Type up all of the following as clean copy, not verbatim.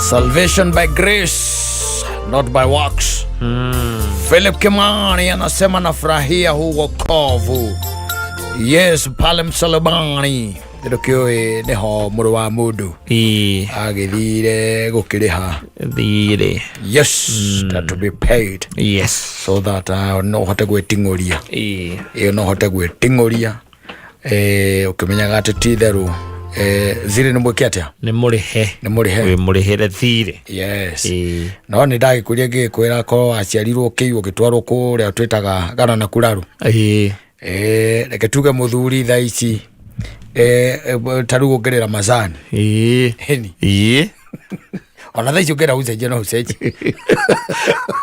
Salvation by grace, not by works. Philip Kimani anasema nafurahia huu wokovu. Yes, pale msalabani ndũkĩũĩ nĩho mũrũ wa mũndũ Ĩĩ. agĩthire gũkĩrĩha. Thirĩ. Yes, that to be paid Yes. so that no ũhote gwĩting'ũria. Ĩĩ. Ĩyo no ũhote gwĩting'ũria, ũkĩmenyaga atĩ ti itherũ, thirĩ nĩ mwĩke atĩa? Nĩ mũrĩhe. Nĩ mũrĩhe. Wĩ mũrĩhĩre thirĩ. Yes. Ĩĩ. No nĩ ndagĩkũria ngĩgĩkwĩra korwo waciarirwo kĩiywo ũgĩtwarwo kũrĩa twĩtaga gana na kuraru. Ĩĩ. Reke tuge mũthuri thaa ici, ta rĩu ũngĩrĩra macani. Ĩĩ. Hĩni. Ĩĩ. Ona thaa ici ũngĩra ũcenjie no ũcenjie.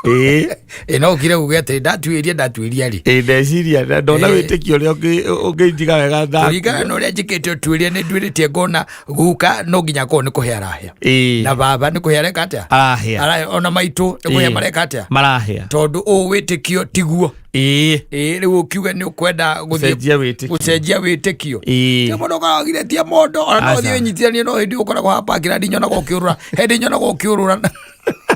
Ĩĩ. Ĩ no ũkire uge atĩ ndatuĩria ndatuĩria rĩ. Ĩĩ, ndeciria ndona Ĩĩ. wĩtĩkio ũrĩa ũngĩnjiga wega Kũringana na ũrĩa njĩkĩte ũtuĩria, nĩ nduĩrĩtie ngona guka no nginya akorwo nĩ kũhe arahĩa. Ĩĩ. Na baba nĩ kũhe areka atĩa? Arahĩa. Arahĩa. Ona maitũ nĩ kũhĩa Ĩĩ. mareka atĩa? Marahĩa. Tondũ ũũ wĩtĩkio tiguo. Ĩĩ. Ĩĩ, rĩu ũkiuge nĩ ũkwenda gũthiĩ gũcenjia wĩtĩkio. Gũcenjia wĩtĩkio. Ĩĩ. Ti mũndũ ũkoragwo agirĩtie mũndũ ona no Aca. ũthiĩ wĩnyitithanie, no hĩndĩ ũkoragwo hapakĩra ndinyonaga ũkĩũrũra, hĩndĩ nyonaga ũkĩũrũra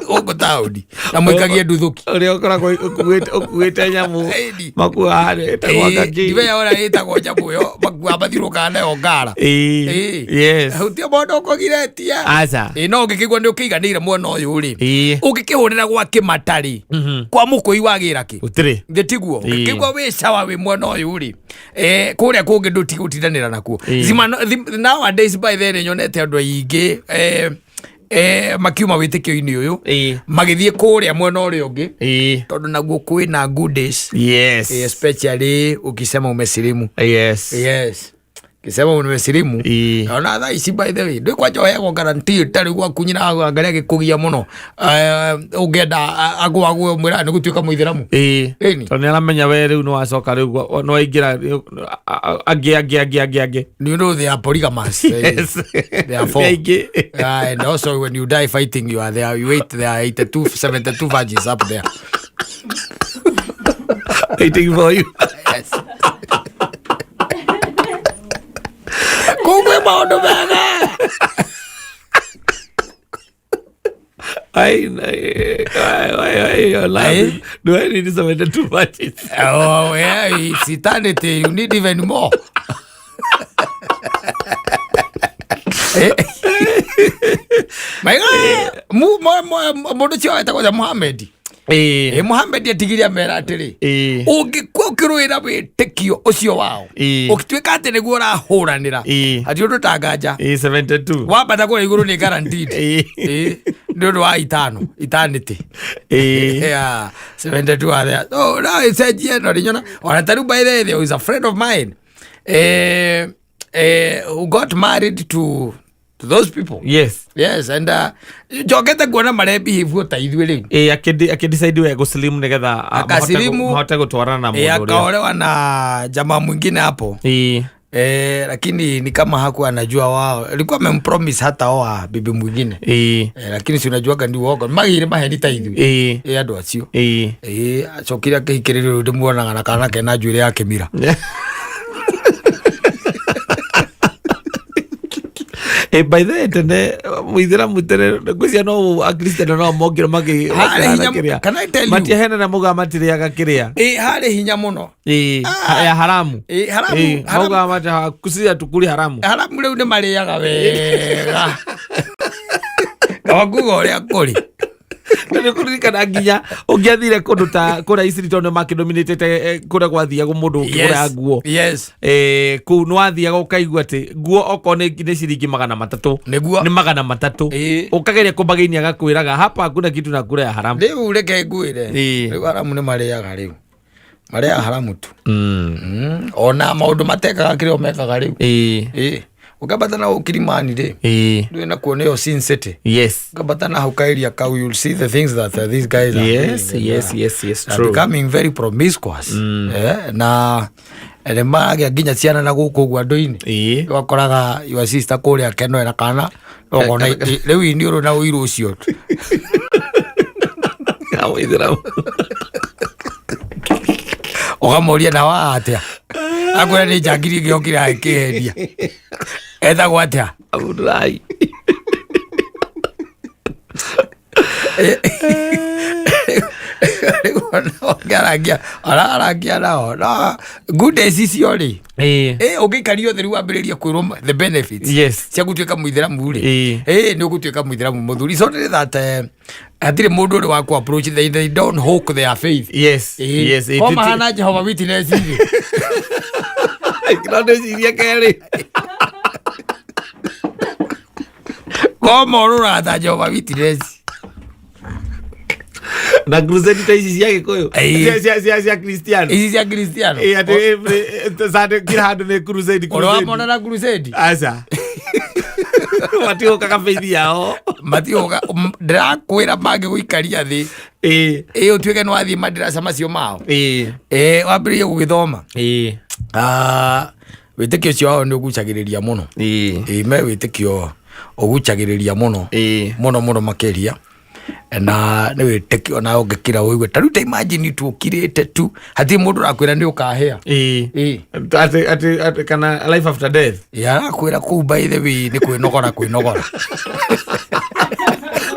gũkũ taũni na mũikagie nduthũki. Ũrĩa ũkoragwo ũkuĩte nyamũ. Ĩni. Makuaga ĩtagwo ngaki. Ndiwe ũrĩa ĩtagwo nyamũ ĩyo makuaga mathiũrũrũkaga nayo ngara. Ĩĩ. Ĩĩ. Yes. Hau ti mũndũ ũkũgiretie. Aca. Ĩĩ, no ũngĩkĩigua nĩ ũkĩiganĩire mwena ũyũ rĩ, Ĩĩ. ũngĩkĩhũrĩra gwa kĩmatarĩ kwa mũkũi wagĩra kĩ? Gũtirĩ. Thĩ tiguo. Ĩĩ. Ũngĩkĩigua wĩ sawa wĩ mwena ũyũ rĩ, kũrĩa kũngĩ ndũtigũtindanĩra nakuo. Ĩĩ. Nowadays by then nyonete andũ aingĩ makiuma wĩtĩkio-inĩ ũyũ Ĩĩ. magĩthiĩ kũrĩa mwena ũrĩa ũngĩ Ĩĩ. tondũ naguo kwĩna good days. Yes. Especially ukisema umesilimu. Yes. Yes, kisema umesilimu. Ĩĩ. Ona thaa ici by the way ndĩ kwanja ũheagwo guarantee tarĩ gwaku nyina angaria gĩkũgia mũno, ũngĩenda agũagwe ũmwĩra nĩ gũtuĩka mũithĩramu. Ĩĩ. Ĩni. Tondũ nĩ aramenya we rĩu nĩ wacoka rĩu nĩ waingĩra angĩ angĩ angĩ angĩ angĩ. You know they are polygamous. Yes. They are four. Nĩ aingĩ. Yeah, and also when you die fighting, you are there, you wait, there are 82 72 virgins up there. Waiting for you. Yes. Kũu kwĩ maũndũ mega. Ai, ai, ai, ai, ai, you're laughing. Do I need 72 virgins? Oh, yeah, it's eternity. You need even more. Maiga, mũndũ ũcio wetagwo ta Muhammad. Ĩĩ. Ĩ Muhammad atigire amera atĩrĩ, Ĩĩ. ũngĩkua ũkĩrũĩra wĩtĩkio ũcio wao, Ĩĩ. ũgĩtuĩka atĩ nĩguo ũrahũranĩra, Ĩĩ. hati ũndũ tanganja. Ĩĩ, 72. Wambata kũrĩa igũrũ nĩ guaranteed. Ĩĩ. Ĩĩ, nĩ ũndũ wa itano eternity. Ĩĩ. Yeah, 72 are there. So now ĩcenjie no rĩnyona ona ta rĩu, by the way, there is a friend of mine who got married to those people. Yes. Yes, and njokete kuona marebehave ta ithuĩ rĩu. Ĩĩ, akĩdecide we gũslim nĩgetha Akasilimu. mahote gũtwarana na mũndũ ũrĩa. Akaolewa na jamaa mwingine hapo. Ĩĩ. Lakini ni kama hakuwa anajua wao alikuwa amempromise hata oa bibi mwingine. Ĩĩ. Lakini si unajuaga ni uongo magire maheni ta ithuĩ. Ĩĩ. Andũ acio. Ĩĩ. Ĩĩ, acokire akĩhikĩrĩrio, rĩu ndĩmuonaga na kana kena njuĩrĩ ya kĩmira. By the way, tene mũithĩramu tene ngwĩciria no akristiano no mokire Harĩ hinya makĩrĩa. Can I tell you? Matiahenana muga matirĩaga kĩrĩa. Ĩĩ, harĩ hinya mũno. Ĩĩ, ya haramu. Ĩĩ, haramu. Ĩĩ, haramu. maugaga mati kucia tukuri haramu. Haramu rĩu nĩ marĩaga wega, kaba kuga ũrĩa kũrĩ. Na nĩ kũririkana nginya ũngĩathire kũndũ ta kũrĩa Isiri tondũ makĩdominĩtĩte kũrĩa gwathiagwo mũndũ ũkĩgũra nguo. Kũu nĩ wathiaga ũkaigua atĩ nguo okorwo nĩ ciringi 300, Nĩguo. nĩ 300. Ũkageria kũmbagĩinia agakwĩraga hapa hakuna kitu na kura ya haramu. Rĩu reke ngwĩre. Ĩĩ. Rĩu haramu nĩ marĩaga, rĩu marĩaga haramu tu. Ona maũndũ matekaga kĩrĩa mekaga rĩu. Ĩĩ. Ĩĩ, ũkambata na Kilimani rĩ, ndũĩ nakuo nĩyo Sin City. Yes. Ũkambata na hau kaeria kau, you'll see the things that these guys are doing. Yes, Are true. becoming very promiscuous. Na nĩ maragĩa nginya ciana na gũkũ ũguo andũ-inĩ. Wakoraga your sister kũrĩa kenoera kana ũkona rĩu iniũrũ na ũiru ũcio. Ya mũithĩramu. Ũkamũria na wa atĩa, akwĩra nĩ njangiri ĩngĩ yokire akĩhendia etagwo atĩa. Abdullahi. Ũngĩarangia ararangia nao no good days icio rĩ, ũngĩikario thĩ rĩu wambĩrĩrie kwĩrwo the benefits cia gũtuĩka mũithĩramu rĩ, nĩ ũgũtuĩka mũithĩramu mũthuri. So nĩ that hatirĩ mũndũ ũrĩ wa ku approach, they don't hook their faith. Ko mahana Jehovah Witness rĩ. No ndĩcirie kerĩ. Ko morũraga ta Jehovah Witness. Na crusade ta ici cia Gĩkũyũ, cia Kristiano. Ici cia Kristiano. Atĩ every Sunday kila handũ nĩ crusade. Ũrĩ crusade. wamona na crusade? Aca, matiũkaga faith yao. Matiũka, ndĩrakwĩra mangĩgũikaria thĩ, ũtuĩke nĩ wathiĩ madirasa macio mao, wambĩrĩrie gũgĩthoma. Ah, wĩtĩkio ũcio wao nĩ ũgucagĩrĩria mũno. Me wĩtĩkio ũgucagĩrĩria mũno, mũno mũno makĩria, na nĩ wĩtĩkio na ũngĩkira ũigue ta rĩu, ta imagine tu ũkirĩte tu, hatirĩ mũndũ ũrakwĩra nĩ ũkahĩa. Atĩ kana life after death. Arakwĩra kũu, by the way, nĩ kwĩnogora kwĩnogora.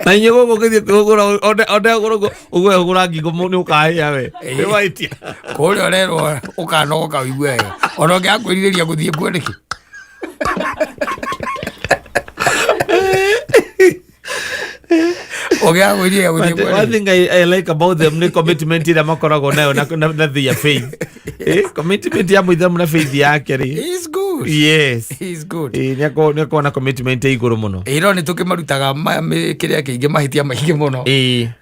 Na inyuĩ gũkũ ũgĩthiĩ kwĩhũgũra, one ũguo ũgwehũgũra ngingo nĩ ũkahĩa we nĩ waitia. Kũrĩa ũrerwo ũkanogoka ũigue wega, ona ũngĩaga kwĩrirĩria gũthiĩ kuo nĩkĩ? Ũngĩaga kwĩrirĩria gũthiĩ But kuo one nĩkĩ? thing I like about them nĩ commitment ĩrĩa makoragwo nayo na their faith. Commitment ya mũithĩramu na faith yake rĩ. He's good. He's good. Nĩ akoragwo na commitment ya igũrũ mũno. Ĩ, no nĩ tũkĩmarutaga kĩrĩa kĩingĩ, mahĩtia maingĩ mũno,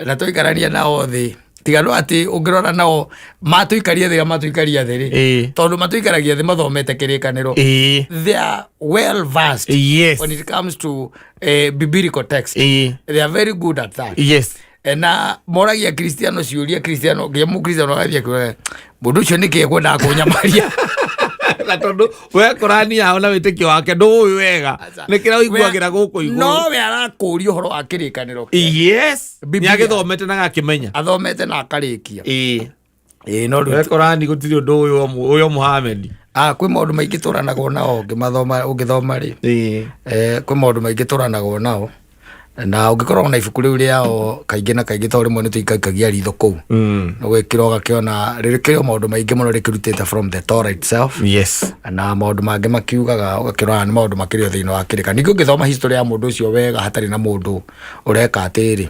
na tũikarania nao thĩ, tiga no atĩ ũngĩrora nao matũikaria thĩ, matũikaria thĩ rĩ, tondũ matũikaragia thĩ mathomete kĩrĩkanĩro. They are well versed when it comes to biblical text. They are very good at that. Na moragia Kristiano ciũria, Kristiano nginya Mũkristiano agathiĩ akiuga, "Mũndũ ũcio nĩkĩ ekwendaga kũnyamaria?" Na tondũ we Korani yao na wĩtĩkio wake ndũũĩ wega, nĩ kĩrĩa ũiguagĩra gũkũ igũrũ. No we arakũria ũhoro wa kĩrĩkanĩro Nĩ Biblia. agĩthomete na agakĩmenya. Athomete na akarĩkia. Ĩ, no rĩu We Korani gũtirĩ ũndũ ũyũ Muhammad. Ah, kwĩ maũndũ maingĩ tũranagwo nao ũngĩmathoma, ũngĩthoma rĩ, kwĩ maũndũ maingĩ tũranagwo nao, na ũngĩkorwo na ibuku rĩu rĩao kaingĩ na kaingĩ, tondũ rĩmwe nĩ tũikaikagia ritho kũu, ũgĩkĩra ũgakĩona rĩkĩrĩ o maũndũ maingĩ mũno rĩkĩrutĩte from the Torah itself, na maũndũ mangĩ makiugaga ũgakĩrora nĩ maũndũ makĩrĩ o thĩinĩ wa kĩrĩka. Ningĩ ũngĩthoma history ya mũndũ ũcio wega, hatarĩ na mũndũ ũreka atĩrĩ,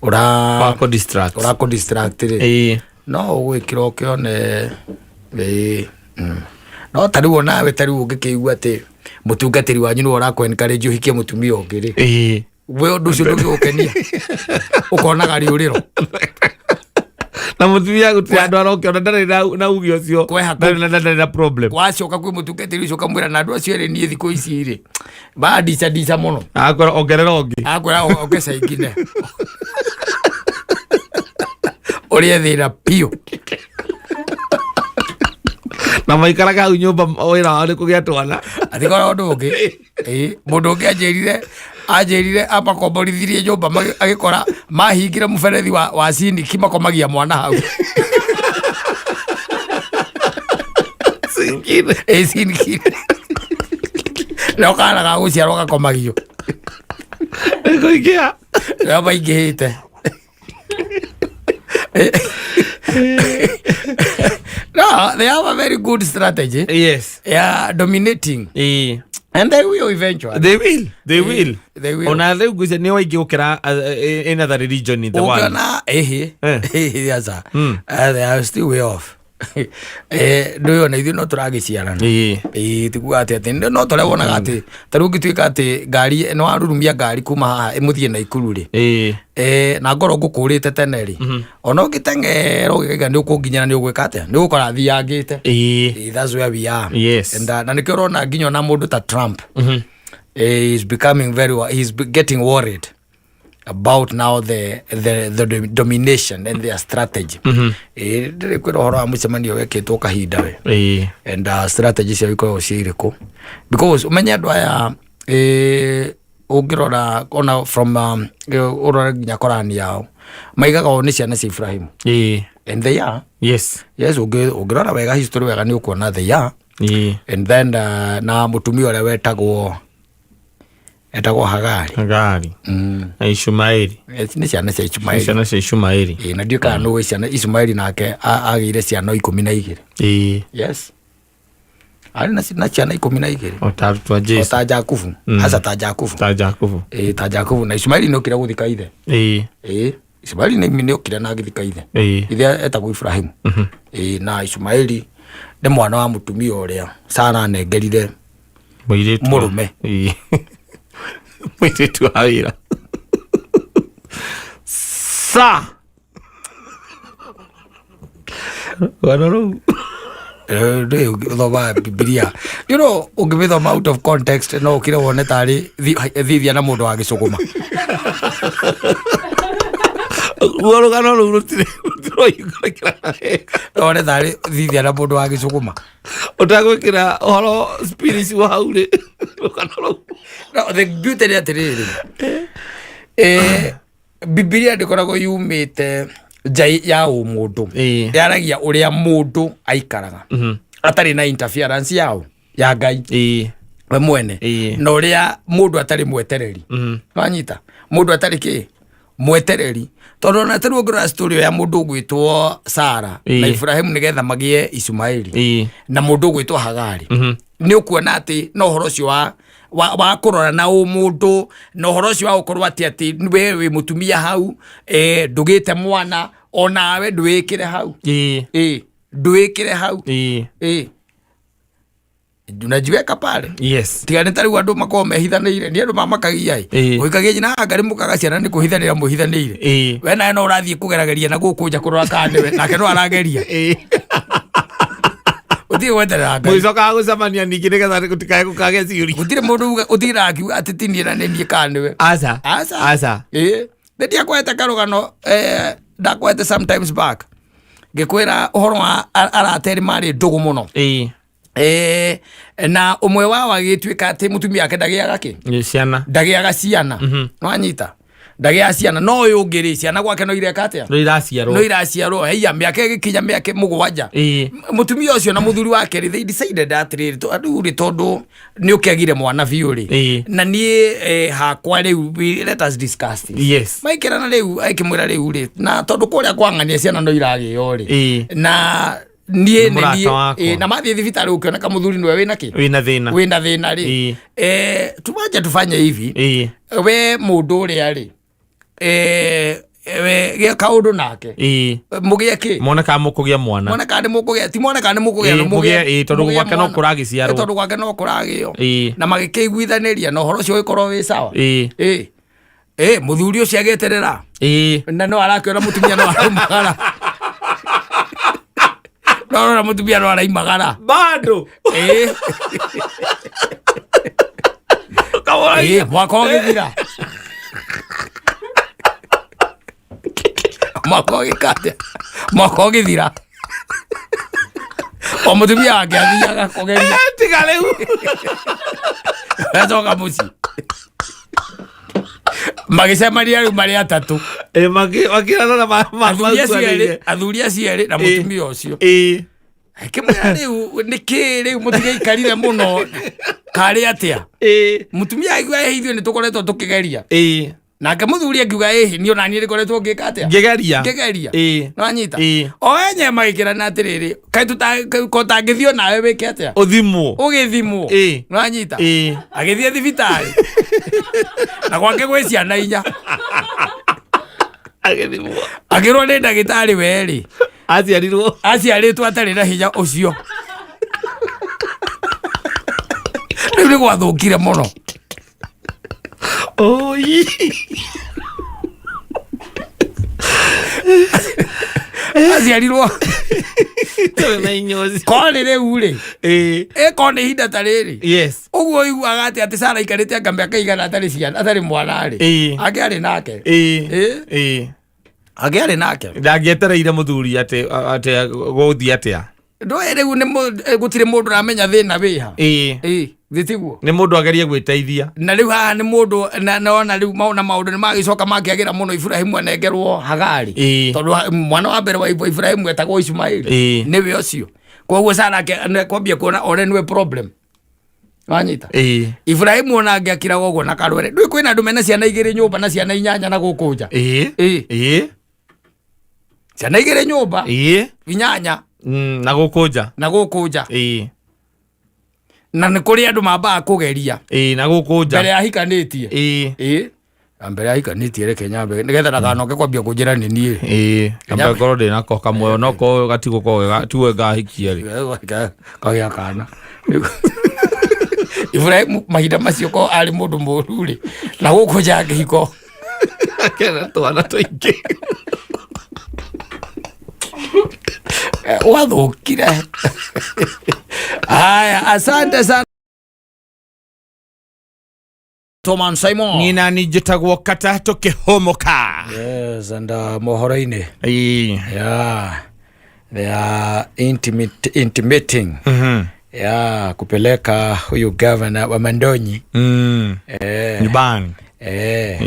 ũra Wako distract. Ũrakũ distract rĩ, no ũgwĩkĩra ũkĩone ĩĩ. No ta rĩu onawe, ta rĩu ũngĩkĩigua atĩ mũtungatĩri wanyu nĩwe ũrakũ encourage ũhikie mũtumia ũngĩ rĩ, we ũndũ ũcio ndũngĩgũkenia, ũkonaga rĩũrĩro. Na mũtumia gũtirĩ andũ arokĩona, ndarĩ na uge ũcio. Ndarĩ na problem. Wacoka kwĩ mũtungatĩri ũcio ũkamwĩra, "Na andũ acio erĩ, niĩ thikũ ici rĩ bandica ndica mũno." Akwĩra ongerera ũngĩ. Akwĩra ongeza ingine ũrĩe thĩna biũ. Na maikaraga hau nyũmba, wĩra wao nĩ kũgĩa twana. Atigora ũndũ ũngĩ, mũndũ ũngĩ anjĩrire amakomborithirie nyũmba, agĩkora mahingire mũberethi wa siniki, makomagia mwana hau. Singine. Ĩ, siniki, no kana ga gũciarwo gakomagio. Nĩ kũingĩha. Nĩo maingĩhĩte. No, they have a very good strategy, yeah, dominating, and they will eventually. They will, they will. They will. Ona rĩu ngwĩciria nĩ waingĩ gũkĩra any other religion in the world. Ũngĩona ĩhĩ, ĩhĩ, aca. They are still way off. Ndũĩ ona ithuĩ no tũragĩciarana. Ĩĩ, tikuga atĩ no tũrĩa wonaga atĩ ta rĩu ũngĩtuĩka atĩ ngari nĩ warurumia ngari kuma haha ĩmũthiĩ Naikuru rĩ, na ngorwo ngũkũrĩte tene rĩ, ona ũngĩteng'era ũgĩkaiga nĩ ũkũnginyĩra, nĩ ũgwĩka atĩa? Nĩ ũgũkora thiangĩte. That's where we are. And, na nĩkĩo ũrona nginya ona mũndũ ta Trump, is becoming very he's getting worried about now the domination and their strategy. Ndĩrĩ kwĩra ũhoro wa mũcemanio wekĩtwo kahinda we, and strategy ciao ikoragwo ciĩ irĩkũ, because ũmenye andũ aya, ũngĩrora ona from ũrore nginya Korani yao, maigaga o nĩ ciana cia Ibrahimu, and they are. Yes, ũngĩrora wega history wega, nĩ ũkuona they are. And then na mũtumia ũrĩa wetagwo Etagwo Hagari. Hagari na Ishumaeli. Nĩ ciana cia Nĩ Ishumaeli. Ciana cia Ishumaeli. Ĩĩ, na ndiũĩ kana nũĩ ciana Ishumaeli nake agĩire ciana 12. Yes, arĩ na ciana 12. O ta arutwo a O Jesu. ta Jakubu. Aca, ta Jakubu. Ta Jakubu. Ĩĩ, ta Jakubu. Na Ishumaeli nĩ okire gũthika ithe. Ĩĩ, Ishumaeli nĩ okire na agĩthika ithe. Ithe etagwo Ibrahimu. Ĩĩ, na Ishumaeli nĩ mwana wa mũtumia ũrĩa Sara anengerire Mũirĩtu. Mũrũme. Ĩĩ. Mũirĩtu wa wĩra. Sa. Rũgano rũu. Ndũĩ ũthomaga Bibilia, ũngĩmĩthoma out of context no ũkire wone tarĩ thithia na mũndũ wa gĩcũgũma. Ruo rũgano rũu rũtirĩ rũtirahingũrĩkĩra wega. Wone tarĩ thithia na mũndũ wa gĩcũgũma. Ũtagwĩkĩra ũhoro spiritual hau rĩ, rũgano rũu. No, the beauty nĩ atĩrĩrĩ, Bibilia ndĩkoragwo yumĩte nja ya ũmũndũ. Yaragia ũrĩa mũndũ aikaraga atarĩ na interference yao ya Ngai we mwene na ũrĩa mũndũ atarĩ mwetereri. Wanyita, mũndũ atarĩ kĩ mwetereri, tondũ ona tarĩu ũngĩrora story ya mũndũ ũgwĩtwo Sara na Ibrahimu nĩgetha magĩe Ishumaeli na mũndũ ũgwĩtwo Hagari, nĩ ũkuona atĩ no ũhoro ũcio wa kũrora na ũmũndũ na ũhoro ũcio wa gũkorwo atĩ we wĩ mũtumia hau, ndũgĩte mwana onawe ndwĩkĩre hau. Ĩ, ndwĩkĩre hau. Ĩ, unajiweka pale. Tiga nĩ tarĩu andũ makoragwo mehithanĩire, nĩ andũ mamakagia ĩ. Ũikagia nyina haha ngarĩ mũkaga ciana nĩ kũhithanĩra mũhithanĩire. We nawe no ũrathiĩ kũgerageria na gũkũ nja kũrora kana nĩwe, nake no arageria. Ũtige gweterera Ngai. Mũgĩcokaga gũcemania ningĩ nĩgetha gũtikae gũkagĩa ciũria. Gũtirĩ mũndũ uga ũtindaga akiuga atĩ ti niĩ na nĩ niĩ kana nĩwe. Aca. Aca. Aca. Ĩĩ, nĩ ndiakwete karũgano, ndakwete sometimes back ngĩkwĩra ũhoro wa arata erĩ marĩ ndũgũ mũno. Na ũmwe wao agĩtuĩka atĩ mũtumia wake ndagĩaga kĩ? Nĩ ciana. Ndagĩaga ciana. Nwanyita, ndagĩaga ciana, no ũyũ ũngĩ rĩ, ciana gwake no ireka atĩa? No iraciarwo. No iraciarwo. Heia, mĩaka ĩgĩkinya mĩaka 7, mũtumia ũcio na mũthuri wake rĩ, they decided atĩrĩrĩ, rĩu rĩ, tondũ nĩ ũkĩagire mwana biũ rĩ, na niĩ hakwa rĩu, let us discuss this. Maikĩrana rĩu, akĩmwĩra rĩu rĩ, na tondũ kũrĩa kwang'ania ciana no iragĩo rĩ, na niĩ Nĩ nĩ mũrata niĩ wakwa. Na mathiĩ thibitarĩ gũkĩoneka mũthuri nĩwe wĩna kĩ? Wĩna thĩna. Wĩna thĩna rĩ, tumanje tufanye hivi. We mũndũ ũrĩa rĩ, we gĩa kaũndũ nake. Mũgĩe kĩ? Mone kana mũkũgĩa mwana. Mone kana nĩ mũkũgĩa, ti mone kana nĩ mũkũgĩa, Ĩĩ, mũgĩe, ĩĩ, tondũ mũgĩe gwake no mwana. kũragĩciarwo. Ĩĩ, tondũ gwake no kũragĩo. Na magĩkĩiguithanĩria na ũhoro ũcio ũgĩkorwo wĩ sawa. Ĩĩ. Ĩĩ, mũthuri ũcio agĩeterera. Na no arakĩona mũtumia no araumagara, no arona mũtumia no araimagara. Bado. Ĩĩ. Ĩĩ, mwaka ũgĩthira, mwaka ũgĩkate, mwaka ũgĩthira, o mũtumia wake athiaga kũgeria. Tiga rĩu. Acoka mũciĩ, magĩcemania rĩu marĩ atatũ. Ĩĩ, makĩrana na Athuri acio erĩ makuanĩire. Athuri acio erĩ na mũtumia ũcio. Akĩmwĩra, rĩu nĩkĩ rĩu mũtigaikarire mũno, karĩ atĩa? Mũtumia akiuga, ĩhĩ, ithuĩ nĩ tũkoretwo tũkĩgeria. Nake mũthuri akiuga, ĩhĩ, niĩ ona niĩ nĩkoretwo ngĩka atĩa? Ngĩgeria. Ngĩgeria. Nĩwanyita? Ĩĩ. O enyewe magĩkĩrana atĩrĩrĩ, kaĩ ko tangĩthiĩ onawe wĩke atĩa? Ũthimwo. Ũgĩthimwo. Nĩwanyita? Ĩĩ. Agĩthiĩ thibitarĩ na gwake gwĩ ciana 4. Agĩthimwo. Akĩrwo nĩ ndagĩtarĩ, werĩ Aciarirwo. Aciarĩtwo atarĩ na hinya ũcio. Rĩu nĩ gwathũkire mũno. Oi. Aciarirwo Tũrĩ na inyozi. Korĩ rĩu rĩ, ĩkorwo nĩ ihinda ta rĩrĩ, ũguo ũiguaga atĩ Sara aikarĩte anga mĩaka igana atarĩ ciana, atarĩ mwana rĩ, angĩarĩ nake. Angĩarĩ nake. Ndangĩetereire mũthuri atĩ gũthiĩ atĩa. Ndũĩ rĩu nĩ gũtirĩ mũndũ ũramenya thĩna wĩha. Ĩĩ, thĩ tiguo. Nĩ mũndũ agerie gwĩteithia. Na rĩu haha nĩ mũndũ na ona rĩu na maũndũ nĩ magĩcoka makĩagĩra mũno, Ibrahimu anengerwo Hagari. Tondũ mwana wa mbere wa Ibrahimu etagwo Ishumaeli. Nĩwe ũcio. Koguo Sara kwambia kuona ore nĩwe problem. Wanyita? Ĩĩ. Ibrahimu ona angĩakiraga ũguo na karwere, ndũĩ kwĩna andũ mena ciana igĩrĩ nyũmba na ciana inyanya na gũkũ nja. Ĩĩ. Ĩĩ. Ĩĩ. Ciana igĩrĩ nyũmba, Ĩĩ. inyanya Na gũkũ nja. Na gũkũ nja. Ĩĩ. Na nĩ kũrĩ andũ mambaga kũgeria Ĩĩ, na gũkũ nja. mbere ahikanĩtie. Ĩĩ. Ĩĩ, na mbere ahikanĩtie, reke nyambe nĩgetha ndakanoke kwambia kũnjĩra nĩ niĩ. Ĩĩ, amba ngorwo ndĩ nako kamwe, no ko gatigũkorwo tiguo ngahikia rĩ. Kagĩa kana. Ibrahimu mahinda macio ko arĩ mũndũ mũru rĩ, na gũkũ nja ya kĩhiko kena twana tũingĩ. Wathũkire. Haya, asante sana Toman Simon. Nina ni njĩtagwo kata tũkĩhũmũka. Yes, and mohoro-inĩ. Ĩĩ. Yeah, they are intimating yeah, kupeleka huyu gavana wa Mandonyi Nyumbani.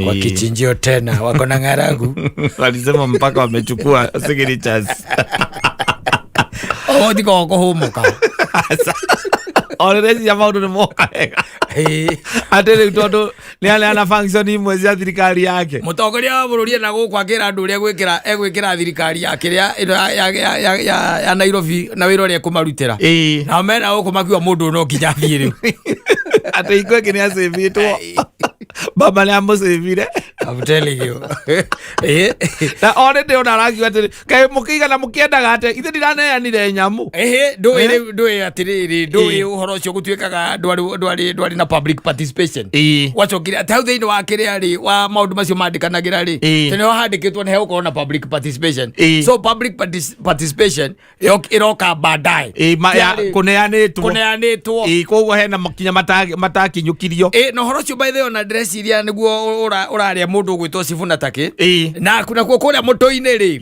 Kwa kichinjio tena, wako na ng'aragu. Walisema mpaka wamechukua signatures. Oh, tiko kũhũmũka. Orĩrĩcia maũndũ nĩ moka wega, atĩ rĩu tondũ nĩ aneana function imwe cia thirikari yake. Mũtongoria wa bũrũri ena gũkũ akĩra andũ ũrĩa egwĩkĩra thirikari ya kĩrĩa ĩno ya Nairobi na wĩra ũrĩa ekũmarutĩra. Nao mena gũkũ makiuga mũndũ ũyũ no nginya athiĩ rĩu. Atĩ hingo ĩngĩ nĩ acĩvĩtwo, baba nĩ amũcĩvire. I'm telling you. Na already ona arakiuga atĩrĩ, kaĩ mũkĩigana mũkĩendaga atĩ ithe ndiraneanire nyamũ. Ehe, ndũĩ rĩu, ndũĩ atĩrĩrĩ, ndũĩ ũhoro ũcio gũtuĩkaga ndwarĩ na public participation. Gwacokire atĩ hau thĩinĩ wa kĩrĩa rĩ, wa maũndũ macio mandĩkanagĩra rĩ, tondũ nĩho handĩkĩtwo nĩ hegũkorwo na public participation. So public participation ĩroka baadaye. Kũneanĩtwo. Kũneanĩtwo. Ĩĩ, koguo hena makinya matakinyũkirio. Ĩ, na ũhoro ũcio, by the way, ona ndĩreciria nĩguo ũrarĩa mũndũ ũgwĩtwo Sifuna Takĩ. Na nakuo kũrĩa mũtũ-inĩ rĩ,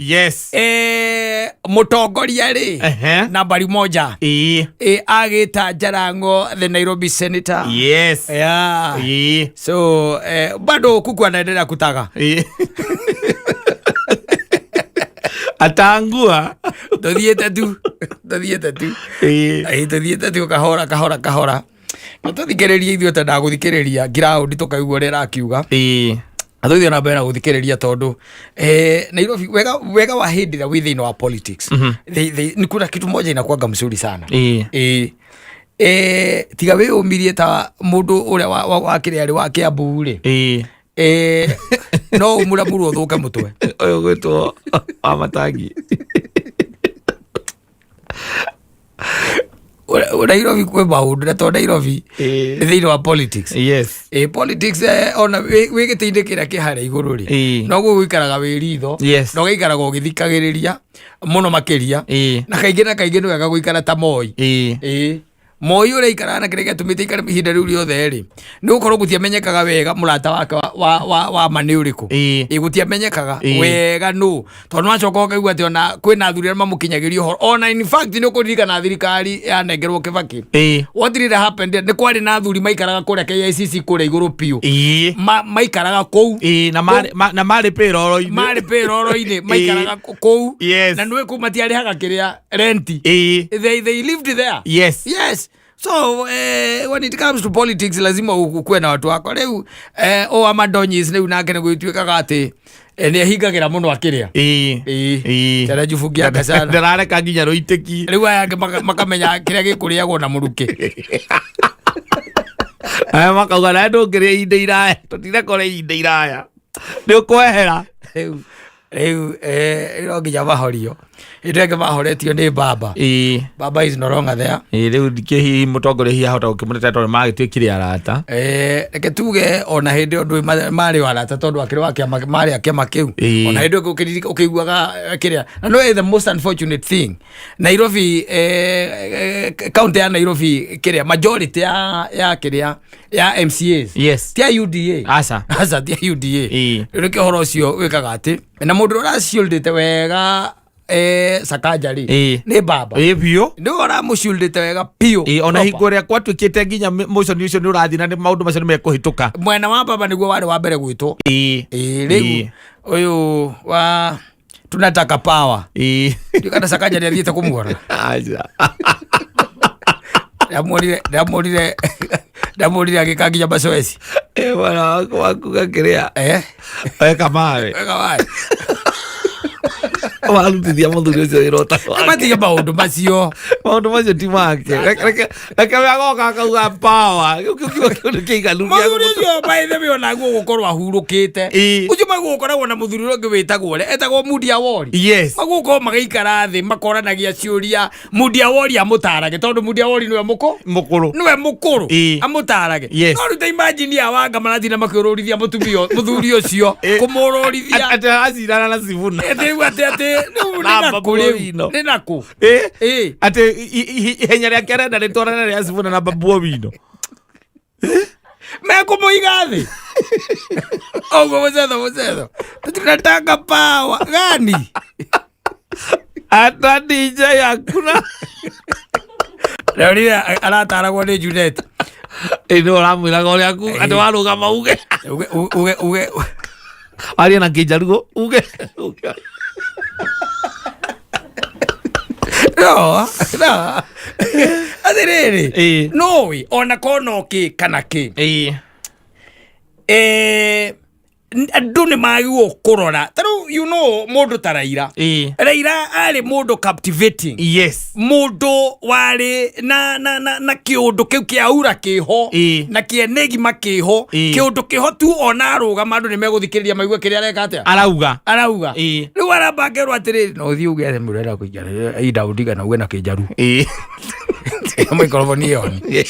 mũtongoria rĩ, nambari moja, agĩta Jarango, the Nairobi senator. Yeah. So bado kuku anaendelea kutaga. Ĩĩ. Atangua. Tuthiĩte tu, tuthiĩte tu. Ĩ, tuthiĩte tu kahora kahora kahora, na tũthikĩrĩrie ithuĩ tendaga gũthikĩrĩria ground, tũkaigua ũrĩa ĩrakiuga. Na tũthiĩ na mbere na gũthikĩrĩria tondũ Nairobi, wega wega wa hĩndĩ ĩrĩa wĩ thĩinĩ wa politics, ni kuna kitu moja inakuwaga mzuri sana. Tiga wĩyũmirie ta mũndũ ũrĩa wa kĩrĩa rĩ, wa Kiambu rĩ, no ũmuramurwo ũthũke mũtwe. Ũyũ gwĩtwo wa matangi. Nairobi kwĩ maũndũ, na to Nairobi, nĩ thĩinĩ wa politics. Politics, ona wĩ gĩtĩ-inĩ kĩrĩa kĩ harĩa igũrũ rĩ, noguo gũikaraga wĩ ritho, na ũgaikaraga ũgĩthikagĩrĩria mũno makĩria. Na kaingĩ nĩ wega gũikara ta Moi. Ĩ, Moi ũrĩa aikaraga na kĩrĩa gĩatũmĩte aikare ihinda rĩu rĩothe rĩ, nĩ gũkorwo gũtiamenyekaga wega mũrata wake wa ma nĩ ũrĩkũ. Ĩ, gũtiamenyekaga wega nũ, tondũ nĩwacoka ũkaigua atĩ ona kwĩna athuri arĩa mamũkinyagĩria ũhoro. Ona in fact nĩ ũkũririkana thirikari yanengerwo Kibaki, what really happened, nĩ kwarĩ na athuri maikaraga kũrĩa KICC kũrĩa igũrũ biũ. Maikaraga kũu. Na marĩ payroll-inĩ. Marĩ payroll-inĩ, maikaraga kũu. Na nĩũĩ kũu matiarĩhaga kĩrĩa renti. They lived there. Yes. So when it comes to politics, lazima ukuwe na watu wako. Rĩu o Amadonyis rĩu nake nĩ gwĩtuĩkaga atĩ nĩ ehingagĩra mũno akĩrĩa. Tarajifungianga sana. Ndarareka nginya rũitĩki. Rĩu aya angĩ makamenya kĩrĩa gĩkũrĩagwo na mũrukĩ. Aya makauga nawe ndũngĩrĩa ihinda iraya, tũtinakora ihinda iraya nĩ ũkwehera. Rĩu no nginya mahorio. Hĩndĩ ĩngĩ mahoretio nĩ baba. Baba is no longer there. Ĩĩ, rĩu ndikĩ hihi mũtongoria hihi ahota gũkĩmũtetea tondũ magĩtuĩkire arata. Reke tuge ona hĩndĩ ĩyo ndũĩ marĩ o arata, tondũ akĩrĩ wa kĩama, marĩ a kĩama kĩu. Ona hĩndĩ ĩyo ũkĩiguaga kĩrĩa, na no the most unfortunate thing, Nairobi, county ya Nairobi, kĩrĩa majority ya kĩrĩa ya MCAs ti a UDA. Aca. Aca, ti a UDA. Rĩu nĩkĩo ũhoro ũcio wĩkaga atĩ na mũndũ ũrĩa ũracioldĩte wega Sakaja rĩ, nĩ baba. Ĩĩ, biũ. Nĩwe ũramũcioldĩte wega biũ. Ĩĩ, ona Proper. hingo ĩrĩa gwatuĩkĩte nginya motion ũcio nĩ ũrathiĩ na maũndũ macio nĩ mekũhĩtũka. Mwena wa baba nĩguo warĩ wa mbere gwĩtwo. Ĩĩ, rĩu ũyũ wa tunataka power, ndiũ kana Sakaja nĩ athiĩte kũmuona. Aca. Ndamuonire Ndamũrire agĩka nginya macoeci. Ĩ mwana waku wakuga kĩrĩa Eh? weka mawe Wega waĩ. Warutithia mũthuri ũcio wĩra ũtarĩ wake. Matige maũndũ macio. Maũndũ macio ti make. Reke we agoka akauga power kĩu kĩu kiugo kĩu nĩ kĩiganu gĩa Mũthuri ũcio by the way onaguo gũkorwo ahurũkĩte. Ĩ. Ũcio magũkoragwo na mũthuri ũrĩa ũngĩ wĩtagwo ũrĩa etagwo Mundia Wori. Yes. Magũkorwo magĩikara thĩ makoranagia ciũria Mundia Wori amũtarage tondũ Mundia Wori nĩwe mũkũ Mũkũrũ. Nĩwe mũkũrũ. Ĩ. Amũtarage. Yes. No rĩu ta imagine ya Wanga maratinda makĩũrũrithia mũtumia mũthuri ũcio Ĩ. kũmũrũrithia. Atĩ aracirana na Sifuna. Atĩ rĩu atĩ rĩu Na nĩ nakũ Babu rĩu Owino. nĩ nakũ. Ĩ. Ĩ. Atĩ ihenya rĩake arenda rĩtwarane rĩa Sifuna na Babu Owino. Mekũmũiga thĩ ũguo mũcetho mũcetho tunataka power gani. Hata DJ hakuna. Rĩu arataragwo nĩ Junet. Ĩ nĩ ũramwĩraga ũrĩa atĩ warũgama uge. Uge uge uge. Warie na kĩnjaruo uge. Uge. No no atĩrĩrĩ. Ĩ. Nũĩ ona kono kĩ kana kĩ. Ĩ. Andũ nĩ magĩrĩirwo kũrora ta rĩu you know mũndũ ta Raila. Ĩ. Raila arĩ mũndũ captivating. Yes. Mũndũ warĩ na kĩũndũ kĩu kĩa ura kĩho. Ĩ. Na kĩenĩgima kĩho. Ĩ. Kĩũndũ kĩho tu ona arũgama andũ nĩ megũthikĩrĩria maigue kĩrĩa areka atĩa Arauga. Arauga. Ĩ. Rĩu aramba akerwo atĩrĩrĩ no ũthiĩ uge atĩ mũrenda kũingĩra Ida Odinga na uge na kĩnjaru. Ĩ. Maikroboni ĩyo ni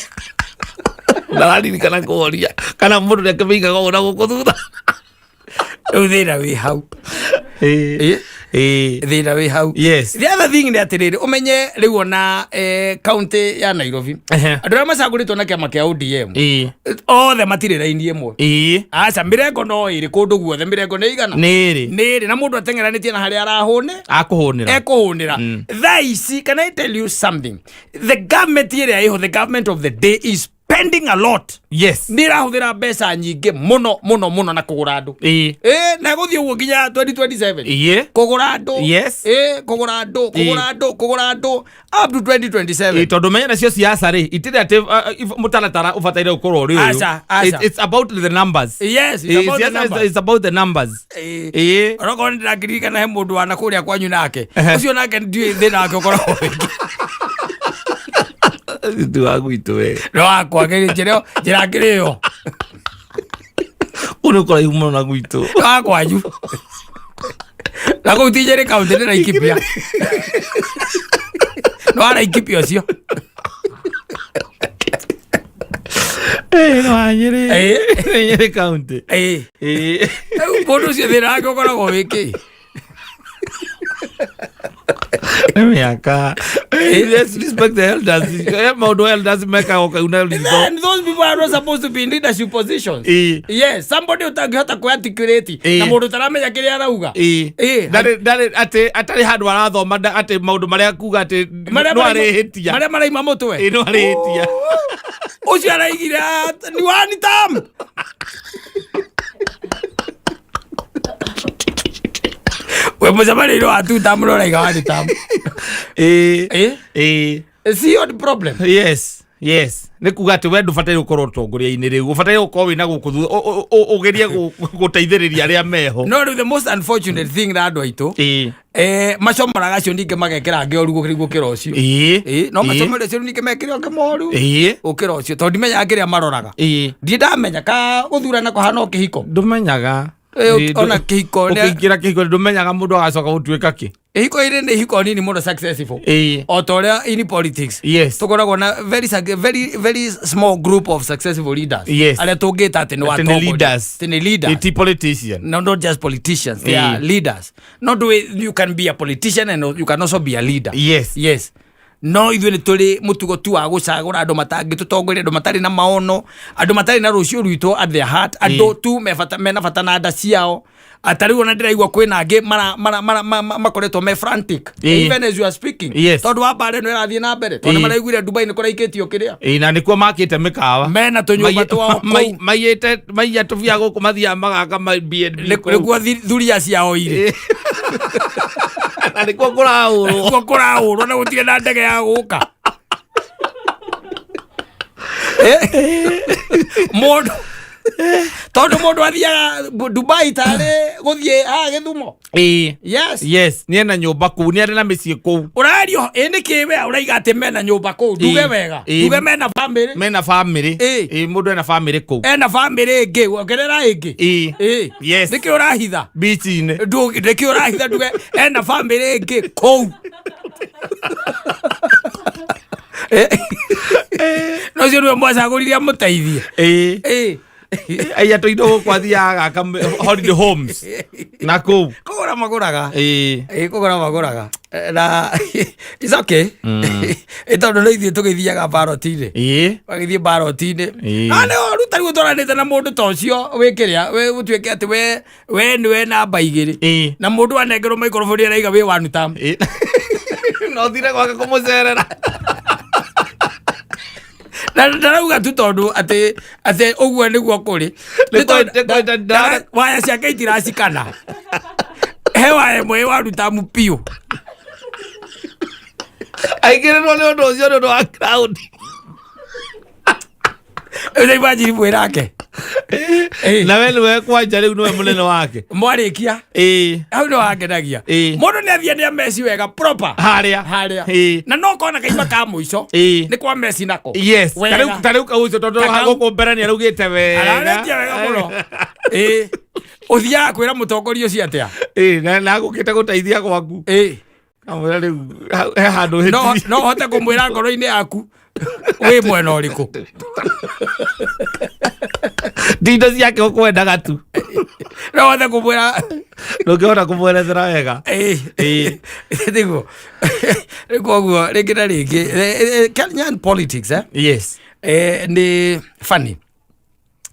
Ndararirikana kũhoria kana mũndũ nĩ akĩmĩigaga ũguo na gũkũ thutha. Rĩu thĩna wĩ hau. Ĩ. Ĩ. Thĩna wĩ hau. Yes. The other thing nĩ atĩrĩrĩ ũmenye rĩu ona kaunti ya Nairobi andũ arĩa macagũrĩtwo na kĩama kĩa ODM Ĩ. othe matirĩ raini ĩmwe. Ĩ. Aca mĩrengo no ĩrĩ kũndũ guothe mĩrengo nĩ igana. Nĩ ĩrĩ. Nĩ ĩrĩ na mũndũ ateng'eranĩtie na harĩa arahũne Akũhũnĩra. Ekũhũnĩra thaa ici. Can I tell you something? The government ĩrĩa ĩho, the government of the day, is spending a lot. Yes. Nĩ ĩrahũthĩra mbeca nyingĩ mũno mũno mũno na kũgũra andũ. Ĩ. Ĩ na gũthiĩ ũguo nginya 2027. Ĩ. Kũgũra andũ. Yes. Ĩ kũgũra andũ kũgũra andũ kũgũra andũ up to 2027. Ĩ, tondũ menya nacio siasa rĩ itirĩ atĩ mũtaratara ũbataire gũkorwo ũrĩ ũyũ. Aca, aca. It's about the numbers. Yes, it's Ĩ, about the siasa numbers. it's about the numbers. Ĩ. Ĩ. Onokorwo nĩ ndĩrakĩririkana he mũndũ wana kũrĩa kwanyu nake ũcio nake ndiũĩ thĩna wake ũkoragwo wĩkĩ. Ti wa gwitũ we. No wakwa njĩra njĩra ngĩrĩ ĩyo. Ũyũ nĩ ũkũraihu mũno na gwitũ. No wa kwanyu na kũu ti Nyĩrĩ kaũntĩ nĩ Laikipia no wa Laikipia ũcio. Ĩ, nĩ wa Nyĩrĩ. Ĩ. Nĩ Nyĩrĩ kaũntĩ. Ĩ. Ĩ. Rĩu mũndũ ũcio thĩna wake ũkoragwo wĩkĩ? Nĩ mĩaka. Let's respect the elders. Maũndũ elders mekaga ũkauna ritho. And those people are not supposed to be in leadership positions. Ĩ. Yes, somebody ũtangĩhota kũ-articulate Ĩ. na mũndũ ũtaramenya kĩrĩa arauga. Ĩ. Ĩ. Ndarĩ atĩ atarĩ handũ arathoma atĩ maũndũ marĩa kuga atĩ Marĩa no maraima arĩhĩtia. Marĩa maraima mũtwe. Ĩ, no arĩhĩtia. Ũcio araigire ni one term. We mũcemanio-inĩ wa two term no ũraiga one term. Ĩ. Ĩ. Ĩ. See your problem. Yes, nĩ kuga atĩ we ndũbataire gũkorwo ũtongoria-inĩ rĩu ũbataire gũkorwo wĩna gũkũ thutha ũgerie gũteithĩrĩria arĩa meho. No rĩu the most unfortunate thing na andũ aitũ Ĩ. Macomoraga acio ningĩ magekĩra angĩ oru gũkĩra ũcio. Ĩ. Ĩ, no Ĩ. macomore acio ningĩ mekĩre angĩ moru Ĩ. gũkĩra ũcio tondũ ndimenyaga kĩrĩa maroraga. Ĩ. Ndirĩ ndamenya ka gũthurana kũhana o kĩhiko. Ndũmenyaga. Ĩ, Ĩ, ona kĩhiko ũkĩingĩra kĩhiko ndũmenyaga mũndũ agacoka gũtuĩka kĩ. Kĩhiko irĩ nĩ ihiko nini mũno successful. Ĩ. O ta ũrĩa in politics Yes. tũkoragwo na very very small group of successful leaders Yes. arĩa tũngĩta atĩ nĩ Atĩ nĩ watongoria. leaders. Atĩ nĩ leaders. Ĩ, ti politician. No, not just politicians, they Ĩ. are leaders. Not you can be a politician and you can also be a leader. Yes. Yes, no ithuĩ nĩ tũrĩ mũtugo tu wa gũcagũra andũ matangĩtũtongoria, andũ matarĩ na maono, andũ matarĩ na rũciũ rwitũ at their heart, andũ tu mena bata na nda ciao. Ta rĩu ona ndĩraigua kwĩna angĩ makoretwo me frantic Ĩ. even as you are speaking Yes. tondũ wa mbara ĩno ĩrathiĩ na mbere tondũ Ĩ. maraiguire Dubai nĩ kũraikĩtio kĩrĩa Ĩ, na nĩkuo makĩte mĩkawa. Mena tũnyũmba twao kũu. Maiyĩte maiya tũbia gũkũ mathiaga magaka ma B&B kũu. Nĩkuo thuria ciao irĩ. Na nĩkuo kũrahũrwo. Nĩkuo kũrahũrwo na gũtirĩ na ndege ya gũka. Mũndũ tondũ mũndũ athiaga Dubai tarĩ gũthiĩ haha Gĩthumo. Ĩĩ. Yes. Yes, nĩ ena nyũmba kũu, nĩ arĩ na mĩciĩ kũu. Ũrario ĩ nĩkĩ we ũraiga atĩ mena nyũmba kũu? Nduge Ĩĩ. wega. Ĩĩ. Nduge mena bamĩrĩ. Mena bamĩrĩ. Ĩĩ. Ĩĩ, mũndũ ena bamĩrĩ kũu. Ena bamĩrĩ ĩngĩ, ongerera ĩngĩ. Ĩĩ. Ĩĩ. Yes. Nĩkĩ ũrahitha? Bichi-inĩ. Nĩkĩ ũrahitha nduge ena bamĩrĩ ĩngĩ kũu? No ũcio nĩwe mwacagũrire amũteithie. Ĩĩ. Ĩĩ. Aiya tũindo gũkũ athiaga agaka holiday homes na kũu. Kũgũra magũraga. Ĩĩ. Ĩĩ, kũgũra magũraga. Na it's okay. Ĩ tondũ nĩ ithuĩ tũgĩthiaga baroti-inĩ. Ĩĩ. Wagĩthiĩ baroti-inĩ. Ĩĩ. Na nĩ ũru ta rĩu ũtwaranĩte na mũndũ ta ũcio wĩ kĩrĩa, we ũtuĩke atĩ we nĩwe namba igĩrĩ. Ĩĩ. Na mũndũ anengerwo maikoroboni araiga wĩ one term. Ĩĩ. No thire gwake kũmũcerera. Na ndarauga tu tondũ atĩ atĩ ũguo nĩguo kũrĩ. Nĩ Nĩ tondũ- kwenda- kwenda waya ciake itiracikana. He waya ĩmwe ĩ one term biũ. Aingĩrĩrwo nĩ ũndũ ũcio nĩ ũndũ wa crowd. Rĩu imagine mwĩrake. Ĩĩ. Na we nĩwe kwanja rĩu nĩwe mũnene wake. Mwarĩkia. Ĩĩ. Hau nĩ wangenagia. Ĩĩ. Mũndũ nĩ athiĩ nĩ ameci wega proper. Harĩa. Harĩa. Ĩĩ. Na no kona kaima ka mũico. Ĩĩ. Nĩ kwa meci nako. Yes. Wega. Ta rĩu kau ũcio tondũ Ta kau. gũkũ mbere nĩ araugĩte wega. Ararĩtie wega mũno. Ĩĩ. Ũthiaga kwĩra mũtongoria ũcio atĩa? Ĩĩ, na agũkĩte gũteithia gwaku. Ĩĩ. Kamwĩra rĩu he handũ No hĩtirie. no hote kũmwĩra ngoro-inĩ yaku wĩ mwena ũrĩkũ. Ti indo ciake ũkwendaga tu. No hote kũmwĩra. Ndũngĩhota kũmwerethera wega. Ĩĩ. Ĩĩ. Nĩguo. Rĩu koguo rĩngĩ na rĩngĩ Kenyan politics eh? Yes. Nĩ funny.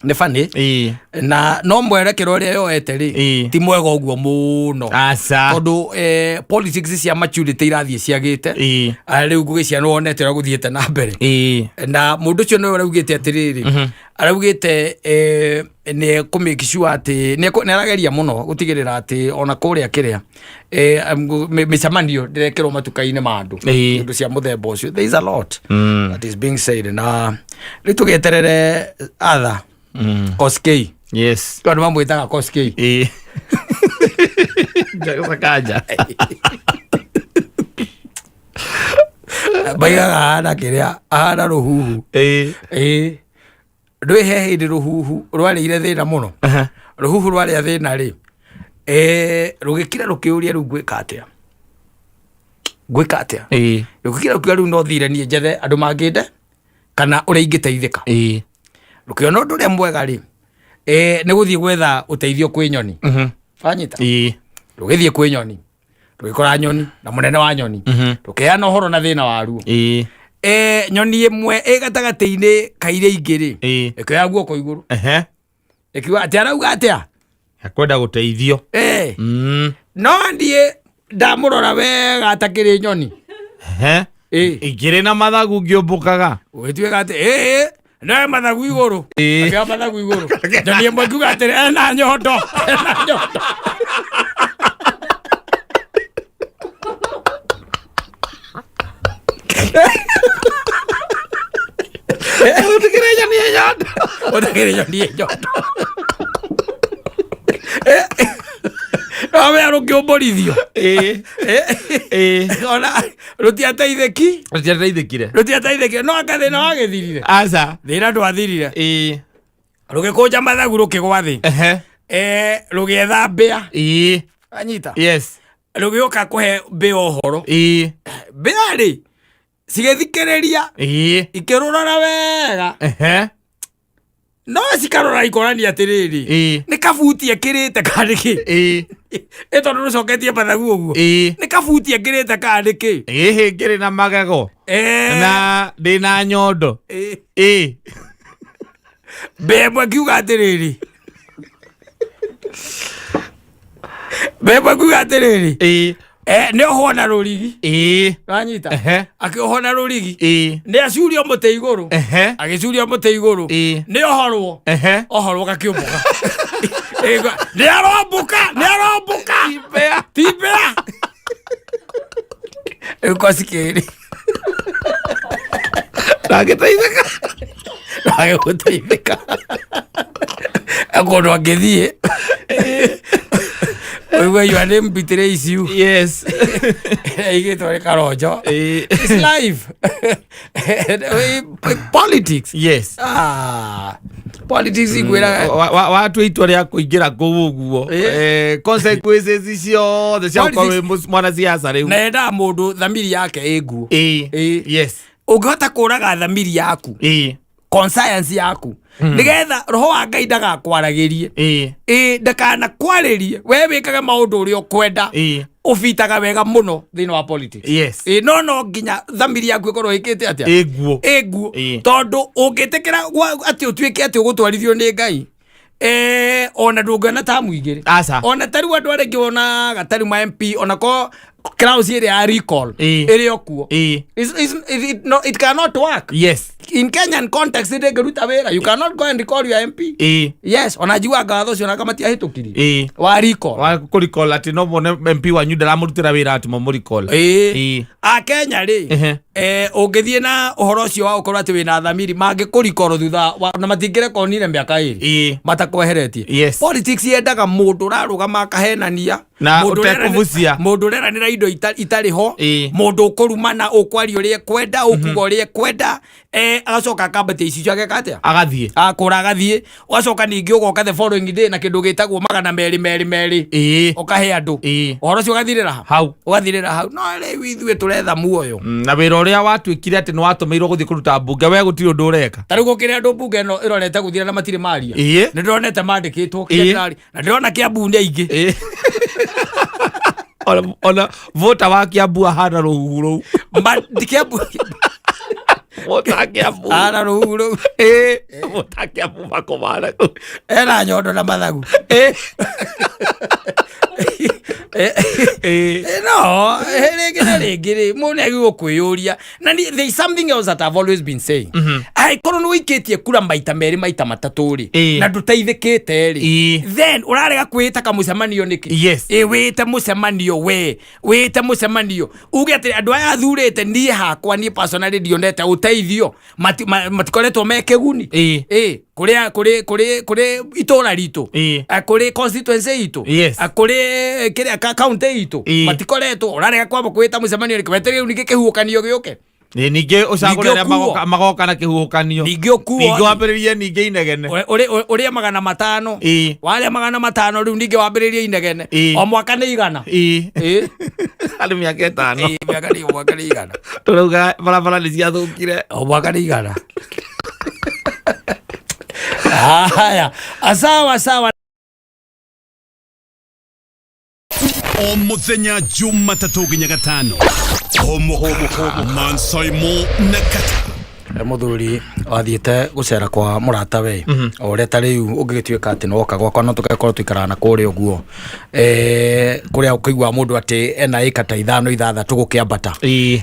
Nĩ funny. Ĩĩ. Na no mwerekero ũrĩa yoete rĩ Ĩĩ. ti mwega ũguo mũno. Aca. Tondũ politics cia maturity irathiĩ ciagĩte. Ĩĩ. Rĩu ngũgĩcia nĩ wonete ũrĩa gũthiĩte na mbere. Ĩĩ. Na mũndũ ũcio nĩwe ũraugĩte atĩrĩrĩ, araugĩte nĩ kũ make sure atĩ nĩ arageria mũno gũtigĩrĩra atĩ ona kũrĩa kĩrĩa mĩcemanio ndĩrekĩrwo matuka-inĩ ma andũ. Ĩĩ. Indo cia mũthemba ũcio. There is a lot that is being said. Na rĩu tũgĩeterere Arthur Koskei. Yes. Andũ mamwĩtaga Koskei. Ĩĩ. Sakaja. Maigaga ahana kĩrĩa, ahana rũhuhu. Ĩĩ. Ĩĩ. Ndũĩ he hĩndĩ rũhuhu rwarĩire thĩna mũno. Rũhuhu rwarĩa thĩna rĩ, rũgĩkira rũkĩũria rĩu ngwĩka atĩa? Ngwĩka atĩa? Ĩĩ. Rũgĩkira rũkiuga rĩu no thire niĩ njethe andũ mangĩnde kana ũrĩa ingĩteithĩka. Ĩĩ. Rũkĩona ũndũ ũrĩa mwega rĩ, nĩ gũthiĩ gwetha ũteithio kwĩ nyoni. Wanyita? Ĩĩ. Rũgĩthiĩ kwĩ nyoni. Rũgĩkora nyoni na mũnene wa nyoni. Rũkĩheana ũhoro na thĩna waruo. Ĩĩ. Nyoni ĩmwe ĩ gatagatĩ-inĩ ka iria ingĩ rĩ, Ĩĩ. ĩkĩoya guoko igũrũ. Ehe. Ĩkiuga atĩ arauga atĩa? Akwenda gũteithio. No niĩ ndamũrora wega atakĩrĩ nyoni. Ehe. Ĩĩ. Ingĩrĩ na mathagu ngĩũmbũkaga. Ũgĩtuĩka atĩ ĩĩ, no mathagu igũrũ. Ĩĩ. Akĩoya mathagu igũrũ. Nyoni ĩmwe ĩkiuga atĩrĩ, ena nyondo. Ena nyondo. Ũtikĩrĩ nyoni ĩ nyondo. Ũtakĩrĩ nyoni ĩ nyondo. No we rũkĩũmbũrithio. Ĩĩ. Ĩĩ. Ona rũtiateithĩki. Rũtiateithĩkire. Rũtiateithĩkire. No anga thĩna wagĩthirire. Aca. Thĩna ndwathirire. Ĩĩ. Rũgĩkũnja mathagu rũkĩgwa thĩ. Ehe. Rũgĩetha mbĩa. Ĩĩ. Anyita. Yes. Rũgĩũka kũhe mbĩa ũhoro. Ĩĩ. Mbĩa rĩ, cigĩthikĩrĩria. Ĩĩ. Ikĩrũrora wega. Ehe. No cikarora ikonania atĩrĩrĩ. Ĩĩ. Nĩ kabuti ekĩrĩte kana nĩkĩ? Ĩĩ. Ĩ tondũ rũcoketie mathagu ũguo. Ĩĩ. Nĩ kabuti ekĩrĩte kana nĩkĩ? Ĩhĩ ngĩrĩ na magego. Na ndĩ na nyondo. Ĩĩ. Mbĩa ĩmwe ngiuga atĩrĩrĩ. Mbĩa ĩmwe ngiuga atĩrĩrĩ. Ĩĩ. Nĩ ohwo na rũrigi. Ĩĩ. Wanyita? Ehe. Akĩohwo na rũrigi. Ĩĩ. Nĩ acurio mũtĩ igũrũ. Ehe. Agĩcurio mũtĩ igũrũ. Ĩĩ. Nĩ ohorwo. Ehe. Ohorwo gakĩũmbũka. Nĩ arombũka, nĩ arombũka. Ti mbĩa. Ti mbĩa. Rĩu koci kĩrĩ. Ndangĩteithĩka. Age gũteithĩka kũndũ angĩthiĩ ũigue your name betrays you. Igĩtwo nĩ Karonjo. It's life. Politics. Ah, politics igwĩraga Watua itua rĩa kũingĩra kũu ũguo, consequences ciothe cia gũkorwo wĩ mwanasiasa rĩu. Na yendaga mũndũ thamiri yake ĩ nguo. Ũngĩhota kũraga thamiri yaku, conscience yaku, nĩgetha roho wa Ngai ndagakwaragĩrie, ĩ ndakanakwarĩrie, we wĩkage maũndũ ũrĩa ũkwenda, ũbitaga wega mũno thĩinĩ wa politics. Ĩ no no nginya thamiri yaku ĩkorwo ĩkĩte atĩa? Ĩ nguo. Ĩ nguo. Tondũ ũngĩtĩkĩra atĩ ũtuĩke atĩ ũgũtwarithio nĩ Ngai, ona ndũngĩona tamu igĩrĩ. Aca. Ona tarĩu andũ arĩa angĩ wonaga tarĩu ma MP, ona ko clause ĩrĩa ya recall ĩrĩ o kuo. No, it cannot work. In Kenyan context ndĩngĩruta wĩra. You cannot go and recall your MP. Yes, ona njiguaga watho ũcio onaka matiahĩtũkirie wa recall. Wa kũrecall atĩ no mone MP wanyu ndaramũrutĩra wĩra atĩ mamũrecall. Akenya rĩ, ũngĩthiĩ na ũhoro ũcio wa gũkorwo atĩ wĩna thamiri, mangĩkũrikorwo thutha na matingĩrekonire mĩaka 2 matakweheretie. Politics yendaga mũndũ ũrarũgama akahenania, Na mũndũ ũtekũbucia. Mũndũ ũreranĩra indo itarĩ ho, mũndũ ũkũrumana, ũkwaria ũrĩa ekwenda, ũkuga ũrĩa ekwenda, agacoka akambatia icicio ageka atĩa? Agathiĩ. Akũra agathiĩ. Ũgacoka ningĩ ũgoka the following day na kĩndũ gĩtagwo magana merĩ merĩ merĩ, ũkahe andũ. Ũhoro ũcio ũgathirĩra ha? Hau. Ũgathirĩra hau. No rĩu ithuĩ tũretha muoyo. Na wĩra ũrĩa watuĩkire atĩ nĩ watũmĩirwo gũthiĩ kũruta mbunge, we gũtirĩ ũndũ ũreka. Ta rĩu gũkĩrĩ andũ mbunge ĩno ĩrorete gũthira na matirĩ maria. Nĩ ndĩronete mandĩkĩtwo kĩrĩa kĩrarĩ, na ndĩrona Kĩambu nĩ aingĩ. Ona vota wa Kĩambu ahana rũhuhu rũu. Kĩambu. Vota wa Kĩambu. Ahana rũhuhu rũu. Vota wa Kĩambu makomana kũu. Ena nyondo na mathagu. No, rĩngĩ na rĩngĩ rĩ, mũndũ nĩ agĩrĩirwo kwĩyũria. Na there is something else that I've always been saying. Angĩkorwo nĩ ũikĩtie kura maita merĩ maita matatũ rĩ, na ndũteithĩkĩte rĩ, then ũrarega kwĩĩta kamũcemanio nĩkĩ? Wĩte mũcemanio we, wĩte mũcemanio uge atĩ andũ aya thurĩte niĩ hakwa, niĩ personally ndionete ũteithio, matikoretwo me kĩguni. Kũrĩa, kũrĩ, kũrĩ, kũrĩ itũra ritũ, kũrĩ constituency itũ, kũrĩ kĩrĩa county itũ, matikoretwo. Ũrarega kwamba kwĩta mũcemanio nĩkĩ? Weterere rĩu ningĩ kĩhuhũkanio gĩũke. Ĩ, ningĩ ũcagũre Ningĩ arĩa ũkuo. magoka na kĩhuhũkanio. Ningĩ ũkuo. Ningĩ wambĩrĩrie ningĩ inegene. Ũrĩe 500. Warĩa 500 rĩu ningĩ wambĩrĩrie inegene. O mwaka nĩ 100. Harĩ mĩaka 5. Mĩaka nĩ, mwaka nĩ 100. Tũrauga barabara nĩ ciathũkire. O mwaka nĩ 100. Haya, sawa sawa. O muthenya Jumatatũ nginya Gatano, Homoka Mansaimo na Kata. Mũthuri wathiĩte gũcera kwa mũrata we, o ũrĩa ta rĩu ũngĩgĩtuĩka atĩ nĩwoka gwakwa, no tũgakorwo tũikaraga na kũrĩa ũguo, kũrĩa ũkĩigua mũndũ atĩ ena ĩka ta 5 6 gũkĩambata.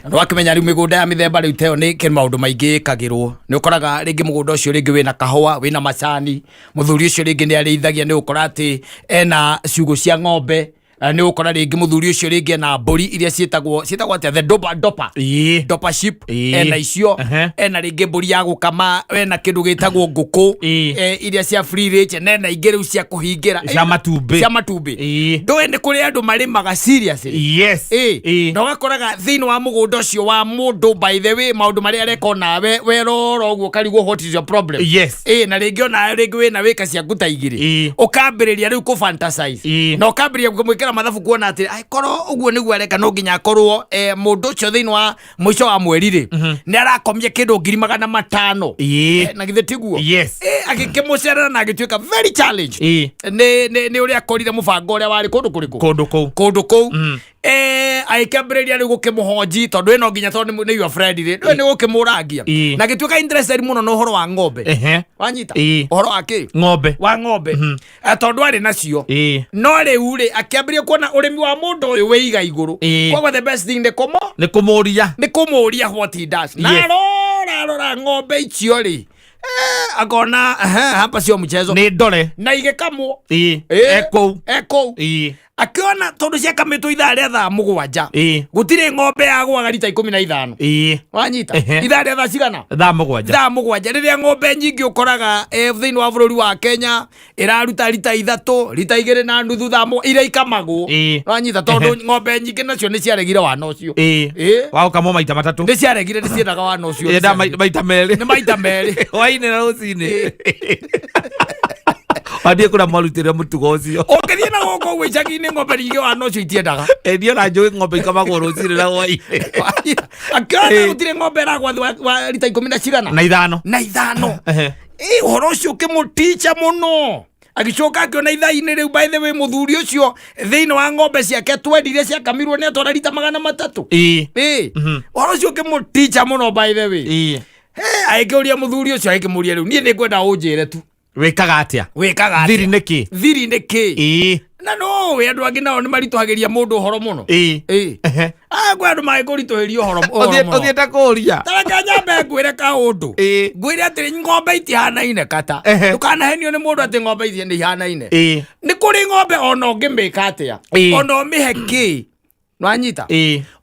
Na wakĩmenya rĩu mĩgũnda ya mĩthemba rĩu ta ĩyo nĩ kĩ maũndũ maingĩ ĩkagĩrwo. Nĩ ũkoraga rĩngĩ mũgũnda ũcio rĩngĩ wĩna kahũa, wĩna macani, mũthuri ũcio rĩngĩ nĩ arĩithagia, nĩ ũkora atĩ ena ciugũ cia ng'ombe, nĩ ũkora rĩngĩ mũthuri ũcio rĩngĩ ena mbũri iria ciĩtagwo atĩa? The dopa, dopa. Dopa sheep. Ena icio. Ena rĩngĩ mbũri ya gũkama, ena kĩndũ gĩtagwo ngũkũ, iria cia free range, na ena ingĩ rĩu cia kũhingĩra. Cia matumbĩ. Cia matumbĩ. Ndũĩ nĩ kũrĩ andũ marĩmaga seriously. Na ũgakoraga thĩinĩ wa mũgũnda ũcio wa mũndũ, by the way, maũndũ marĩa areka onawe werora ũguo ũkarigwo what is your problem. Na rĩngĩ onawe rĩngĩ wĩna wĩka ciaku ta igĩrĩ. Ũkambĩrĩria rĩu kũ fantasize. Na ũkambĩrĩria kũmwĩkĩra mathabu kuona atĩ angĩkorwo ũguo nĩguo areka, no nginya akorwo, mũndũ ũcio thĩinĩ wa mũico wa mweri rĩ, nĩ arakomia kĩndũ 500,000. Na githĩ tiguo? Agĩkĩmũcerera na agĩtuĩka very challenged. Nĩ ũrĩa akorire mũbango ũrĩa warĩ kũndũ kũrĩkũ? Kũndũ kũu. Kũndũ kũu. Agĩkĩambĩrĩria rĩu gũkĩmũhonji, tondũ ĩno nginya tondũ nĩ your friend rĩ, ndũĩ nĩ gũkĩmũrangia. Na agĩtuĩka interested mũno na ũhoro wa ng'ombe. Wanyita? Ũhoro wa kĩ? Ng'ombe. Wa ng'ombe. Tondũ arĩ nacio. No rĩu rĩ, akĩambĩrĩria kuona ũrĩmi wa mũndũ ũyũ wĩ iga igũrũ. Koguo the best thing nĩ Nĩ kũmũria. Nĩ kũmũria what he does. Na arora, arora ng'ombe icio rĩ, akona, hapa sio mchezo. Nĩ ndore. Na igĩkamwo. E kũu. E kũu. Akĩona tondũ ciakamĩtwo ithaa rĩa thaa 7, gũtirĩ ng'ombe yagũaga rita 15. Wanyita? Ithaa rĩa thaa cigana? Thaa 7. Thaa 7, rĩrĩa ng'ombe nyingĩ ũkoraga thĩinĩ wa bũrũri wa Kenya ĩraruta rita 3, rita 2.5, iria ikamagwo. Wanyita? Tondũ ng'ombe nyingĩ nacio nĩ ciaregire wana ũcio. Wa gũkamwo maita matatũ. Nĩ ciaregire, nĩ ciendaga wana ũcio. Yenda maita merĩ. Nĩ maita merĩ. Hwainĩ na rũcinĩ. Wathiĩ kũrĩa mwarutĩre mũtugo ũcio. Ũngĩthiĩ na gũkũ ũguo icagi-inĩ, ng'ombe nyingĩ wana ũcio itiendaga. Ĩ, niĩ ona njũĩ ng'ombe ikamagwo rũcinĩ na hwainĩ. Akĩona gũtirĩ ng'ombe ĩragwa thĩ wa rita ikũmi na cigana? Na ithano. Na ithano. Ĩ, ũhoro ũcio ũkĩmũticha mũno. Agĩcoka akĩona ithaa-inĩ rĩu, by the way, mũthuri ũcio thĩinĩ wa ng'ombe ciake 20 iria ciakamirwo nĩ atwara rita 300. Ĩ, ũhoro ũcio ũkĩmũticha mũno, by the way. Agĩkĩũria mũthuri ũcio, agĩkĩmũria, rĩu niĩ nĩ ngwenda ũnjĩre tu. Wĩkaga atĩa? Wĩkaga Thiri atĩa? nĩ kĩ? Thiri nĩ kĩ? Na no we andũ angĩ nao nĩ maritũhagĩria mũndũ ũhoro mũno. Ah, kwĩ andũ mangĩkũritũhĩria ũhoro ũhoro mũno. Ũthiĩte kũria. Tareke nyambe ngwĩre kaũndũ. Ngwĩre atĩrĩ, ng'ombe itihanaine kata. Ndũkanahenio nĩ mũndũ atĩ ng'ombe ici nĩ ihanaine. Nĩ kũrĩ ng'ombe ona ũngĩmĩka atĩa, ona ũmĩhe kĩ, nwanyita?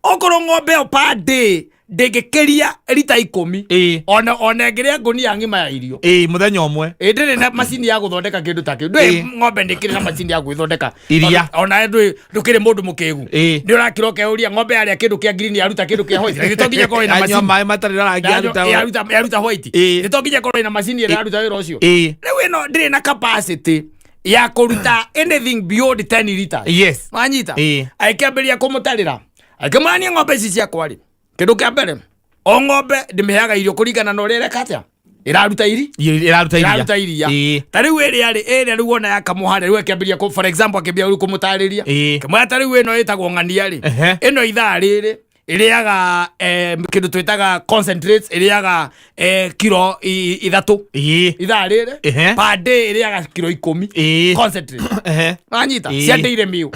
Okorwo ng'ombe ĩyo per day ndĩngĩkĩria rita 10, ona ĩngĩrĩa ngũnia ng'ima ya irio. Mũthenya ũmwe. Ĩ, ndĩrĩ na macini ya gũthondeka kĩndũ ta kĩu. Ndũĩ ng'ombe ndĩkĩrĩ na macini ya gwĩthondeka Iria. Ona ndũĩ ndũkĩrĩ mũndũ mũkĩgu. Nĩ ũrakĩra ũkeuria, ng'ombe yarĩa kĩndũ kĩa green yaruta kĩndũ kĩa white, na githĩ to nginya ĩkorwo ĩna Anyua macini? maĩ matarĩ na rangi aruta. Yaruta white. Nĩ to nginya ĩkorwo ĩna macini ĩrĩa ĩraruta wĩra ũcio? Rĩu ĩno ndĩrĩ na capacity ya kũruta anything beyond 10 liters. Wanyita? Agĩkĩambĩrĩria kũmũtarĩra, akĩmũrania, ng'ombe ici ciakwa rĩ, kĩndũ kĩa mbere, o ng'ombe ndĩmĩheaga irio kũringana na ũrĩa ĩreka atĩa, ĩraruta iri. Ĩraruta iria. Ĩraruta iria. Ta rĩu ĩrĩa rĩ, ĩrĩa rĩu wona yakamwo harĩa, rĩu akĩambĩrĩria for example, akĩambĩrĩria rĩu kũmũtarĩria. Kĩmwĩra, ta rĩu ĩno ĩtagwo ng'ania rĩ, ĩno ithaa rĩrĩ ĩrĩaga kĩndũ twĩtaga concentrates, ĩrĩaga kiro 3. Ithaa rĩrĩ per day ĩrĩaga kiro 10 concentrate. Wanyita? Cia dairy meal.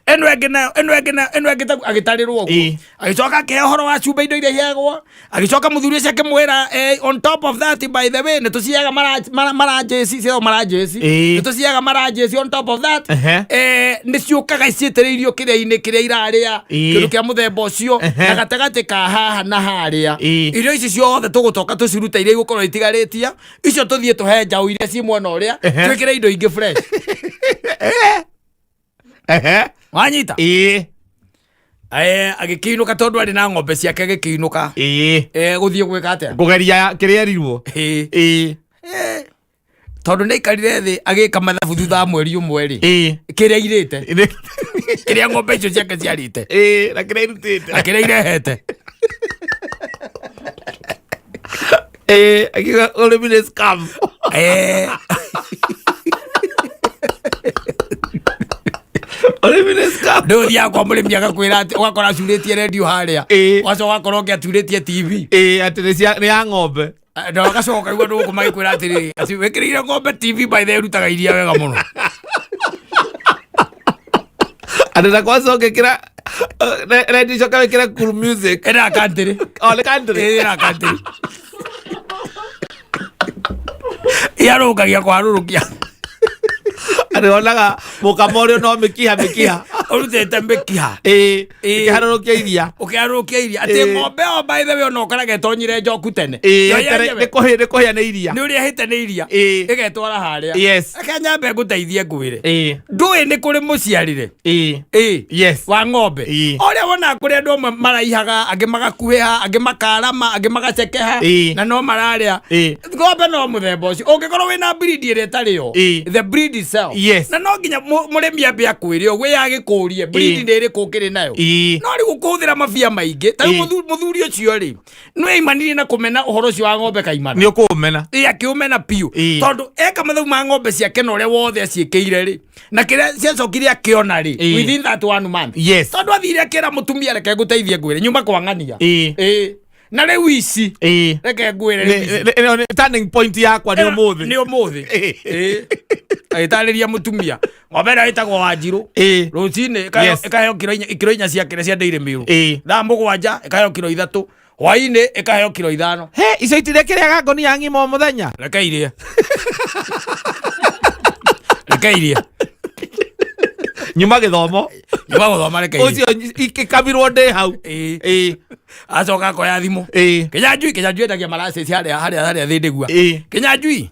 Ĩno ĩngĩ nayo, ĩno ĩngĩ nayo, ĩno ĩngĩ agĩtarĩrwo ũguo. Agĩcoka akĩhe ũhoro wa cumbĩ, indo iria iheagwo. Agĩcoka mũthuri ũcio akĩmwĩra, on top of that, by the way, nĩ tũciheaga maranjĩci, ciĩtagwo maranjĩci. Nĩ tũciheaga maranjĩci on top of that. Nĩ ciũkaga ciĩtĩrĩirio kĩrĩa-inĩ kĩrĩa irarĩa, kĩndũ kĩa mũthemba ũcio. Na gatagatĩ ka haha na harĩa, irio ici ciothe tũgũtoka tũcirute iria igũkorwo itigarĩtie icio, tũthiĩ tũhe njaũ iria ci mwena ũrĩa, twĩkĩre indo ingĩ fresh. Wanyita? Agĩkĩinũka, tondũ arĩ na ng'ombe ciake, agĩkĩinũka. Gũthiĩ gwĩka atĩa? Kũgeria kĩrĩa erirwo. Tondũ nĩ aikarire thĩ agĩka mathabu, thutha wa mweri ũmwe rĩ, kĩrĩa irĩte, kĩrĩa ng'ombe icio ciake ciarĩte, Na kĩrĩa irutĩte, na kĩrĩa irehete. Akiuga ũrĩmi nĩ scam. Ũrĩmi nĩ scam. Ndå thiaga kwa mũrĩmi agakwĩra atĩ ũgakora acurĩtie redio harĩa. Ũgacoka ũgakora ũngĩ aturĩtie TV. Atĩ nĩ ya ng'ombe. Na ũgacoka ũkaigua andũ gũkũ magĩkwĩra atĩrĩrĩ, atĩ wĩkĩrĩire ng'ombe TV, by the way, ĩrutaga iria wega mũno. Atĩ na kwanza ũngĩkĩra redio icoka wĩkĩre cool music. Ĩna country. O nĩ country. Ĩna country yarũngagia kwarũrũkia. Atĩ wonaga mũkamo ũrĩa no mĩkiha mĩkiha. Ũrutĩte mĩkiha. Ĩkĩharũrũkia iria. Ũkĩharũrũkia iria atĩ ng'ombe ĩyo, by the way, ona ũkoraga ĩtonyire njoku tene. Yo yenyewe. Nĩ kũhĩa, nĩ kũhĩa nĩ iria. Nĩ ũrĩa ĩhĩte nĩ iria. Ĩgetwara harĩa. Reke nyambe ngũteithie ngwĩre, ndũĩ nĩ kũrĩ mũciarĩre. Wa ng'ombe. Ũrĩa wonaga kũrĩ andũ amwe maraihaga, angĩ magakuhĩha, angĩ makarama, angĩ magacekeha, na no mararĩa. Ng'ombe no mũthemba ũcio, ũngĩkorwo wĩna breed ĩrĩa ĩtarĩ yo, the breed itself. Na no nginya mũrĩmi ambe akwĩre ũguo yagĩkũrie breed nĩ ĩrĩkũ ũkĩrĩ nayo. No rĩu ũkũhũthĩra mabia maingĩ ta rĩu mũthuri ũcio rĩ, nĩ aimanirie na kũmena ũhoro ũcio wa ng'ombe kaimana. Nĩ ũkũũmena. Akĩũmena biũ. Tondũ eka mathabu ma ng'ombe ciake na ũrĩa wothe aciĩkĩire rĩ, na kĩrĩa ciacokire akĩona rĩ, within that one month, tondũ athire akĩra mũtumia, reke ngũteithie ngwĩre, nyuma kwa ng'ania. Na rĩu ici, reke ngwĩre, rĩu ici. Ĩno nĩ turning point yakwa, nĩ ũmũthĩ. Nĩ ũmũthĩ. Agĩtarĩria mũtumia, ng'ombe ĩrĩa ĩtagwo Wanjirũ, rũcinĩ ĩkaheo kiro 4 cia kĩrĩa cia dairy meal. Thaa 7 ĩkaheo kiro 3, hwainĩ ĩkaheo kiro 5. He icio itirĩ kĩrĩaga ngonia ng'ima o mũthenya. Reke irie, reke irie. Nyuma gĩthomo. Nyuma gũthoma reke irie. Ũcio ikĩkamirwo ndĩ hau. Ĩĩ. Ĩĩ. Acoka akoya thimũ. Ĩĩ. Kĩnyanjui, Kĩnyanjui endagia maracĩci harĩa harĩa harĩa thĩndĩgua. Ĩĩ. Kĩnyanjui,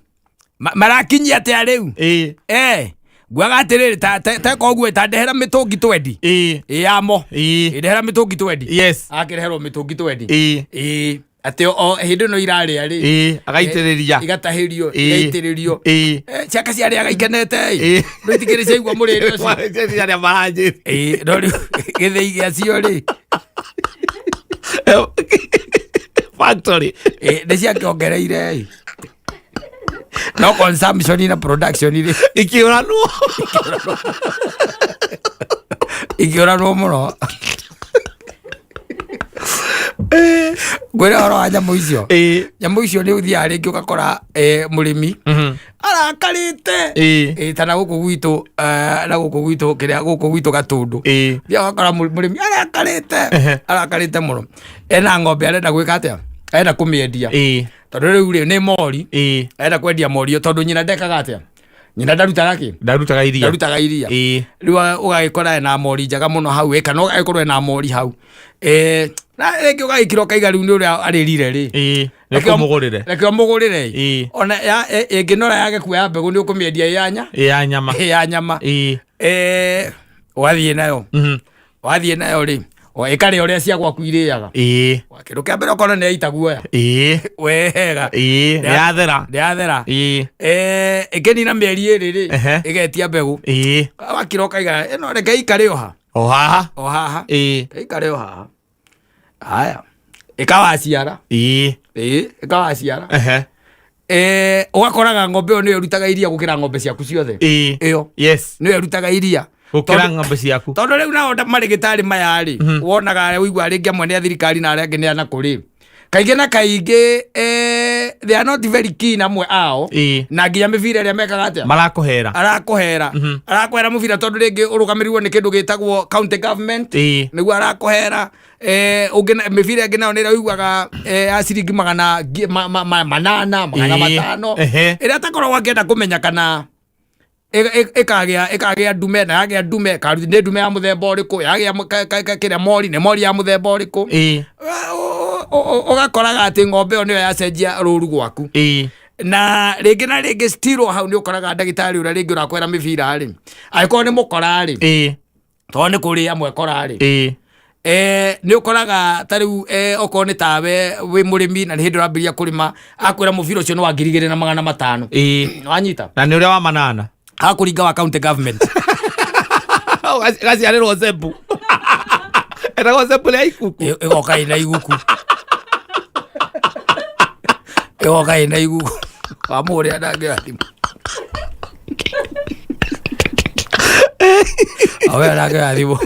marakinyia atĩa rĩu? Ĩĩ. Eh, nguaga atĩrĩrĩ, teka ũguo, ta ndehera mĩtũngi twendi. Ĩĩ. Ĩ yamo. Ĩĩ. Ĩ ndehera mĩtũngi twendi. Yes. Akĩreherwo mĩtũngi twendi. Ĩĩ. Ĩ atĩ o hĩndĩ ĩno irarĩa rĩ. Ĩĩ. Agaitĩrĩria. Igatahĩrio, Ĩĩ. igaitĩrĩrio. Ĩĩ. Eh, ciake ciarĩaga ikenete ĩ. Ĩĩ. No itikĩrĩ ciaigua mũrĩre ũcio. Arĩa maranjĩra. Ĩ, no rĩu gĩthĩi gĩacio rĩ. Factory. Ĩ, nĩ ciakĩongereire ĩ. No consumption na production rĩ. Ikĩũranwo. Ikĩũranwo mũno. Ngwĩre ũhoro wa nyamũ icio. Ĩĩ. Nyamũ icio nĩ ũthiaga rĩngĩ ũgakora mũrĩmi arakarĩte. Ĩĩ. Ĩ, ta na gũkũ gwitũ, na gũkũ gwitũ kĩrĩa gũkũ gwitũ Gatũndũ. Ĩĩ. Thiaga ũgakora mũrĩmi arakarĩte. Ehe. Arakarĩte mũno. Ena ng'ombe arenda gwĩka atĩa? Arenda kũmĩendia. Ĩĩ. Tondũ rĩu rĩ nĩ mori. Ĩĩ. Arenda kwendia mori tondũ nyina ndekaga atĩa? Nyina ndarutaga kĩ? Ndarutaga iria. Ndarutaga iria. Ĩĩ. Rĩu ũgagĩkora ena mori njega mũno hau, kana ũgagĩkorwo ena mori hau. Na rĩngĩ ũgagĩkira ũkaiga rĩu nĩ ũrĩa arĩrire rĩ. Ĩĩ. Reke ũmũgũrĩre. Reke ũmũgũrĩre. Ĩĩ. Ona ĩngĩnora yage kuoya mbegũ nĩ ũkũmĩendia ĩ ya nya? Ĩ ya nyama. Ĩ ya nyama. Ĩĩ. Wathiĩ nayo. Wathiĩ nayo rĩ, o ĩkarĩa ũrĩa cia gwaku irĩaga. Ĩĩ. Kĩndũ kĩa mbere ũkona nĩ yaita guoya. Ĩĩ. Wega. Ĩĩ, nĩ yathera. Nĩ yathera. Ĩĩ. Ĩkĩnina mĩeri ĩrĩ rĩ, Ehe. ĩgetia mbegũ. Ĩĩ. Wakira ũkaiga, ĩno reke ikare o ha. O haha. O haha. Ĩĩ. Reke ikare o haha. Haya. Ĩkawaciara. Ĩĩ. Ĩĩ, ĩkawaciara. Ehe. Ũgakoraga ng'ombe ĩyo nĩyo ĩrutaga iria gũkĩra ng'ombe ciaku ciothe. Ĩĩ. Ĩyo. Yes. Nĩyo ĩrutaga iria. Gũkĩra ng'ombe ciaku. Tondũ rĩu nao marĩgĩtarĩ maya rĩ, wonaga ũigua rĩngĩ amwe nĩ a thirikari na arĩa angĩ nĩ a nakũ rĩ. Kaingĩ na kaingĩ, they are not very keen amwe ao. Ĩĩ. Na nginya mĩbira ĩrĩa mekaga atĩa? Marakũhera. Arakũhera. Arakũhera mũbira tondũ rĩngĩ ũrũgamĩrĩirwo nĩ kĩndũ gĩtagwo county government. Ĩĩ. Nĩguo arakũhera. Ũngĩ na, mĩbira ĩngĩ nayo nĩ ĩrĩa ũiguaga, ya ciringi magana manana, magana Ĩĩ. matano. Ehe. Ĩrĩa atakoragwo akĩenda kũmenya kana ĩkagĩa ndume, na yagĩa ndume, nĩ ndume ya mũthemba ũrĩkũ, yagĩa kĩrĩa mori, nĩ mori ya mũthemba ũrĩkũ. Ĩĩ. Ũgakoraga atĩ ng'ombe ĩyo nĩyo yacenjia rũru gwaku. Ĩĩ. Na rĩngĩ na rĩngĩ still o hau nĩ ũkoraga ndagĩtarĩ ũrĩa rĩngĩ ũrakwĩra mĩbira rĩ, angĩkorwo nĩ mũkora rĩ, Ĩĩ. tondũ nĩ kũrĩ amwe kora rĩ. Ĩĩ. Nĩ ũkoraga ta rĩu, okorwo nĩ tawe wĩ mũrĩmi na nĩ hĩndĩ ũrambĩrĩria kũrĩma, akwĩra mũbira ũcio nĩ wa ngiri igĩrĩ na magana matano. Ĩĩ. Wanyita? Na nĩ ũrĩa wa manana. Akũringa wa county government. Gaciarĩrwo Zebu. Etagwo Zebu rĩa ikuku. Ĩgoka ĩna iguku. Ĩgoka ĩna iguku. Wamũrĩa na ngĩra thimũ. Awe na ngĩra thimũ.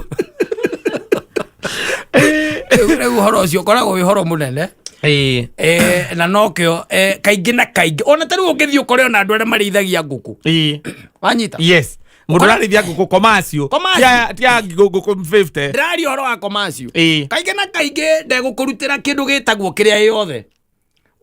Rĩu ũhoro ũcio ũkoragwo wĩ ũhoro mũnene. Ĩĩ. Na nokĩo, kaingĩ na kaingĩ ona ta rĩu ũngĩthiĩ ũkore ona andũ arĩa marĩithagia ngũkũ. Ĩĩ. Wanyita? Yes. Mũndũ ũrarĩithia ngũkũ komacio. Komacio. Tia ngũkũ 50. Ndĩraria ũhoro wa komacio. Ĩĩ. Kaingĩ na kaingĩ ndegũkũrutĩra kĩndũ gĩtagwo kĩrĩa yothe.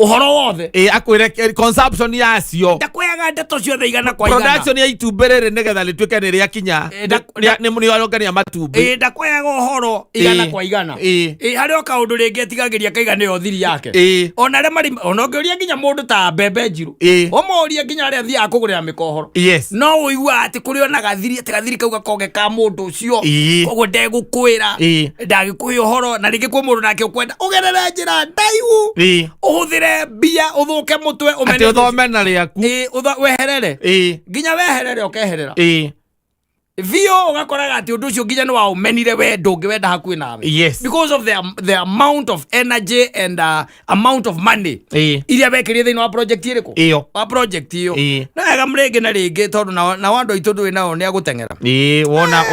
Ũhoro wothe. Ĩĩ, akwĩre consumption yacio. Ndakweaga ndeto ciothe igana kwa igana. Production ya itumbĩ rĩrĩ nĩgetha rĩtuĩke nĩ rĩakinya. Nĩ nĩ arongania matumbĩ. Ĩĩ, ndakweaga ũhoro igana Ĩĩ. kwa igana. Ĩĩ. Ĩĩ, harĩ o kaũndũ rĩngĩ ĩtigagĩria kaiga nĩyo thiri yake. Ĩĩ. Ona arĩa marĩ, ona ũngĩũria nginya mũndũ ta mbembe njirũ. Ĩĩ. Ũmũrie nginya arĩa athiaga kũgũrĩra mĩkohoro. Yes. No ũiguaga atĩ kũrĩ ona gathiri, atĩ gathiri kau gakoge ka mũndũ ũcio. Ĩĩ. Koguo ndegũkwĩra. Ĩĩ. Ndagĩkũhe ũhoro, na rĩngĩ kwĩ mũndũ nake ũkwenda ũgerere njĩra ndaihu. Ĩĩ. Ũhũthĩre mbia, ũthũke mũtwe, ũmene Atĩ ũthome na rĩaku. Ĩĩ, weherere. Ĩĩ. Nginya weherere ũkeherera. Ĩĩ. Biũ ũgakoraga atĩ ũndũ ũcio nginya nĩ waũmenire we ndũngĩwenda hakuhĩ nawe. Yes. Because of the amount of energy and amount of money. Ĩĩ. Iria wekĩrire thĩinĩ wa project ĩrĩkũ? Ĩyo. Wa project ĩyo. Ĩĩ. Na wega rĩngĩ na rĩngĩ tondũ nao andũ aitũ ndũĩ nao nĩ agũteng'era. Ĩĩ,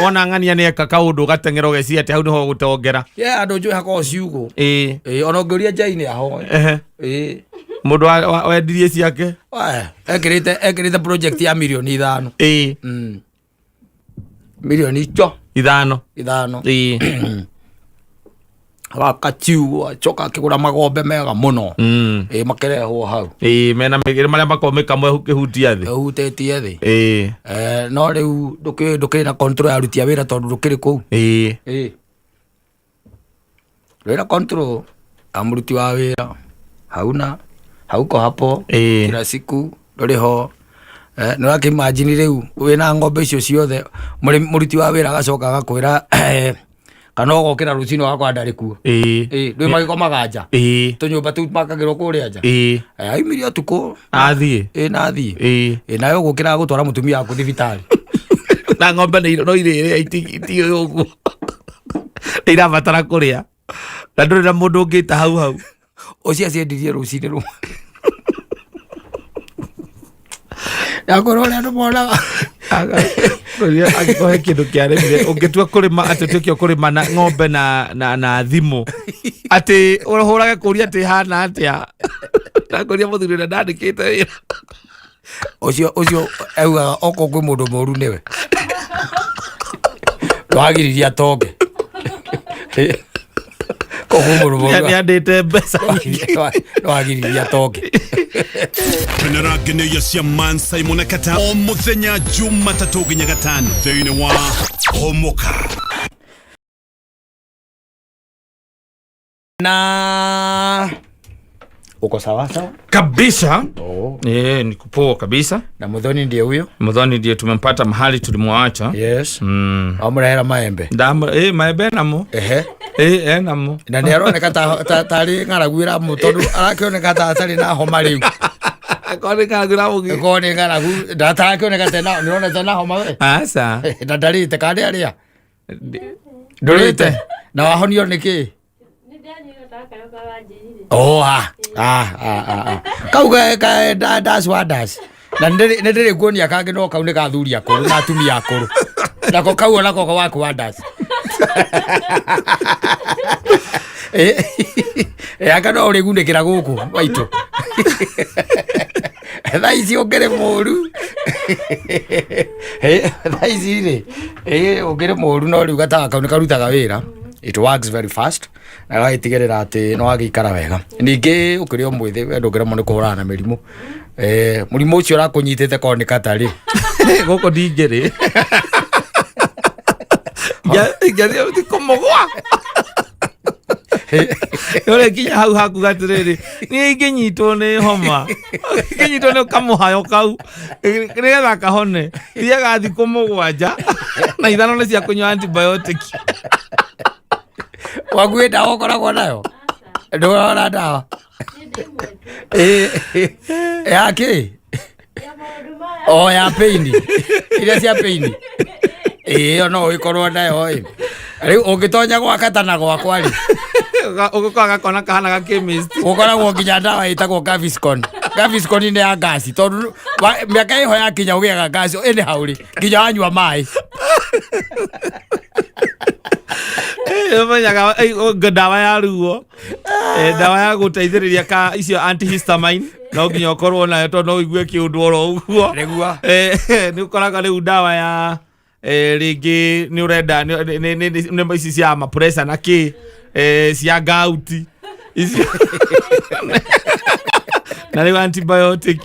wona ng'ania nĩ eka kaũndũ ũgateng'era ũgeciria atĩ hau nĩho ũgũtongera. Yeah, andũ njũĩ hakoragwo ciugũ. Ĩĩ. Ĩĩ, ona ũngĩũria Jai nĩ ahoe. Ehe. Ĩĩ. Mũndũ wendirie ciake. Waya, ekĩrĩte project ya mirioni ithano. Ĩĩ. Mirioni icho. Ithano. Ithano. Ĩĩ. Agaka ciugũ, acoka akĩgũra magombe mega mũno. Ĩ makĩrehwo hau. Ĩĩ, mena marĩa makoragwo mĩkamwe ĩhutia thĩ. Ĩhutĩtie thĩ. Ĩĩ. No rĩu ndũkĩrĩ na control ya aruti a wĩra tondũ ndũkĩrĩ kũu. Ĩĩ. Ĩĩ. Ndũrĩ na control ya mũruti wa wĩra. Hauna, hauko hapo. Ĩĩ. Kila siku ndũrĩ ho. Nĩ ũrakĩ imagine rĩu wĩna ng'ombe icio ciothe, mũruti wa wĩra agacoka agakwĩra kana ũgokĩra rũcinĩ ũgakora ndarĩ kuo. Ĩĩ. Ĩĩ, ndũĩ magĩkomaga nja. Ĩĩ. Tũnyũmba tũu makagĩrwo kũrĩa nja. Ĩĩ. Aumire ũtukũ. Athiĩ. Ĩĩ, na athiĩ. Ĩĩ. Ĩĩ, nawe ũgũkĩra gũtwara mũtumia waku thibitarĩ. Na ng'ombe no irĩrĩa itiũĩ ũguo. Nĩ irabatara kũrĩa. Na ndũrĩ na mũndũ ũngĩta hau hau. Ũcio aciendirie rũcinĩ rũmwe. Yakorwo ũrĩa andũ monaga. Angĩkorwo he kĩndũ kĩarĩmire ũngĩtua kũrĩma atĩ ũtuĩke ũkũrĩma na ng'ombe na thimũ atĩ ũhũrage kũria atĩ hana atĩa. Ndakũria mũthuri ũrĩa ndandĩkĩte wĩra. Ũcio augaga okorwo kwĩ mũndũ mũru nĩwe. Wagiririe atonge. Koguo mũndũ mũru. Nĩandĩte mbeca nyingĩ. Wagiririe atonge. Kenera ngeneia cia Man Simon na Kata o muthenya Jumatatũ nginya Gatano thĩinĩ wa Homoka. Na uko sawa sawa? Kabisa. Oh. Niko poa kabisa. Na Muthoni ndiye huyo? Muthoni ndiye tumempata mahali tulimwacha. Yes. Amurehera maembe. Maembe namo. Ehe. Namo. Na nĩ aroneka tarĩ ng'aragu ĩramũ tondũ arakĩoneka ta atarĩ na homa rĩu. Akorwo nĩ ng'aragu ĩramũgĩa. Akorwo nĩ ng'aragu, ndatarakĩoneka tena, nĩũrona tena homa we? Aca. Na ndarĩte, kana nĩ arĩa? Ndũrĩte? Na wahonio nĩ kĩ? Oh, ah, ah, ah, ah, ah. Kau ka, that's what does. Na nĩ ndĩrĩ kuonia kangĩ no kau nĩ ka athuri akũrũ na atumia akũrũ. Nako kau onako ka waku wa das. Anga no ũrĩgunĩkĩra gũkũ maitũ. Thaa ici ũngĩrĩ mũru. Thaa ici rĩ, ũngĩrĩ mũru no rĩu gatawa kau nĩ karutaga wĩra. It works very fast. Na gagĩtigĩrĩra atĩ nĩ wagĩikara wega. Ningĩ ũkĩrĩ o mwĩthĩ, we ndũngĩremwo nĩ kũhũrana na mĩrimũ. Mũrimũ ũcio ũrakũnyitĩte korwo nĩ katarĩ. Gũkũ ndingĩrĩ. Ingĩathiĩ thikũ mũgwa. Ũrĩa nginya hau hakuga atĩrĩrĩ, niĩ ingĩnyitwo nĩ homa, ingĩnyitwo nĩ kamũhayo kau, nĩgetha kahone, thiaga thikũ mũgwanja, na ithano nĩ cia kũnyua antibiotic. Waku ĩ ndawa ũkoragwo nayo? Ndũrona ndawa? Ya kĩ? O ya pain. Iria cia pain. Ĩyo no ũgĩkorwo nayo ĩ. Rĩu ũngĩtonya gwa kata na gwakwa rĩ. Ũgũkorwo gakona kahana ga chemist. Gũkoragwo nginya ndawa ĩtagwo Gaviscon. Gaviscon nĩ ya ngasi tondũ mĩaka ĩho yakinya ũgĩaga ngasi anyhow rĩ, nginya wanyua maĩ. Ũmenyaga, ndawa ya ruo. Ndawa ya gũteithĩrĩria ka icio antihistamine no nginya ũkorwo nayo tondũ no ũigue kĩũndũ oro ũguo. Nĩguo. Nĩ ũkoraga rĩu ndawa ya rĩngĩ nĩ ũrenda, nĩ ici cia ma pressure na kĩ, cia gout. Icio. Na rĩu antibiotic.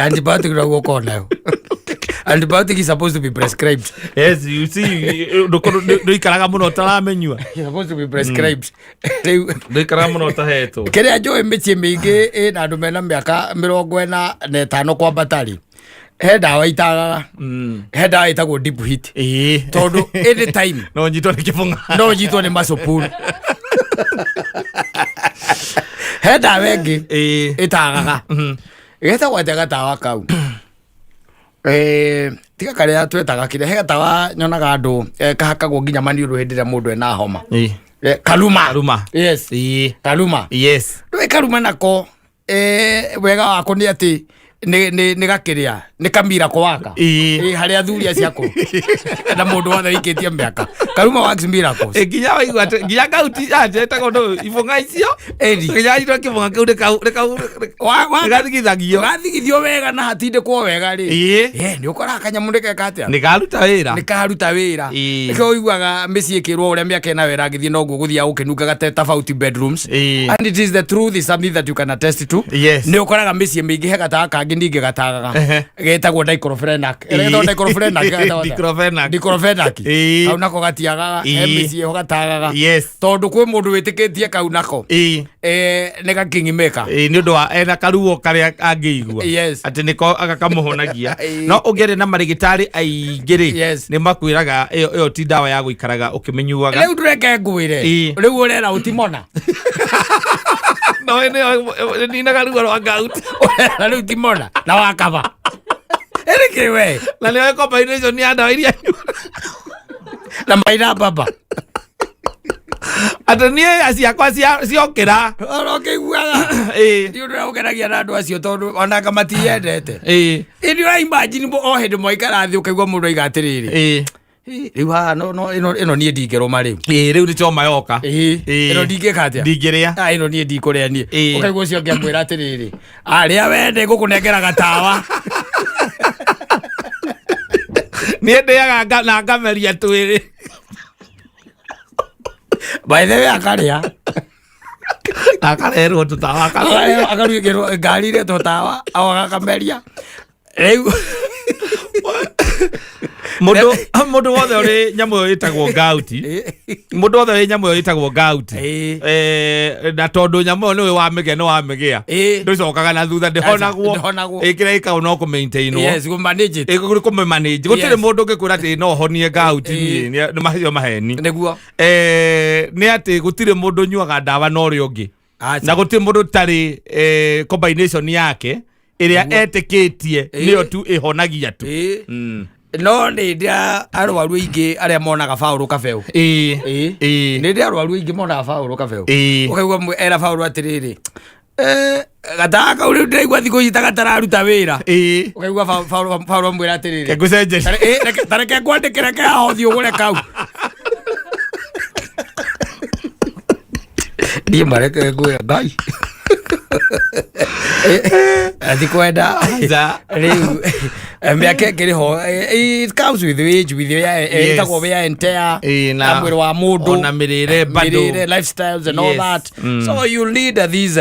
Antibiotic no ũkorwo nayo. Antibiotic is supposed to be prescribed. Yes, you see, ndũikaraga mũno ũtaramenyua. It's supposed to be prescribed. Rĩu Ndũikaraga mũno ũtahetwo. Kĩrĩa njũĩ mĩciĩ mĩingĩ ĩna andũ mena mĩaka mĩrongo ĩna na ĩtano kwambata rĩ, he ndawa itagaga. He ndawa ĩtagwo deep heat. Tondũ anytime No nyitwo nĩ kĩbũng'a. No nyitwo nĩ macũpuru. He ndawa ĩngĩ ĩtagaga. Ĩgetagwo atĩa gatawa kau? Tiga karĩa twetaga kĩrĩa, he gatawa nyonaga andũ, kahakagwo nginya maniũrũ hĩndĩ ĩrĩa mũndũ ena homa. Karuma. Karuma. Yes. Karuma. Yes. Ndũĩ karuma nako, wega wako nĩ atĩ Nĩ gakĩrĩa nĩ kamira kũwaka. Ĩĩ. Ĩ, harĩ athuri acio akũrũ na mũndũ wothe wĩikĩtie mĩaka Karuma Works Miracles. Ĩ, nginya waigua atĩ nginya kauti anja ĩtagwo ndũ ibũng'a icio. Ĩni. Nginya waigua kĩbũng'a kĩu nĩkathigithagio. Gathigithio wega na hatindĩkwo wega rĩ. Ĩĩ. Ĩ, nĩ ũkoraga kanyamũ nĩgeka atĩa? Nĩkaruta wĩra. Nĩ karuta wĩra. Ĩĩ. Nĩkĩo ũiguaga mĩciĩ ĩkĩrwo ũrĩa mĩaka ĩna wĩra angĩthiĩ noguo gũthiaga gũkĩnungaga tofauti bedrooms. Ĩĩ. And it is the truth, is something that you can attest to. Yes. Nĩ ũkoraga mĩciĩ mĩingĩ he gatawa kangĩ ningĩ gatagaga Ehe. getagwo diclofenac. Ĩretagwo diclofenac, gatagwo atĩa? Diclofenac. Diclofenac. Ĩĩ. Kau nako gatiagaga he Ĩĩ. mĩciĩ ho gatagaga. Yes. Tondũ kwĩ mũndũ wĩtĩkĩtie kau nako Ĩĩ. nĩ gakingimĩka. Ĩĩ, nĩ ũndũ wa ena karuo karĩa angĩigua Yes. atĩ nĩko agakamuhonagia. Ĩĩ. No ũngĩaria na marĩgĩtarĩ aingĩ rĩ, Yes. nĩ makwĩraga ĩyo ti ndawa ya gũikaraga ũkĩmĩnyuaga. Rĩu ndũreke ngwĩre. Ĩĩ. Rĩu ũrera ũtimona. No ĩnĩyo ninaga ruo rwa gout. Ũrera rĩu timona na wakaba ĩrĩkĩ we. Na nĩyo combination ya ndawa iria nyuaga. Na maina baba. Atĩ niĩ ciakwa ciokĩra. Oro ũkĩiguaga. Ĩĩ. Nĩ ũndũ ũrĩa ũkenagia na andũ acio tondũ onanga matiyendete. Ĩĩ. Ĩndĩ ũra imagine o hĩndĩ mwaikara thĩ ũkaigua mũndũ aiga atĩrĩrĩ, Ĩĩ. "Ĩ, rĩu haha no ĩno niĩ ndingĩrũma rĩu." Ĩĩ, rĩu nĩ choma yoka. Ĩĩ, Ĩĩ. ĩno ndingĩka atĩa? Ndingĩrĩa. Ah, ĩno niĩ ndikũrĩa niĩ. Ĩĩ. Ũkaigua ũcio ũngĩ amwĩra atĩrĩrĩ, arĩa wende ngũkũnengera gatawa. Niĩ ndĩaga na ngameria twĩrĩ. By the way akarĩa. Na akarerwo tũtawa akarĩa. Akarugĩrwo ngari iretwo tawa o agakameria rĩu. Mũndũ wothe ũrĩ nyamũ ĩyo ĩtagwo gout, mũndũ wothe ũrĩ nyamũ ĩyo ĩtagwo gout, Ĩĩ. na tondũ nyamũ ĩyo nĩwe wamĩgĩa nĩ wamĩgĩa, Ĩĩ. ndũcokaga na thutha, ndĩhonagwo. Ndĩhonagwo. Ĩ, kĩrĩa ĩkagwo no kũmaintainwo. Yes, go manage it. Ĩ, kũmĩmanage. Gũtirĩ Yes. mũndũ ũngĩkwĩra atĩ no honie gout. Ĩĩ. Niĩ nĩ macio maheni. Nĩguo. Nĩ atĩ gũtirĩ mũndũ ũnyuaga ndawa na ũrĩa ũngĩ, Acha. na gũtirĩ mũndũ ũtarĩ combination yake ĩrĩa etĩkĩtie Ĩĩ. nĩyo tu ĩhonagia tu. Ĩĩ. No nĩ ndĩ arwaru aingĩ arĩa monaga Paũlũ kabeu. Ĩĩ. Ĩĩ. Ĩĩ. Nĩ ndĩ arwaru aingĩ monaga Paũlũ kabeu. Ĩĩ. Ũkaigua era Paũlũ atĩrĩrĩ, gatawa kau rĩu ndĩraigua thikũ ici ta gatararuta wĩra. Ĩĩ. Ũkaigua Paũlũ amwĩra atĩrĩrĩ, Ngũcenjerie. Ĩĩ, tareke ngwandĩkĩre ke haha ũthiĩ ũgũre kau. Niĩ mareke ngwĩra Ngai atikwenda. Aca. Rĩu mĩaka ĩngĩ ho, it comes with age, with wear, Yes. ĩtagwo wear and tear Ĩĩ, na mwĩrĩ wa mũndũ. Ona mĩrĩre bado. Mĩrĩre, lifestyles and all Yes. that. So you need these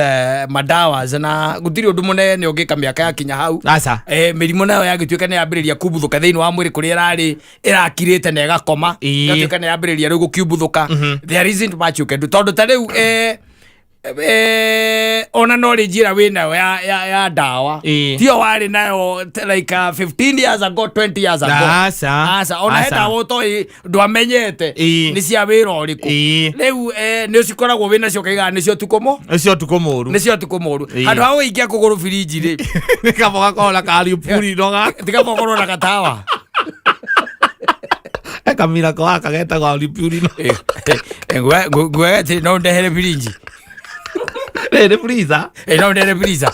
madawas na gũtirĩ ũndũ mũnene ũngĩka mĩaka yakinya hau. Aca. Mĩrimũ nayo yagĩtuĩka nĩ yambĩrĩria kumbuthũka thĩinĩ wa mwĩrĩ kũrĩa ĩrarĩ ĩrakirĩte na ĩgakoma, Ĩĩ. ĩgatuĩka nĩ yambĩrĩria rĩu gũkiumbuthũka, there isn't much you can do tondũ ta rĩu ona no rĩ njĩra wĩ nayo ya ndawa Ĩĩ. tiyo warĩ nayo like 15 years ago, 20 years ago. Aca. Aca, ona he Aca. ndawa ũtoĩ ndwamenyete Ĩĩ. nĩ cia wĩra ũrĩkũ. Ĩĩ. Rĩu nĩ cikoragwo wĩ nacio ũkaigaga nĩcio tukũ mũ Ũcio ũtukũ mũru. Nĩcio tukũ mũru. Ĩĩ. Handũ ha ũikia kũgũrũ birinji rĩ, Nĩ kaba gakorwo na kariupuri no ga tiga gũkorwo na gatawa. Kamira ko gaka getagwo riupuri no. Nguaga atĩ no ndehere birinji. Rĩ nĩ freezer. Ĩ, no ndehere freezer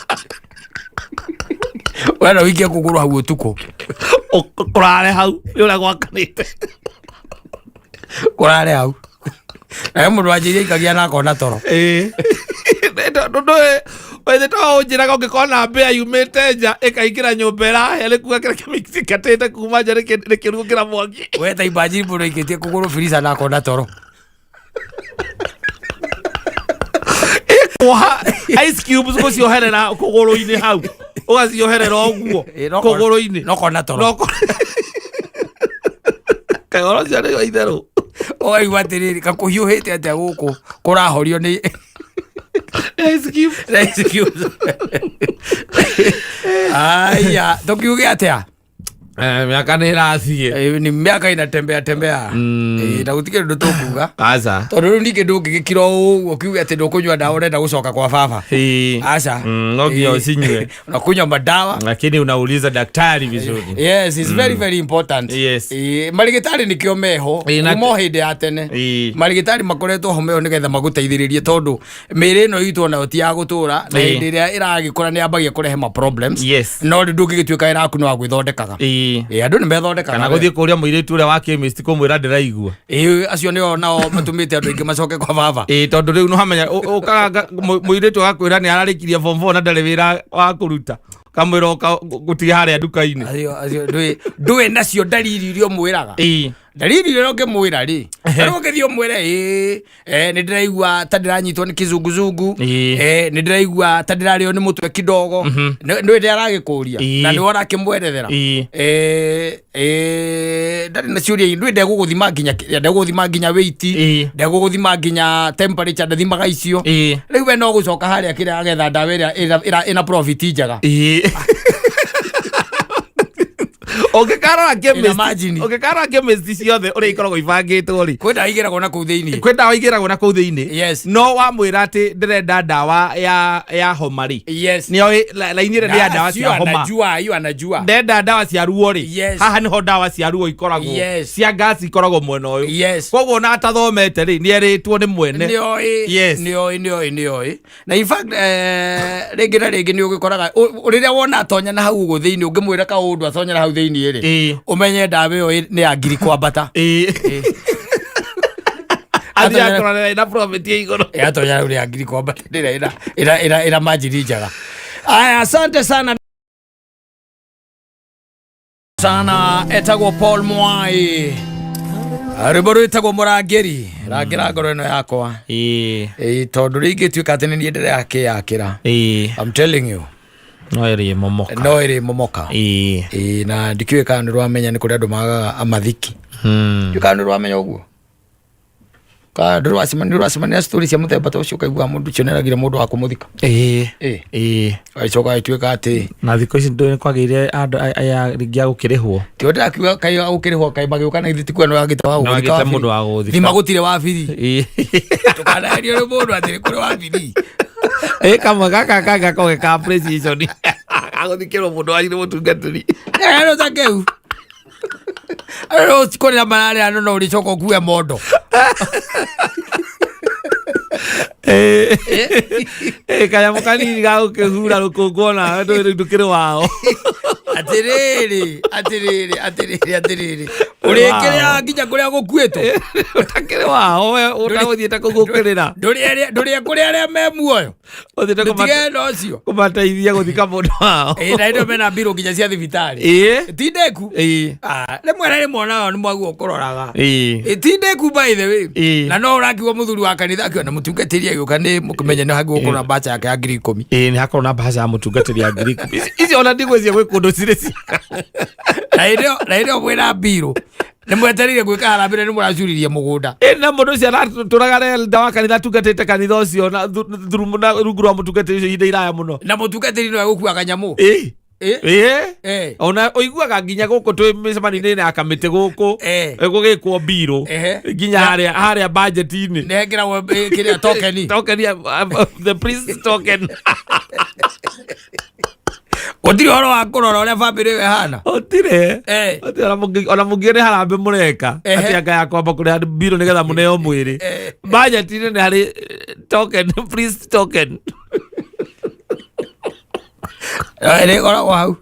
we no ũikie kũgũrũ hau ũtukũ. Kũrare hau nĩ ũrĩa gwakanĩte. Kũrare hau nawe mũndũ wanjĩire aikagia na akona toro. Ĩĩ. Wethe to ũnjĩraga ũngĩkona mbĩa yumĩte nja ĩkaingĩra nyũmba ĩrahĩa nĩ kuga kĩrĩa kĩmĩcingatĩte kuma nja nĩkĩrugũkĩra mwaki. We ta imagine mũndũ aikĩtie kũgũrũ freezer na akona toro. Kuoha ice cubes gũcioherera kũgũrũ-inĩ hau ũgacioherera ũguo Ĩ, no kũgũrũ-inĩ. No kona toro. No kaĩ ũhoro ũcio nĩ wa itherũ. Ũkaigua atĩrĩrĩ, kakũhiũhĩte atĩa gũkũ kũrahorio nĩ Ice cube. Ice cubes. Aya, tũkiuge atĩa? Mĩaka nĩ ĩrathiĩ. Ni miaka inatembea tembea. Na gũtikĩrĩ ũndũ tũkuga Aca. tondũ rĩu ningĩ ndũngĩgĩkira o ũguo kiuge atĩ ndũkũnyua ndawa, ũrenda gũcoka kwa baba. Ĩĩ. Aca. No nginya ũcinyue. Unakunywa madawa. Lakini unauliza daktari vizuri. Yes, it's very very important. Marigitari nikio meho kuma o hĩndĩ ya tene. Marigitari makoretwo ho meho nĩgetha magũteithĩrĩrie, tondũ mĩĩrĩ ĩno itũ onayo ti ya gũtũra, na hĩndĩ ĩrĩa ĩragĩkũra nĩ yambagia kũrehe ma problems. No rĩu ndũngĩgĩtuĩka wĩra waku nĩ wa gwĩthondekaga. Andũ nĩ methondekaga. Kana gũthiĩ kũria mũirĩtu ũrĩa wa chemist kũmwĩra ndĩraigua. Acio nĩo nao matũmĩte andũ aingĩ macoke kwa baba. Ĩĩ, tondũ rĩu nĩwamenya ũkaga mũirĩtu agakwĩra nĩ ararĩkirie form 4 na ndarĩ wĩra wa kũruta, kamwĩra ũka gũtiga harĩa nduka-inĩ. Acio ndũĩ nacio ndariri iria ũmwĩraga. Ndariri iria ũngĩmwĩra rĩ, rĩu ũngĩthiĩ ũmwĩre, ĩĩ, nĩ ndĩraigua ta ndĩranyitwo nĩ kizunguzungu, nĩ ndĩraigua ta ndĩrarĩo nĩ mũtwe kidogo, nĩ ndĩ aragĩkũria na nĩwe ũrakĩmwerethera. Ndarĩ na ciũria, ndũĩ ndegũgũthima nginya ndegũgũthima nginya weight, ndegũgũthima nginya temperature, ndathimaga icio. Rĩu we no gũcoka harĩa kĩrĩa agetha ndawa ĩrĩa ĩna profit njega. Ũngĩkarora chemist, Imagine. ũngĩkarora chemist ciothe ũrĩa ikoragwo ibangĩtwo rĩ, Kwĩ ndawa igĩragwo na kũu thĩinĩ. Kwĩ ndawa igĩragwo na kũu thĩinĩ. No wamwĩra atĩ ndĩrenda ndawa ya homa rĩ, nĩoĩ laini ĩrĩa nĩ ya ndawa cia Acio homa. Anajua hiyo, anajua. Ndenda ndawa cia ruo rĩ, haha nĩho ndawa cia ruo ikoragwo. Cia ngasi ikoragwo mwena ũyũ. Koguo ona atathomete rĩ, nĩerĩtwo nĩ mwene. Nĩoĩ. Nĩoĩ, nĩoĩ, nĩoĩ. Na in fact, rĩngĩ na rĩngĩ nĩ ũgĩkoraga rĩrĩa wona atonya na hau ũguo thĩinĩ, ũngĩmwĩra kaũndũ atonya na hau thĩinĩ rĩ, ũmenye ndawa ĩyo nĩ ya ngiri kwambata. Athiĩ akũrorera ĩna profit ya igũrũ. Atonya hau nĩ ya ngiri kwambata, ĩrĩa ĩna margin njega. Aya, asante sana sana. Etagwo Paul Mwai, rwĩmbo rwĩtagwo Mũrangĩri, rangĩra ngoro ĩno yakwa. Ĩĩ, tondũ rĩngĩ tuĩka atĩ nĩ niĩ ndĩrakĩyakĩra, I'm telling you, No ĩrĩ momoka. No ĩrĩ momoka. Ĩĩ, na ndikĩũĩ kana nĩ rwamenya nĩ kũrĩ andũ magaga amathiki. Ndiũĩ kana nĩ rwamenya ũguo, kana nĩ rwacemania story cia mũthemba ta ũcio, ũkaigua mũndũ ũcio nĩaragire mũndũ wa kũmũthika. Agĩcoka agĩtuĩka atĩ Na thikũ ici ndũĩ nĩ kwagĩire andũ aya rĩngĩ a gũkĩrĩhwo. Tio ndĩrakiuga kai gũkĩrĩhwo, kai magĩũka na githĩ tikuo nĩ wagĩte wa Nĩ gũgũthika wagĩte wabiri. Mũndũ wa gũgũthika. Thima gũtirĩ wabiri. Ndũkanaerio nĩ mũndũ atĩ nĩ kũrĩ wabiri. Ĩ, kamwe gaka kanga koge ka appreciation agũthikĩrwo mũndũ wanyu nĩ mũtungatĩri. Ero ta kĩu kũrĩra mararĩra, no ũrĩcoka ũkue mondo. Ĩ, kanyamũ kanini ga gũkĩhura rũkũngũ ona ndũĩ rĩu ndũkĩrĩ wao. Atĩrĩrĩ, atĩrĩrĩ, atĩrĩrĩ, atĩrĩrĩ, ũrĩkĩrĩra nginya kũrĩa gũkuĩtwo. Ũtakĩrĩ wao we ũtagũthiĩte kũu gũkĩrĩra. Ndũrĩe kũrĩ arĩa me muoyo. Ũthiĩte Ndũtige na ũcio. Kũmateithia gũthika mũndũ wao. Ĩ, na ĩno mena mbirũ nginya cia thibitarĩ. Ti ndeku. Ah, rĩmwe na rĩmwe onao nĩ mwaguo kũroraga. Ĩ, ti ndeku by the way. Na no ũrakiuga mũthuri wa kanitha akiona mũtungatĩri agĩũka nĩ mũkĩmenye nĩ hagĩrĩirwo gũkorwo na mbaca yake ya 10,000. Ĩ, nĩ hakorwo na mbaca ya mũtungatĩri ya 10,000. Icio ona ndigwĩciria gwĩ kũndũ cirĩ cia Na hĩndĩ ĩyo mwĩna mbirũ nĩ mwetereire gwĩka harambee na nĩ mũracuririe mũgũnda. Ĩ, na mũndũ ũcio aratũraga elder wa kanitha, atungatĩte kanitha ũcio na rungu rwa mũtungatĩri ũcio ihinda iraya mũno. Na mũtungatĩri nĩwe gũkua kanyamũ. Ĩ, ona ũiguaga nginya gũkũ twĩ mĩcemanio-inĩ ya kamĩtĩ gũkũ gũgĩkwo mbirũ nginya harĩa budget-inĩ. Nĩ hekĩragwo kĩrĩa token. Token ya the priest token. Gũtirĩ ũhoro wa kũrora ũrĩa bamĩrĩ ĩyo ĩhana. Ũtirĩ. Ũtirĩ, ona mũngĩ nĩ harambĩ mũreka atĩ anga ya kwamba kũrĩha mbirũ nĩgetha mũneo mwĩrĩ. Budget-inĩ nĩ harĩ token, priest token. Nĩ ĩkoragwo hau.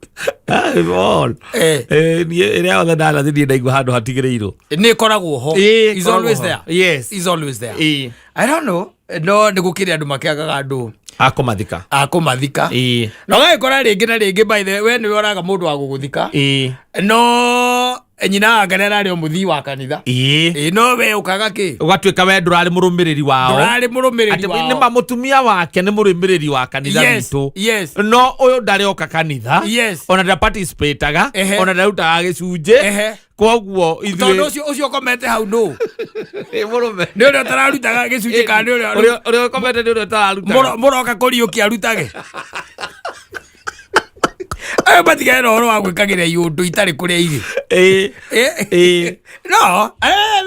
Ah, all. Niĩ ĩrĩa yothe ndanathi niĩ ndaigua handũ hatigĩrĩirwo. Nĩ ĩkoragwo ho. Is always ĩkoragwo ho. there. Is always there. I don't know, no nĩ gũkĩrĩ andũ makĩagaga andũ Akũmathika. A kũmathika. Na ũgagĩkora rĩngĩ na rĩngĩ, by the way, we nĩwe ũraga mũndũ wa gũgũthika, no nyina wake nĩ ararĩ o mũthii wa kanitha. Ĩ, no we ũkaga kĩ? Ũgatuĩka we ndũrarĩ mũrũmĩrĩri wao. Ndũrarĩ mũrũmĩrĩri Atĩ wao. nĩ ma mũtumia wake nĩ mũrũmĩrĩri wa kanitha witũ, no ũyũ ndarĩ oka kanitha, ona ndaparticipataga, ona ndarutaga gĩcunjĩ. Koguo Tondũ ithuĩ ũcio ũkomete hau nũ? Ĩ, mũrũme. Nĩ ũrĩa ũtararutaga gĩcunjĩ kana nĩ ũrĩa Ũrĩa ũkomete nĩ ũrĩa ũtararutaga. Mũroka kũriũkia arutage? Ayo matigane na ũhoro wa gwĩkagĩra iũndũ itarĩ kũrĩa irĩ. No,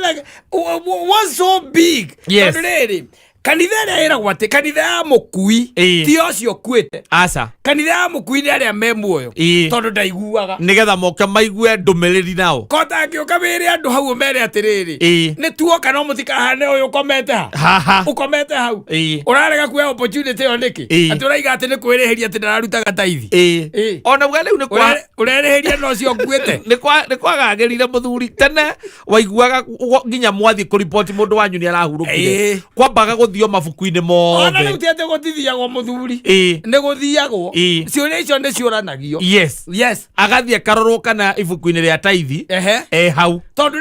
like, what's so big? Tondũ rĩrĩ, kanitha ĩrĩa ĩragwo atĩ kanitha ya mũkui ti ũcio ũkuĩte. Aca. Kanitha ya mũkui nĩ arĩa me muoyo. Tondũ ndaiguaga. Nĩgetha moke maigue ndũmĩrĩri nao. Kotangĩũka wĩre andũ hau ũmere atĩrĩrĩ, nĩ tuoka no mũtikahane ũyũ ũkomete ha. Haha. Ũkomete hau. Ũrarega kuoya opportunity ĩyo nĩkĩ? Atĩ ũraiga atĩ nĩ kwĩrĩhĩria atĩ ndararutaga taithi. Ona we rĩu nĩ kwa Ũrerĩhĩria na ũcio ũkuĩte. Nĩ kwagagĩrire mũthuri tene waiguaga nginya mwathiĩ kũriboti mũndũ wanyu nĩ arahurũkire. Kwambaga gũthio mabuku-inĩ Ona rĩu mothe. ti atĩ gũtithiagwo mũthuri. Nĩ gũthiagwo. Ciũria icio nĩ ciũranagio. Yes. Yes. Agathiĩ akarorwo kana ibuku-inĩ rĩa taithi. E hau. Tondũ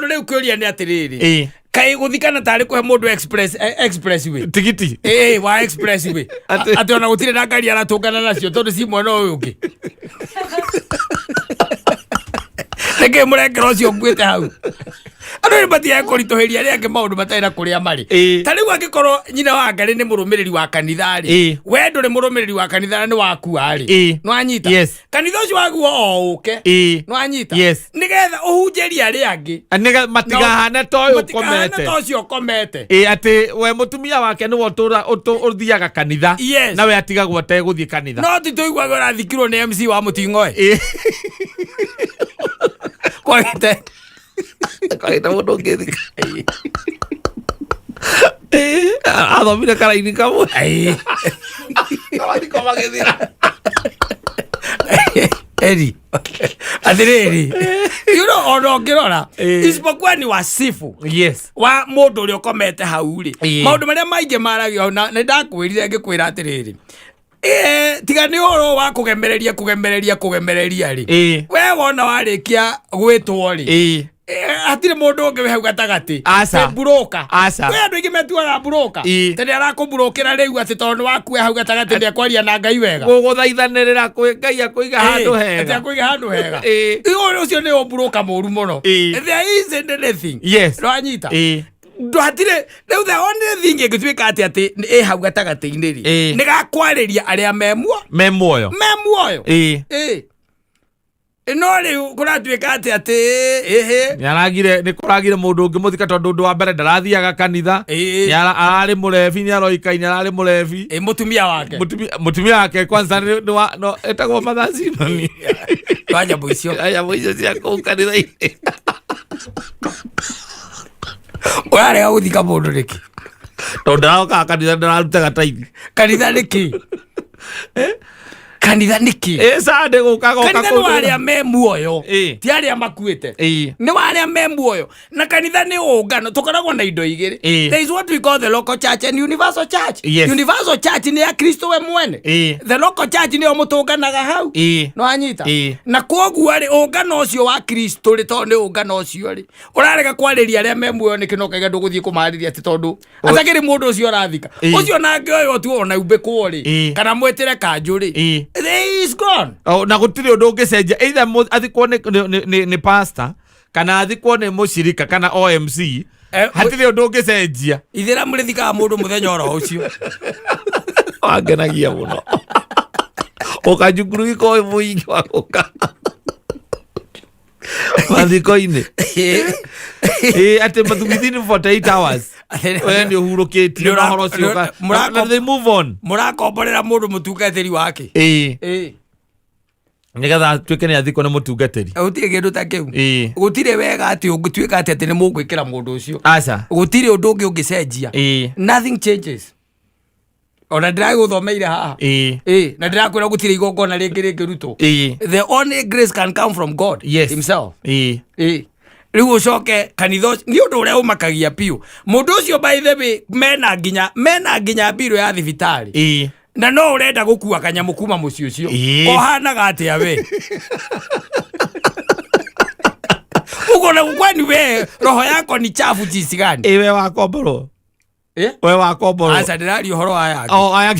rĩu kĩũria nĩ atĩrĩrĩ. Kaĩ gũthikana tarĩ kũhe mũndũ express way. Tigiti. Wa express way. Atĩ ona gũtirĩ na ngari aratũngana nacio tondũ ci mwena ũyũ ũngĩ. Nĩkĩ mũrengera ũcio ũkuĩte hau? Andũ nĩ matigaga kũritũhĩria arĩa angĩ maũndũ matarĩ na kũrĩa marĩ. Ta rĩu angĩkorwo nyina wa Ngarĩ nĩ mũrũmĩrĩri wa kanitha rĩ, we ndũrĩ mũrũmĩrĩri wa kanitha na nĩ wakua rĩ. Nĩwanyita? Yes. Kanitha ũcio waguo o ũke. Nĩwanyita? Yes. Nĩgetha ũhunjĩrie arĩa angĩ. Nĩgetha matigahane ta ũyũ Matikahane ũkomete. ta ũcio ũkomete. Atĩ we mũtumia wake nĩwe ũthiaga kanitha. Yes. Na we atigagwo ategũthiĩ kanitha. No ti tũiguaga ũrathikirwo nĩ MC wa Mũting'oe. Kwagĩte. Kwagĩte mũndũ ũngĩthika. Athomire karaini kamwe. Mathiko magĩthira. Eri. Atĩrĩrĩ. You know, ona ũngĩrora, isipokuwa ni wasifu. Yes. Wa mũndũ ũrĩa ũkomete hau rĩ. Maũndũ marĩa maingĩ maragio hau, na nĩ ndakwĩrire ngĩkwĩra atĩrĩrĩ. Tiga nĩ ũhoro wa kũgemereria, kũgemereria, kũgemereria rĩ. We wona warĩkia gwĩtwo rĩ. Hatirĩ mũndũ ũngĩ wĩ hau gatagatĩ. Aca. Nĩ mburũka. Aca. Kwĩ andũ aingĩ metuaga mburũka. Tondũ arakũmburũkĩra rĩu atĩ tondũ nĩ wakua hau gatagatĩ nĩekwaria na Ngai wega. Gũgũthaithanĩrĩra kwĩ Ngai akũiga handũ Atĩ hega. akũiga handũ hega. Ũcio nĩ ũmburũka mũru mũno. There isn't anything. Yes. Ndwanyita? Ndwatirĩ, rĩu the only thing ĩngĩtuĩka atĩ atĩ ĩ hau gatagatĩ-inĩ rĩ, nĩ gakwarĩria arĩa me muoyo. Me muoyo. Me muoyo. No rĩu kũratuĩka atĩ atĩ, ĩhĩ. Nĩ aragire, nĩ kũragire mũndũ ũngĩ mũthika tondũ ũndũ wa mbere ndarathiaga kanitha. Nĩ ararĩ mũrebi, nĩ aroikaine ararĩ mũrebi. Mũtumia wake. Mũtumia wake kwanza nĩ wa, no, etagwo Mathacinoni. Wa nyamũ icio. Wa nyamũ icio cia kũu kanitha-inĩ. Ũrarega gũthika mũndũ nĩkĩ? Tondũ ndarokaga kanitha ndararutaga taithi. Kanitha nĩkĩ? Kanitha nĩkĩ? Sunday gũka goka Kanitha nĩ kũndũ. wa arĩa me muoyo. Ti arĩa makuĩte. Nĩ wa arĩa me muoyo. Na kanitha nĩ ũngano, tũkoragwo na indo igĩrĩ. There is what we call the local church and universal church. Yes. Universal church nĩ ya Kristo we mwene. The local church nĩyo mũtũnganaga hau. Nĩ wanyita? Na kwoguo rĩ, ũngano ũcio wa Kristo rĩ, tondũ nĩ ũngano ũcio rĩ, ũrarega kwarĩria arĩa me muoyo nĩkĩ no kaiga ndũgũthiĩ kũmarĩria atĩ tondũ atakĩrĩ mũndũ ũcio ũrathika. Ũcio nake ũyũ tu ona umbĩkwo rĩ, kana mwĩtĩre kanjũ rĩ. He is gone. Oh, na gũtirĩ ũndũ ũngĩcenjia either athikwo nĩ pastor kana athikwo nĩ mũcirika kana OMC. Hatirĩ ũndũ ũngĩcenjia. Ithĩra mũrĩthikaga mũndũ mũthenya oro ũcio. Wangenagia mũno. Ũkanjukuru gĩkoĩ mũingĩ wa gũka. Mathiko-inĩ. Atĩ within 48 hours. We nĩ ũhurũkĩtio na ũhoro ũcio na they move on. Mũrakomborera mũndũ mũtungatĩri wake. Nĩgetha atuĩke nĩ athikwo nĩ mũtungatĩri. Gũtirĩ kĩndũ ta kĩu. Gũtirĩ wega atĩ ũngĩtuĩka atĩ atĩ nĩ mũgwĩkĩra mũndũ ũcio. Aca. Gũtirĩ ũndũ ũngĩ ũngĩcenjia. Nothing changes. Ona ndĩragũthomeire haha. Na ndĩrakwĩra gũtirĩ igongona rĩngĩ rĩngĩrutwo. The only grace can come from God Yes. himself. Rĩu ũcoke kanitha ũcio, nĩ ũndũ ũrĩa ũmakagia biũ. Mũndũ ũcio by the way, mena nginya mbirũ ya thibitarĩ. Na no ũrenda gũkua kanyamũ kuma mũciĩ ũcio. Ũhanaga atĩa we? Ũkona kwani we roho yako ni chafu jinsi gani? We wakomborwo. We wakomborwo. Aca ndĩraria ũhoro wa yake. Oh, aya.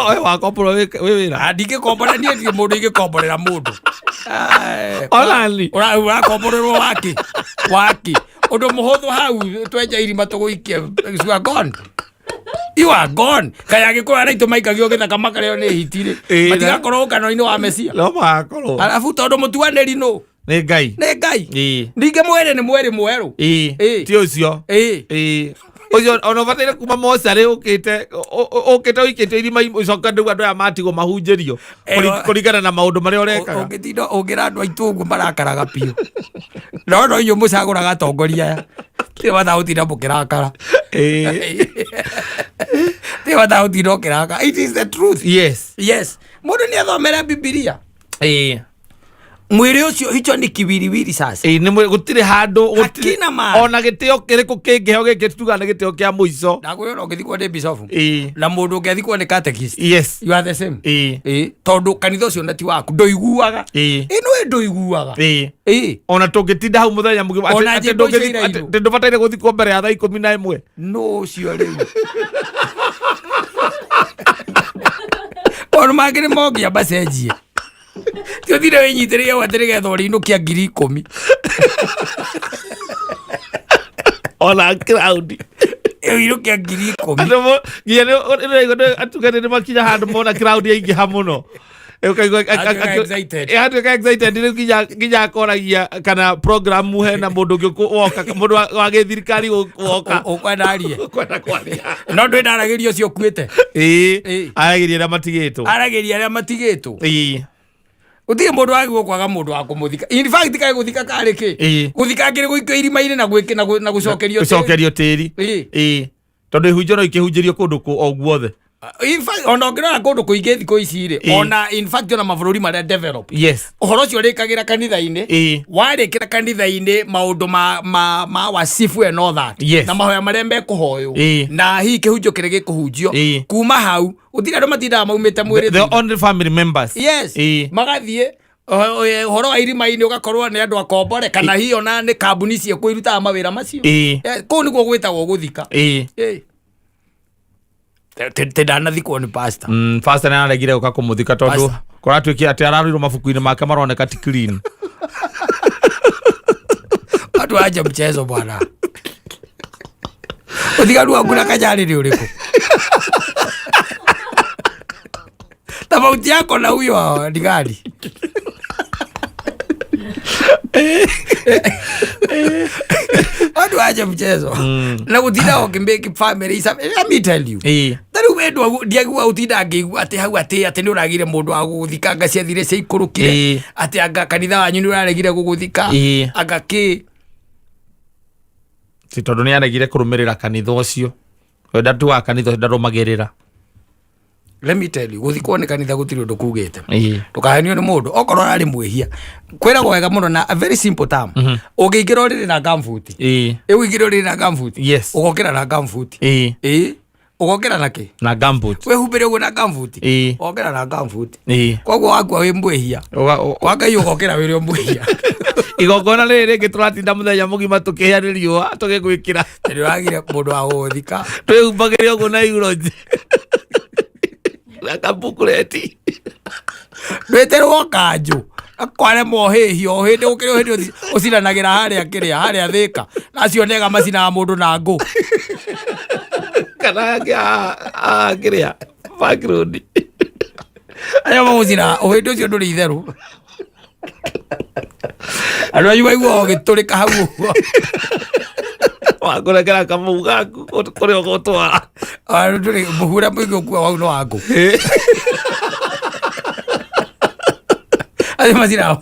We wakomborwo wĩ wĩra. Ah, ndingĩkombora niĩ ndirĩ mũndũ ingĩkomborera mũndũ. Ai. Onani. Ũrakomborerwo waki. Waki. Ũndũ mũhũthũ hau twenja irima tũgũikie. You are gone. You are gone. Kaya agĩkũyũ arĩa aitũ maikagio gĩthaka makarĩo nĩ hiti rĩ, matigakorwo ũkano-inĩ wa Mesia. No magakorwo. Arabu tondũ mũtuanĩri nũ? Nĩ Ngai. Nĩ Ngai. Ningĩ mwĩrĩ nĩ mwĩrĩ mwerũ. Ti ũcio. Ũcio ona ũbataire kuma mocarĩ ũkĩte ũkĩte ũikĩtio irima ũcoke rĩu andũ aya matigwo mahunjĩrio kũringana na maũndũ marĩa ũrekaga. Ũngĩtinda ũngĩra andũ aitũ ũguo marakaraga biũ. No no inyuĩ mũcagũraga atongoria aya. Tirĩ bata gũtinda mũkĩrakara. Tirĩ bata gũtinda ũkĩrakara. It is the truth. Yes. Yes. Mũndũ nĩ athomere Bibilia. Mwĩrĩ ũcio hicho ni kiwiriwiri sasa. Ĩĩ, nĩ gũtirĩ handũ, gũtirĩ Hakina maĩ. ona gĩtĩo kĩrĩkũ kĩngĩheo gĩkĩ tugaga nĩ gĩtĩo kĩa mũico. Ndakwĩra ũngĩthikwo nĩ bishofu. Ĩĩ. Na mũndũ ũngĩ athikwo nĩ catechist. Yes. You are the same. Ĩĩ. Ĩĩ. Tondũ kanitha ũcio na ti waku ndũiguaga. Ĩĩ. Ĩĩ nĩ ndũiguaga. Ĩĩ. Ĩĩ. Ona tũngĩtinda hau mũthenya mũgima, Ona atĩ nyĩmbo icio ndũngĩthi- irainwo. atĩ ndũbataire gũthikwo mbere ya thaa 11. Nũ ũcio rĩu? Maũndũ mangĩ nĩ mongia macenjie. Ti ũthire wĩnyitĩrĩire hau atĩ nĩgetha ũrĩinũkia 10,000. Ona crowd. Ũinũkia 10,000. Andũ nginya nĩ ũraigua nĩ atungatĩri nĩ makinya handũ mona crowd yaingĩha mũno. Ũkaigua Atuĩka excited. Atuĩka excited rĩu nginya akoragia kana program hena mũndũ ũngĩ woka, mũndũ wa gĩthirikari woka. Ũkwenda arie. Ũkwenda kwaria. No ndwĩndaragĩria ũcio ũkuĩte. Ĩĩ. Ĩĩ. Aragĩria arĩa matigĩtwo. Aragĩria arĩa matigĩtwo. Ĩĩ. Gũtirĩ mũndũ wagĩrĩirwo kwaga mũndũ wa kũmũthika. In fact, kaĩ gũthika karĩ kĩ? Ĩĩ. Gũthika kĩrĩ gũikio irima-inĩ na gwĩkĩ, na gũcokerio tĩri. Gũcokerio tĩri. Ĩĩ. Ĩĩ. Tondũ ihunjio no ikĩhunjĩrio kũndũ o guothe. In fact, ona ũngĩrora kũndũ kũingĩ thikũ ici rĩ, Ĩĩ. ona in fact ona mabũrũri marĩa develop. Yes. Ũhoro ũcio ũrĩkagĩra kanitha-inĩ. Ĩĩ. Warĩkĩra kanitha-inĩ maũndũ ma wasifu and all that. Yes. Na mahoya marĩa mekũhoywo. Ĩĩ. Na hihi kĩhunjio kĩrĩa gĩkũhunjio. Ĩĩ. Kuma hau, gũtirĩ andũ matindaga maumĩte mwĩrĩ The thutha. only family members. Yes. Ĩĩ. Magathiĩ, ũhoro wa irima-inĩ ũgakorwo nĩ andũ akombore kana hihi ona nĩ kambuni ciĩkũ irutaga mawĩra macio. Ĩĩ. Kũu nĩkuo gwĩtagwo gũthika. Ĩĩ. Ĩĩ. Te ndanathikwo nĩ pastor. Pastor nĩ araregire gũka kũmũthika tondũ Pastor. kũratuĩkire atĩ ararũirwo mabuku-inĩ make maroneka ti clean. Watu waache mchezo bwana. Ũthiganu waku na Kanyarĩ nĩ ũrĩkũ? Tofauti yako na huyo ni gani? Watu waache mchezo. Na gũtinda ũkĩmake family let me tell you. Ĩĩ. Ta rĩu we ndiagua ũtinda ngĩigua atĩ hau atĩ nĩ ũragire mũndũ wa gũgũthika anga ciathire ciaikũrũkire. Ĩĩ. Atĩ anga kanitha wanyu nĩ ũraregire gũgũthika. Ĩĩ. Anga kĩ. Ti tondũ nĩ aregire kũrũmĩrĩra kanitha ũcio. We ndatuaga kanitha ũcio ndarũmagĩrĩra. Let me tell you, gũthikwo nĩ kanitha gũtirĩ ũndũ kugĩte. Ĩĩ. Ndũkahenio nĩ mũndũ okorwo ararĩ mwĩhia. Kwĩragwo wega mũno na a very simple term. Ũngĩingĩra ũrĩrĩ na gumboot. Ĩĩ. Ũngĩingĩra ũrĩrĩ na gumboot. Yes. Ũgokĩra na gumboot. Ĩĩ. Ĩĩ. Ũgokĩra na kĩ? Na gumboot. Wĩhumbĩre ũguo na gumboot. Ĩĩ. Ũgokĩra na gumboot. Ĩĩ. Koguo wakua wĩ mwĩhia. Kwa Ngai ũgokĩra wĩrĩ o mwĩhia. Igongona rĩrĩ rĩngĩ tũratinda mũthenya mũgima tũkĩhĩa nĩ riũa tũgĩgwĩkĩra. Nĩ ũragire mũndũ wa gũgũthika. Twĩhumbagĩre ũguo na iuronje. Na kambukureti. Ndwĩtĩrwo kanjũ. Akwaremwo hĩhio o hĩndĩ gũkĩrĩ o hĩndĩ ũcindanagĩra harĩa kĩrĩa, harĩa Thĩka. Na acio nega macinaga mũndũ na ngũ. Kana kĩrĩa, background. Arĩa magũcinaga, o hĩndĩ ũcio ndũrĩ itherũ. Andũ anyu maiguaga ũgĩtũrĩka hau ũguo. Wakũrekera kamũhu gaku kũrĩa ũgũtwara. Andũ ndũrĩ, mũhu ũrĩa mũingĩ ũkuaga hau nĩ wa ngũ. Acio macinaga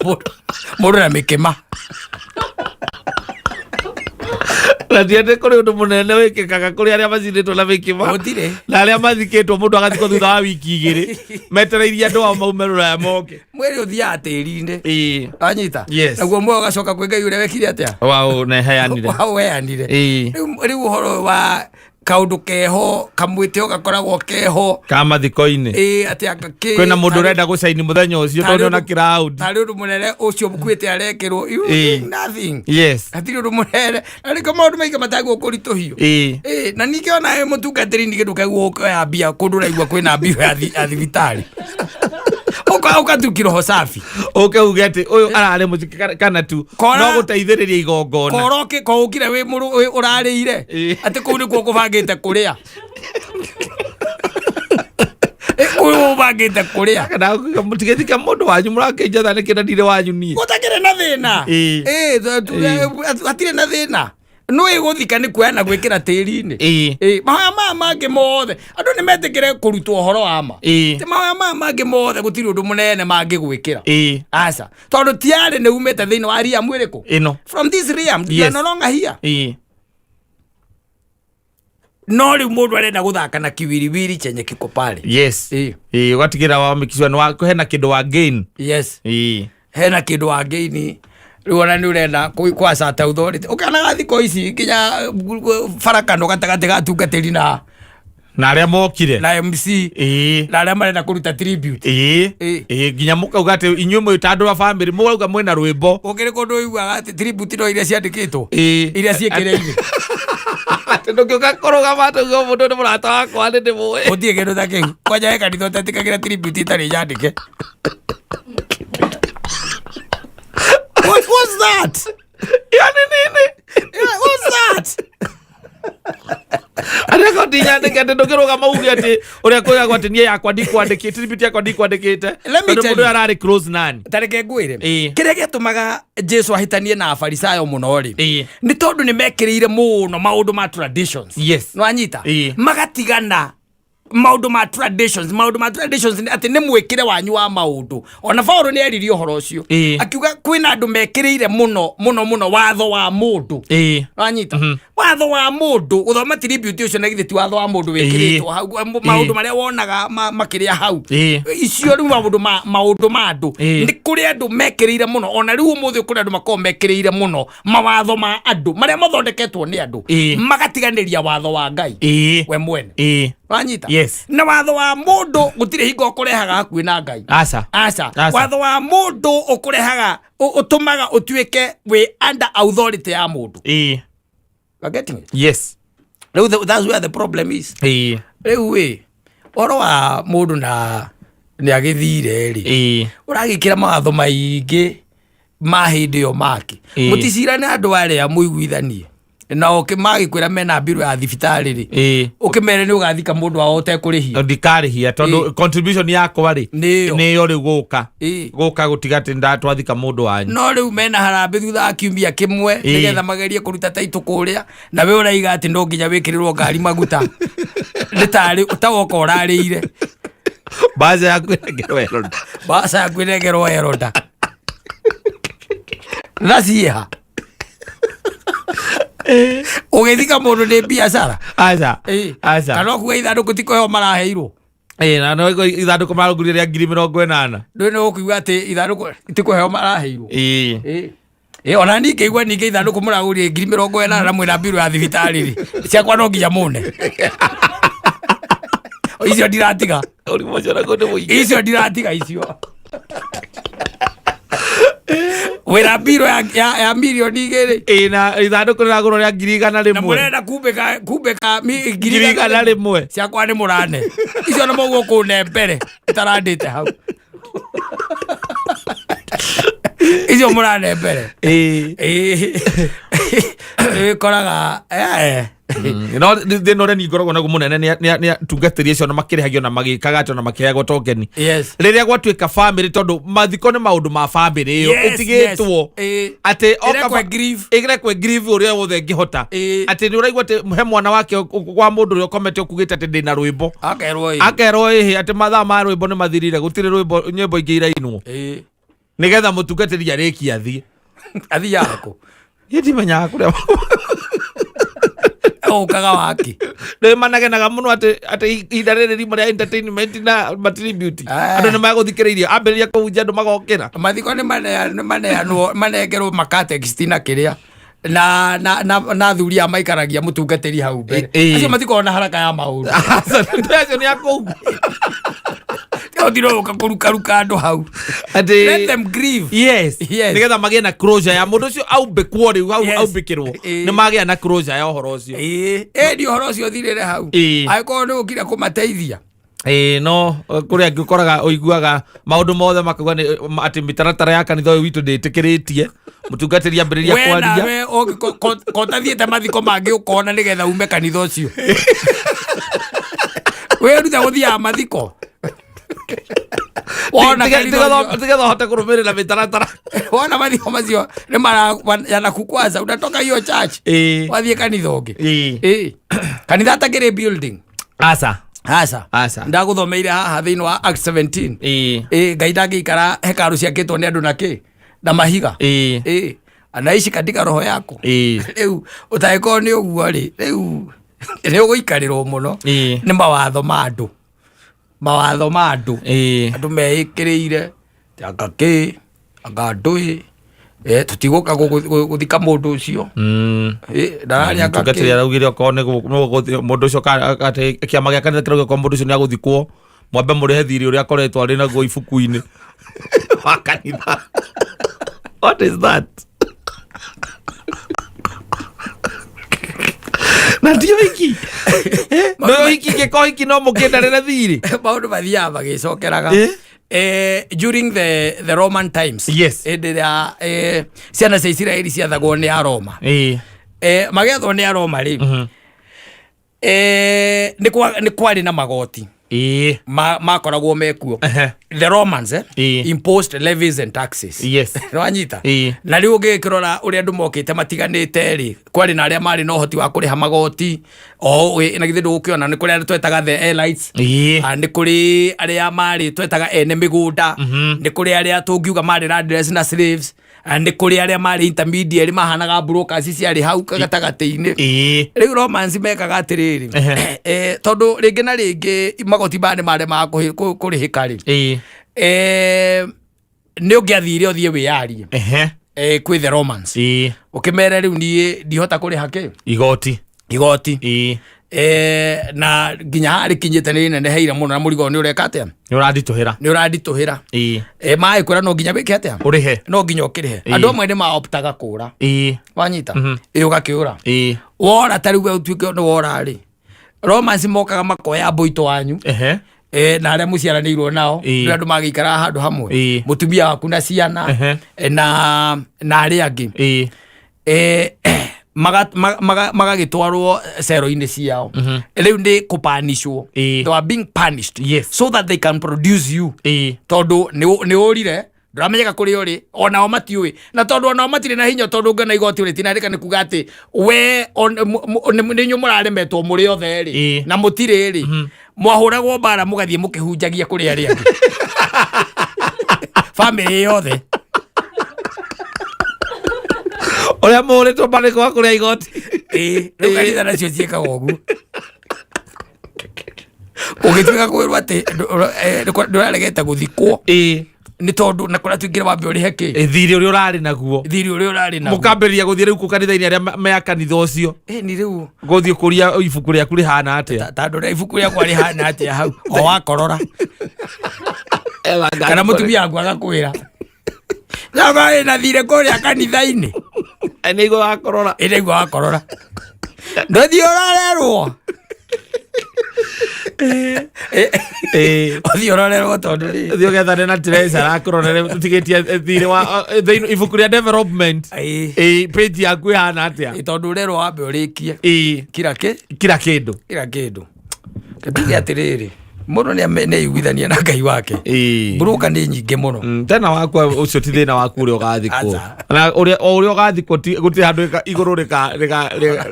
mũndũ na mĩkĩma. Na ti atĩ kũrĩ ũndũ mũnene wĩkĩkaga kũrĩ arĩa macinĩtwo na mĩkĩma. Gũtirĩ. Na arĩa mathikĩtwo mũndũ agathikwo thutha wa wiki igĩrĩ. Metereirie andũ ao maume rũraya moke. Mwĩrĩ ũthiaga tĩri-inĩ. Ĩĩ. Wanyita? Yes. Naguo muoyo ũgacoka kwĩ Ngai ũrĩa wekire atĩa? Wa ũneheanire. Wa ũheanire. Ĩĩ. Rĩu ũhoro wa kaũndũ keho, kamwĩtĩo gakoragwo keho. Ka mathiko-inĩ. Ĩĩ, atĩ anga kĩ- Kwĩna mũndũ ũrenda gũcaini mũthenya ũcio tondũ nĩona kĩraũndi. Tarĩ ũndũ mũnene ũcio mũkuĩte arekĩrwo. You Ĩĩ. do nothing. Yes. Hatirĩ ũndũ mũnene. Na nĩkĩo maũndũ maingĩ matagwo kũritũhio. Ĩĩ. Ĩĩ, na ningĩ ona wĩ mũtungatĩri ningĩ ndũkaigua ũkĩoya mbia kũndũ ũraigua kwĩna mbia ya thibitarĩ. Ũka ũka tu kiroho safi. Ũke uge atĩ ũyũ ararĩ mũthike kana tu no gũteithĩrĩria igongona. Kora ũkĩ ko ũkire wĩ mũrũ ũrarĩire. Atĩ kũu nĩkuo kũbangĩte kũrĩa. Kũu ũbangĩte kũrĩa. Kana mũtigĩthika mũndũ wanyu mũrakĩnjatha nĩkĩ na ndirĩ wanyu niĩ. Gũtakĩrĩ na thĩna. Hatirĩ na thĩna. No ĩgũthika nĩ kuoya na gwĩkĩra tĩri-inĩ. Mahoya maya mangĩ mothe andũ nĩ metĩkĩre kũrutwo ũhoro wa ma. Ti mahoya maya mangĩ mothe gũtirĩ ũndũ mũnene mangĩgwĩkĩra. Aca. Tondũ tiarĩ nĩ umĩte thĩinĩ wa realm ĩrĩkũ? Ĩno. From this realm, you are no longer here. No rĩu mũndũ arenda gũthaka na kiwiriwiri chenye kiko pale. Yes. Ũgatigĩra wa mĩkicua nĩ wa hena kĩndũ wa gain. Yes. Hena kĩndũ wa gain. Rĩu ona nĩ ũrenda kwacata authority. Ũkĩonaga thikũ ici nginya barakano gatagatĩ ga atungatĩri na na arĩa mokire na MC na arĩa marenda kũruta tribute. Nginya mũkauga atĩ inyuĩ mwĩ ta andũ a family mũrauga mwĩna rwĩmbo. Gũkĩrĩ kũndũ ũiguaga atĩ tribute no iria ciandĩkĩtwo. Iria ciĩkĩrĩire. Atĩ ndũngĩũka kũrũgama atĩ uge mũndũ nĩ mũrata wakwa nĩ ndĩmũĩ. Gũtirĩ kĩndũ ta kĩu. Kwanja he kanitha ũtetĩkagĩra tribute ĩtarĩ nyandĩke. What was that? Yani nini? Yeah, what's that? Arĩa ko ndinyandĩke atĩ ndũngĩrũgama uge atĩ ũrĩa kwĩragwo atĩ niĩ yakwa ndikwandĩkĩte, tribute yakwa ndikwandĩkĩte. Let me Tondũ tell mũndũ you. ararĩ close nani. Ta reke ngwĩre. Kĩrĩa gĩatũmaga Jesu ahĩtanie na Afarisayo mũno rĩ, nĩ tondũ nĩ mekĩrĩire mũno maũndũ ma traditions. Yes. Nĩwanyita? Magatigana maũndũ ma traditions, maũndũ ma traditions nĩ atĩ nĩ mwĩkĩre wanyu wa maũndũ. Ona Paulo nĩ eririe ũhoro ũcio. Akiuga kwĩna andũ mekĩrĩire mũno, mũno, mũno watho wa mũndũ. Wanyita? Watho wa mũndũ, gũthoma tribute ũcio na githĩ ti watho wa mũndũ wĩkĩrĩtwo hau, maũndũ marĩa wonaga makĩrĩa hau. Icio rĩu maũndũ ma, maũndũ ma andũ. Nĩ kũrĩ andũ mekĩrĩire mũno. Ona rĩu ũmũthĩ kũrĩ andũ makoragwo mekĩrĩire mũno mawatho ma andũ marĩa mathondeketwo nĩ andũ. Magatiganĩria watho wa Ngai. We mwene. Wanyita? Yes. Na watho wa mũndũ gũtirĩ hingo ũkũrehaga hakuhĩ na Ngai. Aca. Aca. Aca. Watho wa mũndũ ũkũrehaga, ũtũmaga ũtuĩke wĩ under authority ya mũndũ. You are getting it? Yes. Rĩu that's where the problem is. Rĩu ĩ, ũhoro wa mũndũ na nĩ agĩthire rĩ. Ũragĩkĩra mawatho maingĩ ma hĩndĩ ĩyo make. Mũticirane andũ arĩa mũiguithanie. Na magĩkwĩra mena mbirũ ya thibitarĩ rĩ. Ũkĩmere nĩ ũgathika mũndũ wao ũtekũrĩhia. Ndikarĩhia tondũ contribution yakwa rĩ, Nĩyo. nĩyo rĩu gũka. Gũka gũtiga atĩ ndatwathika mũndũ wanyu. No rĩu mena harambĩ thutha wa kiumia kĩmwe, nĩgetha magerie kũruta taitũ kũrĩa, na we ũraiga atĩ no nginya wĩkĩrĩrwo ngari maguta. Nĩ tarĩ, ta woka ũrarĩire. Mbaca yaku ĩnengerwo Eroda. Mbaca yaku ĩnengerwo Eroda. Thaciĩha. Ũgĩthika mũndũ nĩ biacara. Aca. Aca. Kana ũkuga ithandũkũ ti kũheo maraheirwo. Na no ithandũkũ maragũrire rĩa ngiri mĩrongo ĩnana. Ndũĩ nĩ ũkuiga atĩ ithandũkũ ti kũheo maraheirwo. Ona niĩ ngĩigua ningĩ ithandũkũ mũragũrire ngiri mĩrongo ĩnana na mwĩna mbirũ ya thibitarĩ rĩ. Ciakwa no nginya mũne. Icio ndiratiga. Ũrimũ ũcio naguo nĩ mũingĩ. Icio ndiratiga icio. Wĩra mbirũ ya mirioni igĩrĩ. Na ithandũkũ rĩragũrwo rĩa ngiri igana Na rĩmwe. mũrenda kumbĩka ngiri Ngiri igana rĩmwe. Ciakwa nĩ mũrane. Icio nĩ mũguo kũne mbere ĩtarandĩte hau. Icio mũrane mbere. Wĩkoraga, No thĩna ũrĩa niĩ ngoragwo naguo mũnene nĩ atungatĩri acio na makĩrĩhagio na magĩkaga atĩ ona makĩheagwo tokeni. Rĩrĩa gwatuĩka family, tondũ mathiko nĩ maũndũ ma family ĩyo, ĩtigĩtwo. Atĩ oka Ĩrekwo grieve. ĩrekwo grieve ũrĩa wothe ĩngĩhota. Atĩ nĩ ũraigua atĩ he mwana wake wa mũndũ ũrĩa ũkomete ũkugĩte atĩ ndĩna rwĩmbo. Akerwo ĩĩ. Akerwo ĩhĩ atĩ mathaa ma rwĩmbo nĩ mathirire, gũtirĩ rwĩmbo, nyĩmbo ingĩ irainwo. Nĩgetha mũtungatĩri arĩkie athiĩ. Athiaga kũ? Niĩ ndimenyaga kũrĩa Ũkaga waki. Nĩ managenaga mũno atĩ ihinda rĩrĩ rĩmwe rĩa entertainment na matribute. Andũ nĩ magũthikĩrĩirie, ambĩrĩria kũhunjia andũ magokĩra. Mathiko nĩ maneanwo, manengerwo makatext na kĩrĩa. Na athuri aya maikaragia mũtungatĩri hau mbere. Acio matikoragwo na haraka ya maũndũ. Aca, acio nĩ a kũu. Gũtirĩ ũka kũrukaruka andũ hau. Atĩ Let them grieve. Yes. Yes. Nĩgetha magĩe na closure ya mũndũ ũcio aumbĩkwo rĩu, Yes. aumbĩkĩrwo. Nĩ magĩa na closure ya ũhoro ũcio. Ĩĩ, nĩ ũhoro ũcio ũthirĩre hau. Angĩkorwo nĩ ũkire kũmateithia. Ĩĩ, no kũrĩa angĩ ũkoraga ũiguaga maũndũ mothe makauga nĩ atĩ mĩtaratara ya kanitha ũyũ witũ ndĩtĩkĩrĩtie mũtungatĩri ambĩrĩria We kwaria. Nawe ko ũtathiĩte mathiko mangĩ ũkona nĩgetha ume kanitha ũcio. Wĩrute gũthiaga mathiko. Wona kanitha ũcio- Tigetha ũhote kũrũmĩrĩra mĩtaratara. Wona mathiko macio nĩ yanakukwaza, unatoka hiyo church, wathiĩ kanitha ũngĩ. Ĩĩ. Kanitha atakĩrĩ building. Aca. Aca. Aca. Ndagũthomeire haha thĩinĩ wa Acts 17. Ĩĩ, Ngai ndangĩikara hekarũ ciakĩtwo nĩ andũ na kĩ na mahiga. Ĩĩ, anaishi katika roho yako. Rĩu ũtangĩkorwo nĩ ũguo rĩ, rĩu nĩ ũgũikarĩrwo mũno nĩ mawatho ma andũ, mawatho ma andũ. Andũ meĩkĩrĩire anga kĩ anga ndũĩ, tũtigũka gũthika mũndũ ũcio. Ndararĩa anga Mũtungatĩri kĩ. Araugire okorwo nĩ mũndũ ũcio atĩ kĩama gĩa kanitha kĩrauga okorwo mũndũ ũcio nĩ agũthikwo, mwambe mũrĩhe thirĩ ũrĩa akoretwo arĩ naguo ibuku-inĩ wa kanitha. What is that? Na ti ũhiki. Nĩ ũhiki, ingĩkorwo ũhiki no mũkĩndarĩre thirĩ. Maũndũ mathiaga magĩcokeraga. During the Roman times, hĩndĩ ĩrĩa ciana cia Isiraeli ciathagwo nĩ Aroma, magĩathwo nĩ Aroma rĩ, nĩ kwarĩ na magoti makoragwo mekuo. The Romans imposed levies and taxes. Nĩwanyita? Na rĩu ũngĩkĩrora ũrĩa andũ mokĩte matiganĩte rĩ, kwarĩ na arĩa marĩ na ũhoti wa kũrĩha magoti o na githĩ ndũgũkĩona nĩ kũrĩ arĩa twetaga the elites. Ah, nĩ kũrĩ arĩa marĩ twetaga ene mĩgũnda, nĩ kũrĩ arĩa tũngiuga marĩ landless na slaves. Ah, nĩ kũrĩ arĩa marĩ intermediary, mahanaga brokers ciarĩ hau gatagatĩ-inĩ. Rĩu Romans mekaga atĩrĩrĩ, tondũ rĩngĩ na rĩngĩ magoti maya nĩ maremaga kũrĩhĩka rĩ, nĩ ũngĩathire ũthiĩ wĩyarie kwĩ the Romans, ũkĩmere rĩu niĩ ndihota kũrĩha kĩ Igoti. Igoti. Na nginya haha rĩkinyĩte nĩ rĩneneheire mũno na mũrigo ũyũ nĩ ũreka atĩa? Nĩ ũranditũhĩra. Nĩ ũranditũhĩra. Maĩ kwĩra no nginya wĩke atĩa? Ũrĩhe. No nginya ũkĩrĩhe. Andũ amwe nĩ maoptaga kũra. Wanyita? Ĩ, ũgakĩũra. Wora, ta rĩu we ũtuĩke nĩ wora rĩ, Romans mokaga makoya mbũitũ wanyu na arĩa mũciaranĩirwo nao. Nĩ andũ magĩikaraga handũ hamwe, mũtumia waku na ciana, na arĩa angĩ, magagĩtwarwo cero-inĩ ciao. Rĩu nĩ kũpanishwo. They are being punished so that they can produce you, tondũ nĩ ũrire, ndũramenyeka kũrĩa ũrĩ, onao matiũĩ, na tondũ onao matirĩ na hinya, tondũ ũngĩona igoti rĩtinarĩka nĩ kuga atĩ we nĩ inyuĩ mũraremetwo mũrĩ othe rĩ, na mũtirĩ rĩ, mwahũragwo mbara mũgathiĩ mũkĩhunjagia kũrĩ arĩa angĩ, bamĩrĩ yothe. Ũrĩa mũhũrĩtwo mbarĩko wa kũrĩa igoti. Ĩĩ, rĩu kanitha nacio ciĩkaga ũguo, ũgĩtuĩka kwĩrwo atĩ ndũraregete gũthikwo nĩ tondũ na kũrĩa tuingĩre wambe ũrĩhe kĩ? Thirĩ ũrĩa ũrarĩ naguo. Thirĩ ũrĩa ũrarĩ naguo. Mũkambĩrĩria gũthiĩ rĩu kũ kanitha-inĩ arĩa me a kanitha ũcio, Ĩ, ni rĩu gũthiĩ kũria ibuku rĩaku rĩhana atĩa. Ta ndũrĩa ibuku rĩakwa rĩhana atĩa hau o wakorora, kana mũtumia waku agakwĩra Nyoka ĩna thirĩ kũrĩa kanitha-inĩ. Nĩguo wakorora. Ĩ, nĩguo wakorora, ndũthiĩ ũrorerwo. Ũthiĩ ũrorerwo tondũ rĩ, Thiĩ ũgethane na treasurer akũrorere ũtigĩtie thirĩ wa ibuku rĩa development. Page yaku ĩhana atĩa. Ĩ, tondũ ũrerwo wambe ũrĩkie kira kĩ Kira kĩndũ. Kira kĩndũ. Tuge atĩrĩrĩ, mũndũ nĩ aiguithania na Ngai wake. Mburuka nĩ nyingĩ mũno. Tena wakwa ũcio ti thĩna waku ũrĩa ũgathikwo. Aca. Na ũrĩa o ũrĩa ũgathikwo ti gũtirĩ handũ igũrũ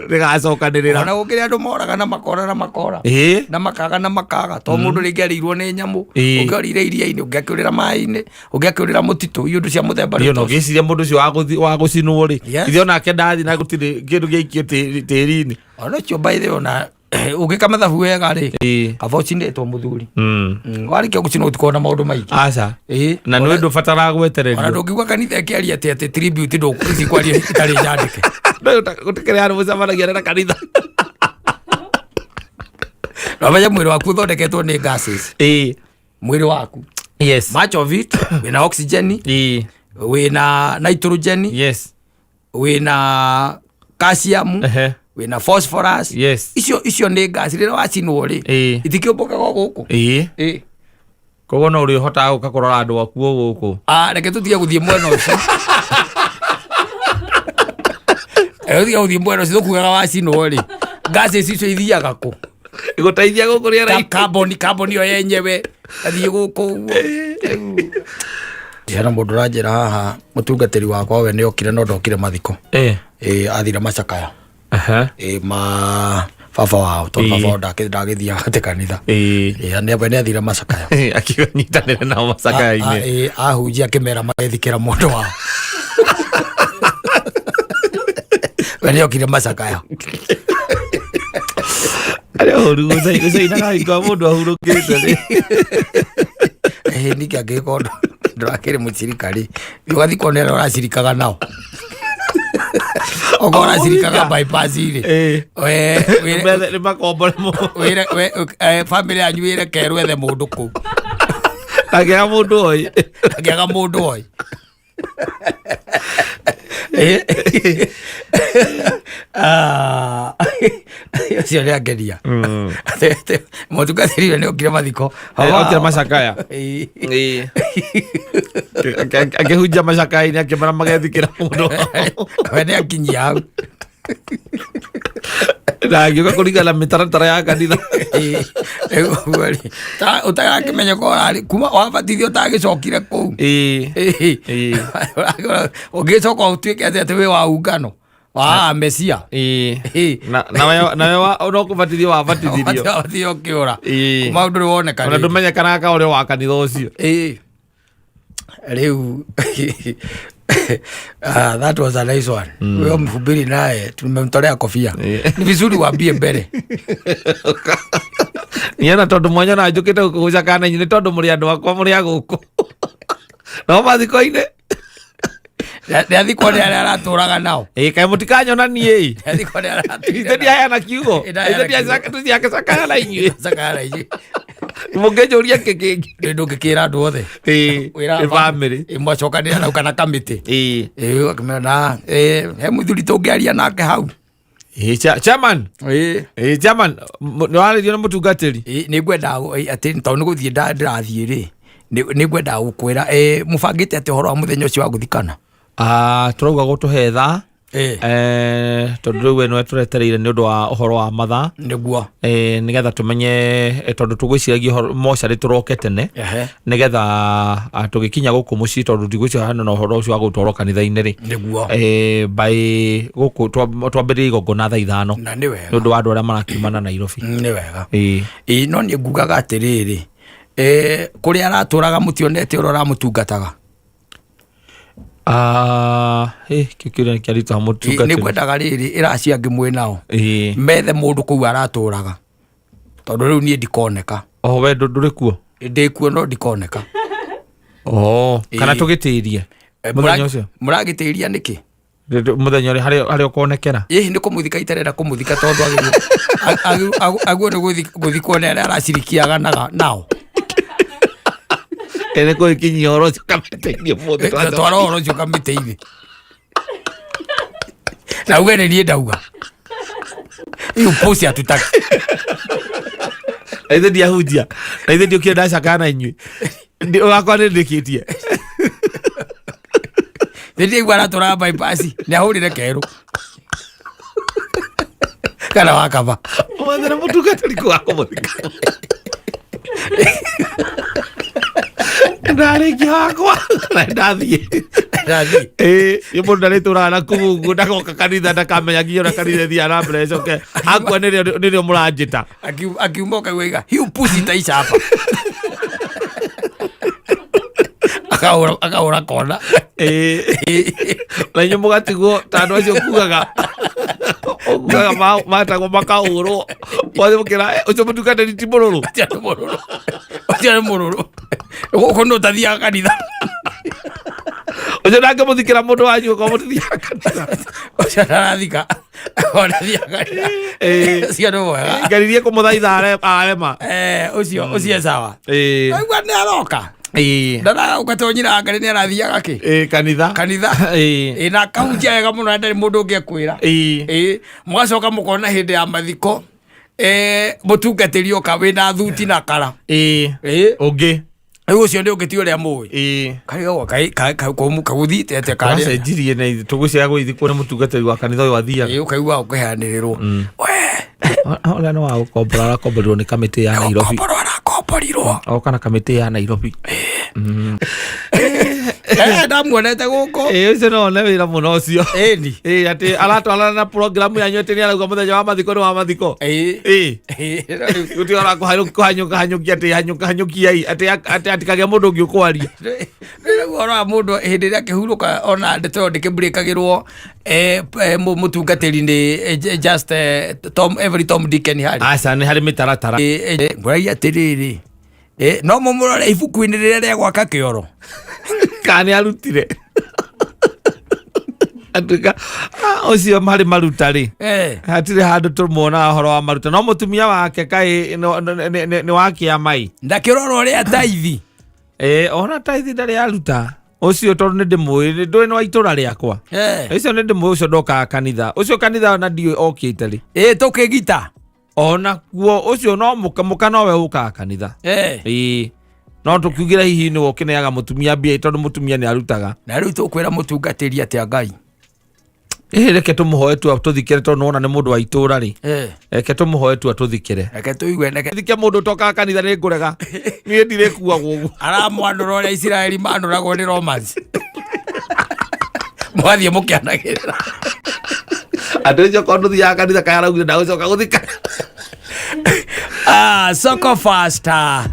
rĩgacokanĩrĩra. Ona gũkĩrĩ andũ moraga na makora na makora na makaga na makaga, to mũndũ rĩngĩ arĩirwo nĩ nyamũ, ũngĩ orĩire iria-inĩ, ũngĩ akĩũrĩra maĩ-inĩ, ũngĩ akĩũrĩra mũtitũ, iũndũ cia mũthemba Niĩ rĩu ona ta ũcio. ũngĩciria mũndũ ũcio wa gũcinwo rĩ, ithe onake ndathi na gũtirĩ kĩndũ gĩaikio tĩri-inĩ. Ona ũcio, by the way, ona ũngĩka mathabu wega rĩ, kaba ũcinĩtwo mũthuri. Warĩkia gũcinwo ũtikorwo na maũndũ maingĩ. Aca. Ĩĩ. Na nĩ ndũbataraga Ona gwetererio. ndũngiuga kanitha ĩkĩaria atĩ tribute ndũkwaria itarĩ nyandĩke. Gũtikĩrĩ handũ mũcemanagia na kanitha. Nomenya mwĩrĩ waku ũthondeketwo nĩ gases. Mwĩrĩ waku, much of it wĩna oxygen, wĩna nitrogen, wĩna calcium, Wĩna phosphorus. Icio nĩ gas rĩrĩa wacinwo rĩ, itikĩũmbũkaga gũkũ. Ĩ. Koguo no ũrĩhotaga gũka kũrora andũ aku o gũkũ. Ah, reke tũtige gũthiĩ mwena ũcio. Reke tũtige gũthiĩ mwena ũcio, tũkugaga wacinwo rĩ, gas icio ithiaga kũ? Igũteithia gũkũ rĩera. Carbon ĩyo yenyewe athiĩ gũkũ ũguo. Hena mũndũ ũranjĩra haha, mũtungatĩri wakwa we nĩ okire no ndokire mathiko. Ĩ, athire macakaya. Ĩ, ma baba wao, tondũ baba wao ndagĩthiaga atĩ kanitha. Ĩ, we nĩ athire macakaya. Akĩnyitanĩra nao macakaya-inĩ. Ĩ, ahunjia akĩmera magĩthikĩra mũndũ wao. We nĩ okire macakaya. Arĩa ũru gũcainaga hingo ya mũndũ ahurũkĩte rĩ. Ĩ, ningĩ angĩgĩkorwo ndũrakĩrĩ mũcirika rĩ, ũgathikwo nĩ arĩa ũracirikaga nao. Okorwo ũracirikaga bypass rĩ, Nĩ makombore wĩre family yanyu wĩre kerwo ethe mũndũ kũu. Akĩaga mũndũ oi. Akĩaga mũndũ oi. Ah, ũcio nĩ angenia. Mũtungatĩri ũyũ nĩ okire mathiko. Okire macakaya. Akĩhunjia macakaya-inĩ akĩmera magethikĩra mũndũ. We nĩ akinyia hau. Na agĩũka kũringana na mĩtaratara ya kanitha. Rĩu ũguo rĩ, ũtarakĩmenya korwo ũrarĩ kuma wabatithio ũtagĩcokire kũu. Ũngĩcoka ũtuĩke atĩ wĩ wa ungano wa Mesia. Nawe no kũbatithio wabatithirio. Wabatithio ũkĩũra. Kuma ndũrĩ woneka Ona rĩngĩ. Ndũmenyekanaga ka ũrĩ wa kanitha ũcio. Rĩu ah, that was a nice one. Huyo mhubiri naye tumemtolea kofia. Ni vizuri waambie mbere. Niona tondũ mwanya na njũkĩte gũkũ gũcakana inyuĩ nĩ tondũ mũrĩ andũ akwa, mũrĩ a gũkũ no mathiko-inĩ. Nĩathikwo nĩ arĩa aratũraga nao. Ĩ, kaĩ mũtikanyona niĩ? Nĩathikwo nĩ arĩa aratũire Ithe ndiaheana kiugo. Ĩ, ndaheana Ithe kiugo. tũtiakĩcakaya na inyuĩ. Cakaya na inyuĩ. Mũngĩnjũria kĩ kĩngĩ? Nĩ ndũngĩkĩra andũ othe. Nĩ bamĩrĩ. Ĩ, mwacokanĩra nau kana kamĩtĩ. Ĩ. Ĩ, ũgakĩmera na ĩ, he mũthuri tũngĩaria nake hau. Ĩ, chairman. Ĩ. Ĩ, chairman, nĩwarĩrio nĩ mũtungatĩri. Ĩ, nĩ ngwenda atĩ tondũ nĩ gũthiĩ ndĩrathiĩ rĩ, nĩ ngwenda gũkwĩra, mũbangĩte atĩ ũhoro wa mũthenya ũcio wa gũthikana? Ah, tũrauga gũtũhe thaa, tondũ rĩu we nĩwe tũretereire nĩ ũndũ wa ũhoro wa mathaa. Nĩguo. Nĩgetha tũmenye, tondũ tũgwĩciragia ũhoro mocarĩ tũroke tene, nĩgetha tũgĩkinya gũkũ mũciĩ, tondũ ndigwĩciria hana na ũhoro ũcio wa gũtwarwo kanitha-inĩ rĩ. By gũkũ twambĩrĩrie igongona thaa 5. Na nĩ wega. Nĩ ũndũ wa andũ arĩa marakiuma na Nairobi. Nĩ wega. Ĩ, no niĩ ngugaga atĩrĩrĩ, kũrĩa aratũraga mũtionete ũrĩa ũramũtungataga? Ah, kĩu kĩũria nĩ kĩaritũha mũtungatĩri. Nĩ ngwendaga rĩrĩ, ĩra acio angĩ mwĩ nao. Methe mũndũ kũu aratũraga, tondũ rĩu niĩ ndikoneka. O we ndũrĩ kuo? Ndĩ kuo no ndikoneka. Oh, kana tũgĩtĩrie mũthenya ũcio? Mũragĩtĩria nĩkĩ? Mũthenya ũrĩa harĩa ũkonekera? Ĩĩ, nĩ kũmũthika itarenda kũmũthika, tondũ agĩrĩirwo nĩ gũthikwo nĩ arĩa aracirikiaga nao. Ĩĩ, nĩ kũgĩkinyia ũhoro ũcio kamĩtĩ-inĩ ũmũthĩ. Twara ũhoro ũcio kamĩtĩ-inĩ. Na uge nĩ niĩ ndauga. Hiyo posi hatutaki. Na ithe ndiahunjia. Na ithe ndiũkire ndacakaya na inyuĩ. Wakwa nĩ ndĩkĩtie. Nĩ ndiaigua aratũraga bypass, nĩ ahũrire kerũ. Kana wakaba. Ũmwethere mũtungatĩri kũ wa kũmũthika. Ndarĩkia wakwa na ndathiĩ. Ndathiĩ. Ĩĩ, nĩ mũndũ ndarĩtũraga na kũu ũguo, ndagoka kanitha, ndakamenya nginya ũrĩa kanitha ĩthiaga na mbere, ĩcoke akua nĩrĩo mũranjĩta. Akiuma ũkaigua iga, hiu pusi itaisha hapa. Akahũra kona. Ĩĩ. Na inyuĩ mũgatigwo ta andũ acio ũkugaga matagwo makahũrwo. Mwathiĩ mũkĩra, ũcio mũtungatĩri ti mũrũrũ. Ũcio nĩ mũrũrũ. Ũcio nĩ mũrũrũ. Gũkũ nĩ ũtathiaga kanitha. Ũcio ndangĩmũthikĩra mũndũ wanyu okorwo mũtithiaga kanitha. Ũcio ndarathika. Ona thiaga kanitha. Ũcio nĩ mwega. Ngeririe kũmũthaitha arema. Ũcio sawa. Aigua nĩ aroka. Ndarauka to nyina nĩ arathiaga kĩ? Ĩĩ, kanitha. Kanitha. Ĩĩ. Ĩ, na akahunjia wega mũno na ndarĩ mũndũ ũngĩ ekwĩra. Ĩ, mũgacoka mũkona hĩndĩ ya mathiko mũtungatĩri oka wĩna thuti na kara. Ĩĩ. Ũngĩ. Rĩu ũcio nĩ ũngĩ ti ũrĩa mũĩ. Ĩĩ. Karigagwo kagũthiĩte atĩa karĩa. Tũracenjirie na ithuĩ tũgũciaga gũgĩthiĩ kuona mũtungatĩri wa kanitha ũyũ athiaga. Ĩ, ũkaigua ũkĩheanĩrĩrwo we. Ũrĩa nĩ wa gũkombora arakomborirwo nĩ kamĩtĩ ya Nairobi. Gũkomborwo arakomborirwo. Oka na kamĩtĩ ya Nairobi. Ndamuonete gũkũ. Ĩĩ, ũcio no one wĩra mũno ũcio. Ĩni. Ĩĩ, atĩ aratwarana na programu yanyu atĩ nĩ arauga mũthenya wa mathiko nĩ wa mathiko. Ĩĩ. Ĩĩ. Ĩĩ, no rĩu- Gũtirĩ ũrakũhanyũkia hanyũkia atĩ hanyũka hanyũkiai atĩ atĩ atikagĩa mũndũ ũngĩ ũkwaria. Rĩu ũhoro wa mũndũ hĩndĩ ĩrĩa akĩhurũka ona ndeto ĩyo ndĩkĩmburĩkagĩrwo mũtungatĩri nĩ just Tom, every Tom, Dick and Harry. Aca, nĩ harĩ mĩtaratara. Ngũragia atĩrĩrĩ, no mũmũrore ibuku-inĩ rĩrĩa rĩa gwaka kĩoro. Kana nĩ arutire atuĩka ũcio harĩ maruta rĩ, hatirĩ handũ tũmuonaga ũhoro wa maruta, no mũtumia wake kaĩ nĩ wa kĩama-ĩ. Ndakĩrora ũrĩa taithi. Ĩĩ, ona taithi ndarĩ aruta ũcio tondũ nĩ ndĩmũĩ, ndũĩ nĩ wa itũra rĩakwa. Ũcio nĩ ndĩmũĩ, ũcio ndokaga kanitha, ũcio kanitha ona ndiũĩ okĩte rĩ. Ĩ, tũkĩgita. Ona kuo ũcio no mũka nowe ũkaga kanitha. Ĩĩ, no tũkiugĩra hihi nĩwe ũkĩneaga mũtumia mbia tondũ mũtumia nĩ arutaga. Na rĩu tũkwĩra mũtungatĩri atĩa Ngai? Ĩhĩ, reke tũmũhoe tu atũthikĩre tondũ nĩwona nĩ mũndũ wa itũra rĩ. Reke tũmũhoe tu atũthikĩre. Reke tũigue reke. Thike mũndũ ũtokaga kanitha nĩ ngũrega, niĩ ndirĩkuagwo ũguo. Aramwanũra ũrĩa Isiraeli manũragwo nĩ Romans, mwathiĩ mũkĩanagĩrĩra. Andũ ũcio korwo ndũthiaga kanitha kaĩ araugire ndagũcoka gũthika. Ah, soko faster.